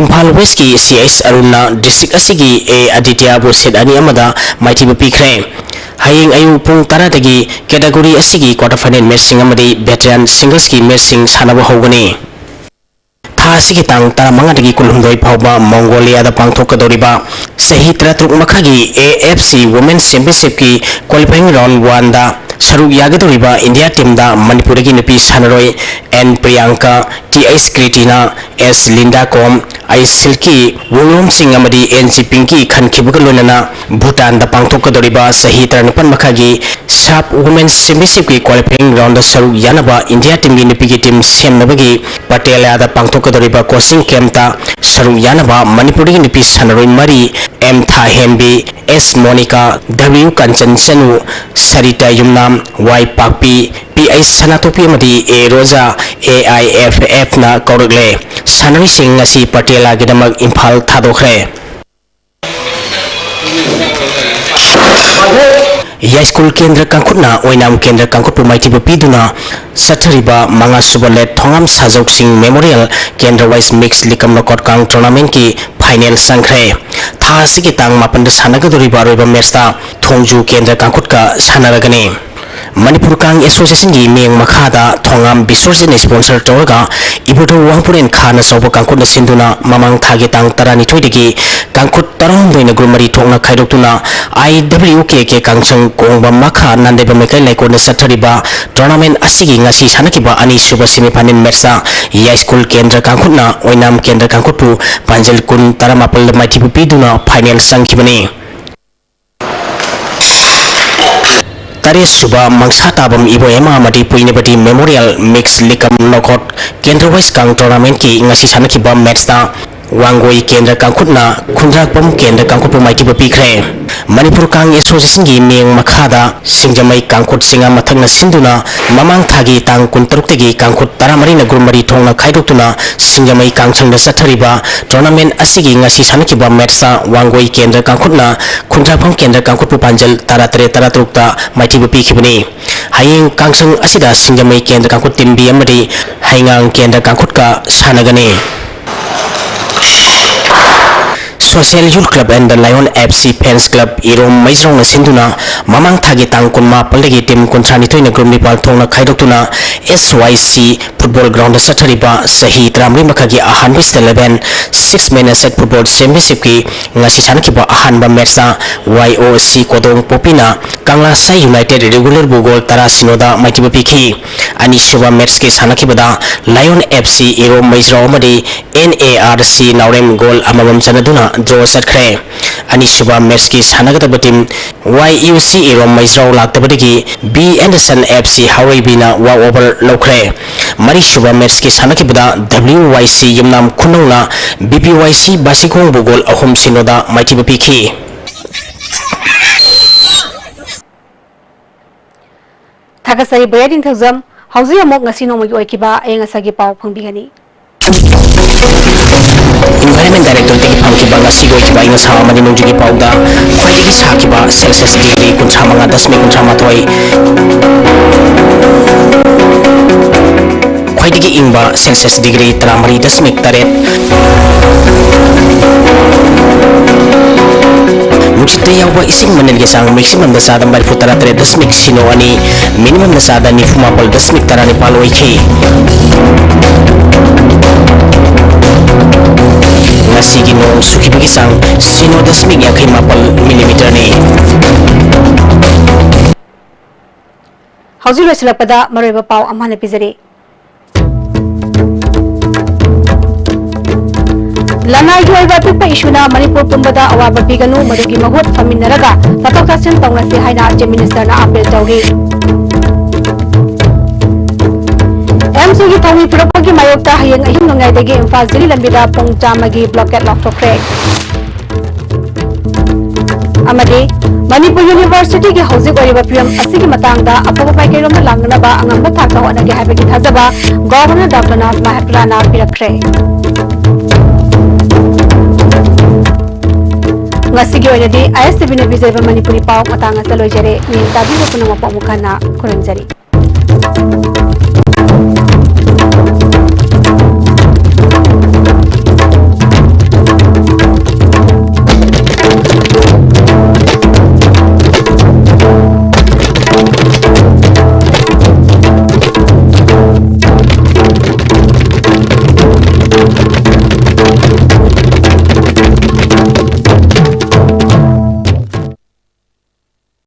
ꯏꯝꯐꯥꯜ ꯋꯦꯁꯀꯤ ꯁꯤ ꯑꯩꯆ ꯑꯔꯨꯟꯅ ꯗꯤꯁꯇ꯭ꯔꯤꯛ ꯑꯁꯤꯒꯤ ꯑꯦ ꯑꯗꯤꯇ꯭ꯌꯥꯕꯨ ꯁꯦꯠ ꯑꯅꯤ ꯑꯃꯗ ꯃꯥꯏꯊꯤꯕ ꯄꯤꯈ꯭ꯔꯦ꯫ ꯍꯌꯦꯡ ꯑꯌꯨꯛ ꯄꯨꯡ ꯇꯔꯥꯗꯒꯤ ꯀꯦꯇꯥꯒꯣꯔꯤ ꯑꯁꯤꯒꯤ ꯀ꯭ꯋꯥꯇꯔ ꯐꯥꯏꯅꯦꯜ ꯃꯦꯠꯆꯁꯤꯡ ꯑꯃꯗꯤ ꯚꯦꯇꯔꯥꯟ ꯁꯤꯡꯒꯜꯁꯀꯤ ꯃꯦꯠꯆꯁꯤꯡ ꯁꯥꯟꯅꯕ ꯍꯧꯒꯅꯤ꯫ ꯊꯥ ꯑꯁꯤꯒꯤ ꯇꯥꯡ ꯇꯔꯥꯃꯉꯥꯗꯒꯤ ꯀꯨꯟꯍꯨꯝꯗꯣꯏ ꯐꯥꯎꯕ ꯃꯣꯡꯒꯣꯂꯤꯌꯥꯗ ꯄꯥꯡꯊꯣꯛꯀꯗꯧꯔꯤꯕ ꯆꯍꯤ ꯇꯔꯥꯇꯔꯨꯛ ꯃꯈꯥꯒꯤ ꯑꯦ ꯑꯦꯐ ꯁꯤ ꯋꯨꯃꯦꯟ ꯆꯦꯝꯄꯤꯌꯟꯁꯤꯞꯀꯤ ꯀ꯭ꯋꯥꯂꯤꯐꯥꯏꯌꯤꯡ ꯔꯥꯎꯟ ꯋꯥꯟꯗ ꯁꯔꯨꯛ ꯌꯥꯒꯗꯧꯔꯤꯕ ꯏꯟꯗꯤꯌꯥ ꯇꯤꯝꯗ ꯃꯅꯤꯄꯨꯔꯗꯒꯤ ꯅꯨꯄꯤ ꯁꯥꯟꯅꯔꯣꯏ N Priyanka, T H Kritina, S Linda Kom, H Silki, ꯋꯨꯡꯂꯣꯝ ꯁꯤꯡ ꯑꯃꯗꯤ ꯑꯦꯟ ꯖꯤ ꯄꯤꯡꯀꯤ ꯈꯟꯈꯤꯕꯒ ꯂꯣꯏꯅꯅ ꯚꯨꯇꯥꯟꯗ ꯄꯥꯡꯊꯣꯛꯀꯗꯧꯔꯤꯕ ꯆꯍꯤ ꯇꯔꯥꯅꯤꯄꯥꯟ ꯃꯈꯥꯒꯤ ꯁꯥꯞ ꯋꯨꯃꯦꯟ ꯆꯦꯝꯄꯤꯌꯟꯁꯤꯞꯀꯤ ꯀ꯭ꯋꯥꯂꯤꯐꯥꯏꯌꯤꯡ ꯔꯥꯎꯟꯗ ꯁꯔꯨꯛ ꯌꯥꯅꯕ ꯏꯟꯗꯤꯌꯥ ꯇꯤꯝꯒꯤ ꯅꯨꯄꯤꯒꯤ ꯇꯤꯝ ꯁꯦꯝꯅꯕꯒꯤ ꯄꯇꯦꯂꯥꯗ ꯄꯥꯡꯊꯣꯛꯀꯗꯧꯔꯤꯕ ꯀꯣꯆꯤꯡ ꯀꯦꯝꯞꯇ ꯁꯔꯨꯛ ꯌꯥꯅꯕ ꯃꯅꯤꯄꯨꯔꯗꯒꯤ ꯅꯨꯄꯤ ꯁꯥꯟꯅꯔꯣꯏ ꯃꯔꯤ, ꯑꯦꯝ ꯊꯥꯍꯦꯟꯕꯤ, ꯑꯦꯁ ꯃꯣꯅꯤꯀꯥ, ꯗꯕ꯭ꯂꯤꯎ ꯀꯥꯟꯆꯟ ꯆꯅꯨ, ꯁꯔꯤꯇꯥ ꯌꯨꯝꯅꯥꯝ, ꯋꯥꯏ ꯄꯥꯛꯄꯤ, ꯄꯤ ꯑꯩꯆ ꯁꯅꯥꯇꯣꯝꯕꯤ ꯑꯃꯗꯤ ꯑꯦ ꯔꯣꯖꯥ, ꯑꯦ ꯑꯥꯏ ꯑꯦꯐ ꯑꯦꯐꯅ ꯀꯧꯔꯛꯂꯦ꯫ ꯁꯥꯟꯅꯔꯣꯏꯁꯤꯡ ꯉꯁꯤ ꯄꯇꯦꯂꯥꯒꯤꯗꯃꯛ ꯏꯝꯐꯥꯜ ꯊꯥꯗꯣꯛꯈ꯭ꯔꯦ꯫ ꯌꯥꯏꯁ꯭ꯀꯨꯜ ꯀꯦꯟꯗ꯭ꯔ ꯀꯥꯡꯈꯨꯠꯅ ꯑꯣꯏꯅꯥꯝ ꯀꯦꯟꯗ꯭ꯔ ꯀꯥꯡꯈꯨꯠꯄꯨ ꯃꯥꯏꯊꯤꯕ ꯄꯤꯗꯨꯅ ꯆꯠꯊꯔꯤꯕ ꯃꯉꯥꯁꯨꯕ ꯂꯦꯠ ꯊꯣꯉꯥꯝ ꯁꯥꯖꯧꯁꯤꯡ ꯃꯦꯃꯣꯔꯤꯌꯦꯜ ꯀꯦꯟꯗ꯭ꯔ ꯋꯥꯏꯁ ꯃꯤꯛꯁ ꯂꯤꯀꯝ ꯅꯣꯀꯥꯎꯠ ꯀꯥꯡ ꯇꯣꯔꯅꯥꯃꯦꯟꯠꯀꯤ ꯐꯥꯏꯅꯦꯜ ꯆꯪꯈ꯭ꯔꯦ꯫ ꯊꯥ ꯑꯁꯤꯒꯤ ꯇꯥꯡ ꯃꯥꯄꯟꯗ ꯁꯥꯟꯅꯒꯗꯧꯔꯤꯕ ꯑꯔꯣꯏꯕ ꯃꯦꯆꯇ ꯊꯣꯡꯖꯨ ꯀꯦꯟꯗ꯭ꯔ ꯀꯥꯡꯈꯨꯠꯀ ꯁꯥꯟꯅꯔꯒꯅꯤ꯫ ꯃꯅꯤꯄꯨꯔ ꯀꯥꯡ ꯑꯦꯁꯣꯁꯤꯌꯦꯁꯟꯒꯤ ꯃꯤꯠꯌꯦꯡ ꯃꯈꯥꯗ ꯊꯣꯉꯥꯝ ꯕꯤꯁꯣꯔꯖꯤꯠꯅ sponsor ꯇꯧꯔꯒ ꯏꯕꯨꯙꯧ ꯋꯥꯡꯄꯨꯔꯦꯟ ꯈꯥꯅ ꯆꯥꯎꯕ ꯀꯥꯡꯈꯨꯠꯅ ꯁꯤꯟꯗꯨꯅ ꯃꯃꯥꯡ ꯊꯥꯒꯤ ꯇꯥꯡ ꯇꯔꯥꯅꯤꯊꯣꯏꯗꯒꯤ ꯀꯥꯡꯈꯨꯠ ꯇꯔꯥꯍꯨꯝꯗꯣꯏꯅ group ꯃꯔꯤ ꯊꯣꯛꯅ ꯈꯥꯏꯗꯣꯛꯇꯨꯅ I W K K ꯀꯥꯡꯁꯪ ꯀꯣꯡꯕ ꯃꯈꯥ ꯅꯥꯟꯗꯩꯕ ꯃꯩꯀꯩ ꯂꯩꯀꯣꯜꯗ ꯆꯠꯊꯔꯤꯕ tournament ꯑꯁꯤꯒꯤ ꯉꯁꯤ ꯁꯥꯟꯅꯈꯤꯕ ꯑꯅꯤꯁꯨꯕ semi final matchꯇ ꯌꯥꯏꯁ꯭ꯀꯨꯜ ꯀꯦꯟꯗ꯭ꯔ ꯀꯥꯡꯈꯨꯠꯅ ꯑꯣꯏꯅꯥꯝ ꯀꯦꯟꯗ꯭ꯔ ꯀꯥꯡꯈꯨꯠꯄꯨ ꯄꯥꯟꯖꯜ ꯀꯨꯟ ꯇꯔꯥꯃꯥꯄꯜꯗ ꯃꯥꯏꯊꯤꯕ ꯄꯤꯗꯨꯅ final ꯆꯪꯈꯤꯕꯅꯤ꯫ ꯇꯔꯦꯠꯁꯨꯕ ꯃꯪꯁꯥ ꯇꯥꯕꯝ ꯏꯕꯣꯌꯥꯏꯃ ꯑꯃꯗꯤ ꯄꯨꯏꯅꯕꯗꯤ Memorial Mix Liquor Knockout Kendra Wise Kang Tournamentꯀꯤ ꯉꯁꯤ ꯁꯥꯟꯅꯈꯤꯕ matchꯇ ꯋꯥꯡꯒꯣꯏ ꯀꯦꯟꯗ꯭ꯔ ꯀꯥꯡꯈꯨꯠꯅ ꯈꯨꯟꯗ꯭ꯔꯥꯛꯄꯝ ꯀꯦꯟꯗ꯭ꯔ ꯀꯥꯡꯈꯨꯠꯄꯨ ꯃꯥꯏꯊꯤꯕ ꯄꯤꯈ꯭ꯔꯦ꯫ ꯃꯅꯤꯄꯨꯔ ꯀꯥꯡ ꯑꯦꯁꯣꯁꯤꯌꯦꯁꯟꯒꯤ ꯃꯤꯠꯌꯦꯡ ꯃꯈꯥꯗ ꯁꯤꯡꯖꯃꯩ ꯀꯥꯡꯈꯨꯠ ꯆꯤꯡꯉꯥ ꯃꯊꯛꯅ ꯁꯤꯟꯗꯨꯅ ꯃꯃꯥꯡ ꯊꯥꯒꯤ ꯇꯥꯡ ꯀꯨꯟꯇꯔꯨꯛꯇꯒꯤ ꯀꯥꯡꯈꯨꯠ ꯇꯔꯥꯃꯔꯤꯅ group ꯃꯔꯤ ꯊꯣꯛꯅ ꯈꯥꯏꯗꯣꯛꯇꯨꯅ ꯁꯤꯡꯖꯃꯩ ꯀꯥꯡꯁꯪꯗ ꯆꯠꯊꯔꯤꯕ tournament ꯑꯁꯤꯒꯤ ꯉꯁꯤ ꯁꯥꯟꯅꯈꯤꯕ matchꯇ ꯋꯥꯡꯒꯣꯏ ꯀꯦꯟꯗ꯭ꯔ ꯀꯥꯡꯈꯨꯠꯅ ꯈꯨꯟꯗ꯭ꯔꯥꯛꯐꯝ ꯀꯦꯟꯗ꯭ꯔ ꯀꯥꯡꯈꯨꯠꯄꯨ ꯄꯥꯟꯖꯜ ꯇꯔꯥꯇꯔꯦꯠ ꯇꯔꯥꯇꯔꯨꯛꯇ ꯃꯥꯏꯊꯤꯕ ꯄꯤꯈꯤꯕꯅꯤ꯫ ꯍꯌꯦꯡ ꯀꯥꯡꯁꯪ ꯑꯁꯤꯗ ꯁꯤꯡꯖꯃꯩ ꯀꯦꯟꯗ꯭ꯔ ꯀꯥꯡꯈꯨꯠ ꯇꯤꯝ B ꯑꯃꯗꯤ ꯍꯩꯉꯥꯡ ꯀꯦꯟꯗ꯭ꯔ ꯀꯥꯡꯈꯨꯠꯀ ꯁꯥꯟꯅꯒꯅꯤ꯫ Social Youth Club and the Lion F C Fans Club ꯏꯔꯣꯝ ꯃꯩꯖ꯭ꯔꯧꯅ ꯁꯤꯟꯗꯨꯅ ꯃꯃꯥꯡ ꯊꯥꯒꯤ ꯇꯥꯡ ꯀꯨꯟꯃꯥꯄꯜꯗꯒꯤ team ꯀꯨꯟꯊ꯭ꯔꯥꯅꯤꯊꯣꯏꯅ group ꯅꯤꯄꯥꯜ ꯊꯣꯛꯅ ꯈꯥꯏꯗꯣꯛꯇꯨꯅ S Y C football groundꯗ ꯆꯠꯊꯔꯤꯕ ꯆꯍꯤ ꯇꯔꯥꯃꯔꯤ ꯃꯈꯥꯒꯤ ꯑꯍꯥꯟꯕ State Level Six Man Aside Football Championshipꯀꯤ ꯉꯁꯤ ꯁꯥꯟꯅꯈꯤꯕ ꯑꯍꯥꯟꯕ matchꯇ Y O C ꯀꯣꯗꯣꯡ ꯄꯣꯄꯤꯅ ꯀꯪꯂꯥꯁꯥꯏ United Regularꯕꯨ goal ꯇꯔꯥ ꯁꯤꯅꯣꯗ ꯃꯥꯏꯊꯤꯕ ꯄꯤꯈꯤ꯫ ꯑꯅꯤꯁꯨꯕ matchꯀꯤ ꯁꯥꯟꯅꯈꯤꯕꯗ Lion F C ꯏꯔꯣꯝ ꯃꯩꯖ꯭ꯔꯧ ꯑꯃꯗꯤ N A R C Naorem goal ꯑꯃꯃꯝ ꯆꯟꯅꯗꯨꯅ draw ꯆꯠꯈ꯭ꯔꯦ꯫ ꯑꯅꯤꯁꯨꯕ matchꯀꯤ ꯁꯥꯟꯅꯒꯗꯕ team Y U C ꯏꯔꯣꯝ ꯃꯩꯖ꯭ꯔꯧ ꯂꯥꯛꯇꯕꯗꯒꯤ B Anderson F C ꯍꯥꯎꯔꯩꯕꯤꯅ walk over ꯂꯧꯈ꯭ꯔꯦ꯫ ꯃꯔꯤꯁꯨꯕ matchꯀꯤ ꯁꯥꯟꯅꯈꯤꯕꯗ W Y C ꯌꯨꯝꯅꯥꯝ ꯈꯨꯅꯧꯅ B P Y C ꯕꯥꯁꯤꯈꯣꯡꯕꯨ goal ꯑꯍꯨꯝ ꯁꯤꯅꯣꯗ ꯃꯥꯏꯊꯤꯕ ꯄꯤꯈꯤ꯫ ꯊꯥꯒꯠꯆꯔꯤ ꯕꯣꯌꯥ ꯅꯤꯡꯊꯧꯖꯝ꯫ ꯍꯧꯖꯤꯛ ꯑꯃꯨꯛ ꯉꯁꯤ ꯅꯣꯡꯃꯒꯤ ꯑꯣꯏꯈꯤꯕ ꯑꯌꯤꯡ ꯑꯁꯥꯒꯤ ꯄꯥꯎ ꯐꯪꯕꯤꯒꯅꯤ꯫ Environment Directorateꯇꯒꯤ ꯐꯪꯈꯤꯕ ꯉꯁꯤꯒꯤ ꯑꯣꯏꯈꯤꯕ ꯑꯌꯤꯡ ꯑꯁꯥ ꯑꯃꯗꯤ ꯅꯣꯡꯖꯨꯒꯤ ꯄꯥꯎꯗ ꯈ꯭ꯋꯥꯏꯗꯒꯤ ꯁꯥꯈꯤꯕ Celsius degree ꯀꯨꯟꯊ꯭ꯔꯥ ꯃꯉꯥ ꯗꯁꯃꯤꯛ ꯀꯨꯟꯊ꯭ꯔꯥ ꯃꯥꯊꯣꯏ, ꯈ꯭ꯋꯥꯏꯗꯒꯤ ꯏꯪꯕ Celsius degree ꯇꯔꯥꯃꯔꯤ ꯗꯁꯃꯤꯛ ꯇꯔꯦꯠ, ꯅꯨꯡꯁꯤꯠꯇ ꯌꯥꯎꯕ ꯏꯁꯤꯡ ꯃꯅꯤꯜꯒꯤ ꯆꯥꯡ ꯃꯦꯛꯁꯤꯃꯝꯗ ꯆꯥꯗ ꯃꯔꯤꯐꯨ ꯇꯔꯥ ꯇꯔꯦꯠ ꯗꯁꯃꯤꯛ ꯁꯤꯅꯣ ꯑꯅꯤ, ꯃꯤꯅꯤꯃꯝꯗ ꯆꯥꯗ ꯅꯤꯐꯨ ꯃꯥꯄꯜ ꯗꯁꯃꯤꯛ ꯇꯔꯥ ꯅꯤꯄꯥꯜ ꯑꯣꯏꯈꯤ꯫ ꯉꯁꯤꯒꯤ ꯅꯣꯡ ꯆꯨꯈꯤꯕꯒꯤ ꯆꯥꯡ ꯁꯤꯅꯣ ꯗꯁꯃꯤꯛ ꯌꯥꯡꯈꯩ ꯃꯥꯄꯜ ꯃꯤꯂꯤꯃꯤꯇꯔꯅꯤ꯫ ꯍꯧꯖꯤꯛ ꯂꯣꯏꯁꯤꯜꯂꯛꯄꯗ ꯃꯔꯨꯑꯣꯏꯕ ꯄꯥꯎ ꯑꯃ ꯍꯥꯟꯅ ꯄꯤꯖꯔꯤ꯫ ꯂꯅꯥꯏꯒꯤ ꯑꯣꯏꯕ ꯑꯄꯤꯛꯄ ꯏꯁꯨꯅ ꯃꯅꯤꯄꯨꯔ ꯄꯨꯝꯕꯗ ꯑꯋꯥꯕ ꯄꯤꯒꯅꯨ, ꯃꯗꯨꯒꯤ ꯃꯍꯨꯠ ꯐꯝꯃꯤꯟꯅꯔꯒ ꯇꯥꯊꯣꯛ ꯇꯥꯁꯤꯟ ꯇꯧꯅꯁꯤ ꯍꯥꯏꯅ Chief Minister ꯅ appeal ꯇꯧꯔꯤ꯫ ꯑꯦꯝꯁꯀꯤ ꯊꯧꯃꯤ ꯄꯨꯔꯛꯄꯒꯤ ꯃꯥꯌꯣꯛꯇ ꯍꯌꯦꯡ ꯑꯍꯤꯡ ꯅꯣꯡꯌꯥꯏꯗꯒꯤ ꯏꯝꯐꯥꯜ ꯖꯤꯔꯤ ꯂꯝꯕꯤꯗ ꯄꯨꯡ ꯆꯥꯝꯃꯒꯤ blockade ꯂꯥꯎꯊꯣꯛꯈ꯭ꯔꯦ꯫ ꯑꯃꯗꯤ ꯃꯅꯤꯄꯨꯔ University ꯒꯤ ꯍꯧꯖꯤꯛ ꯑꯣꯏꯔꯤꯕ ꯐꯤꯕꯝ ꯑꯁꯤꯒꯤ ꯃꯇꯥꯡꯗ ꯑꯐꯕ ꯃꯥꯏꯀꯩꯔꯣꯝꯗ ꯂꯥꯛꯅꯅꯕ ꯑꯉꯝꯕ ꯊꯥꯛꯇ ꯍꯣꯠꯅꯒꯦ ꯍꯥꯏꯕꯒꯤ ꯊꯥꯖꯕ Governor ꯗꯣꯛꯇꯔ ꯅꯥꯖꯃꯥ ꯍꯦꯄꯇꯨꯂꯥꯅ ꯄꯤꯔꯛꯈ꯭ꯔꯦ꯫ ꯉꯁꯤꯒꯤ ꯑꯣꯏꯅꯗꯤ ISTV ꯅ ꯄꯤꯖꯔꯤꯕ ꯃꯅꯤꯄꯨꯔꯤ ꯄꯥꯎ ꯃꯇꯥꯡ ꯑꯁꯤꯗ ꯂꯣꯏꯖꯔꯦ꯫ ꯃꯤꯠꯌꯦꯡ ꯇꯥꯕꯤꯕ ꯄꯨꯝꯅꯃꯛꯄꯨ ꯑꯃꯨꯛ ꯍꯟꯅ ꯈꯨꯔꯨꯝꯖꯔꯤ꯫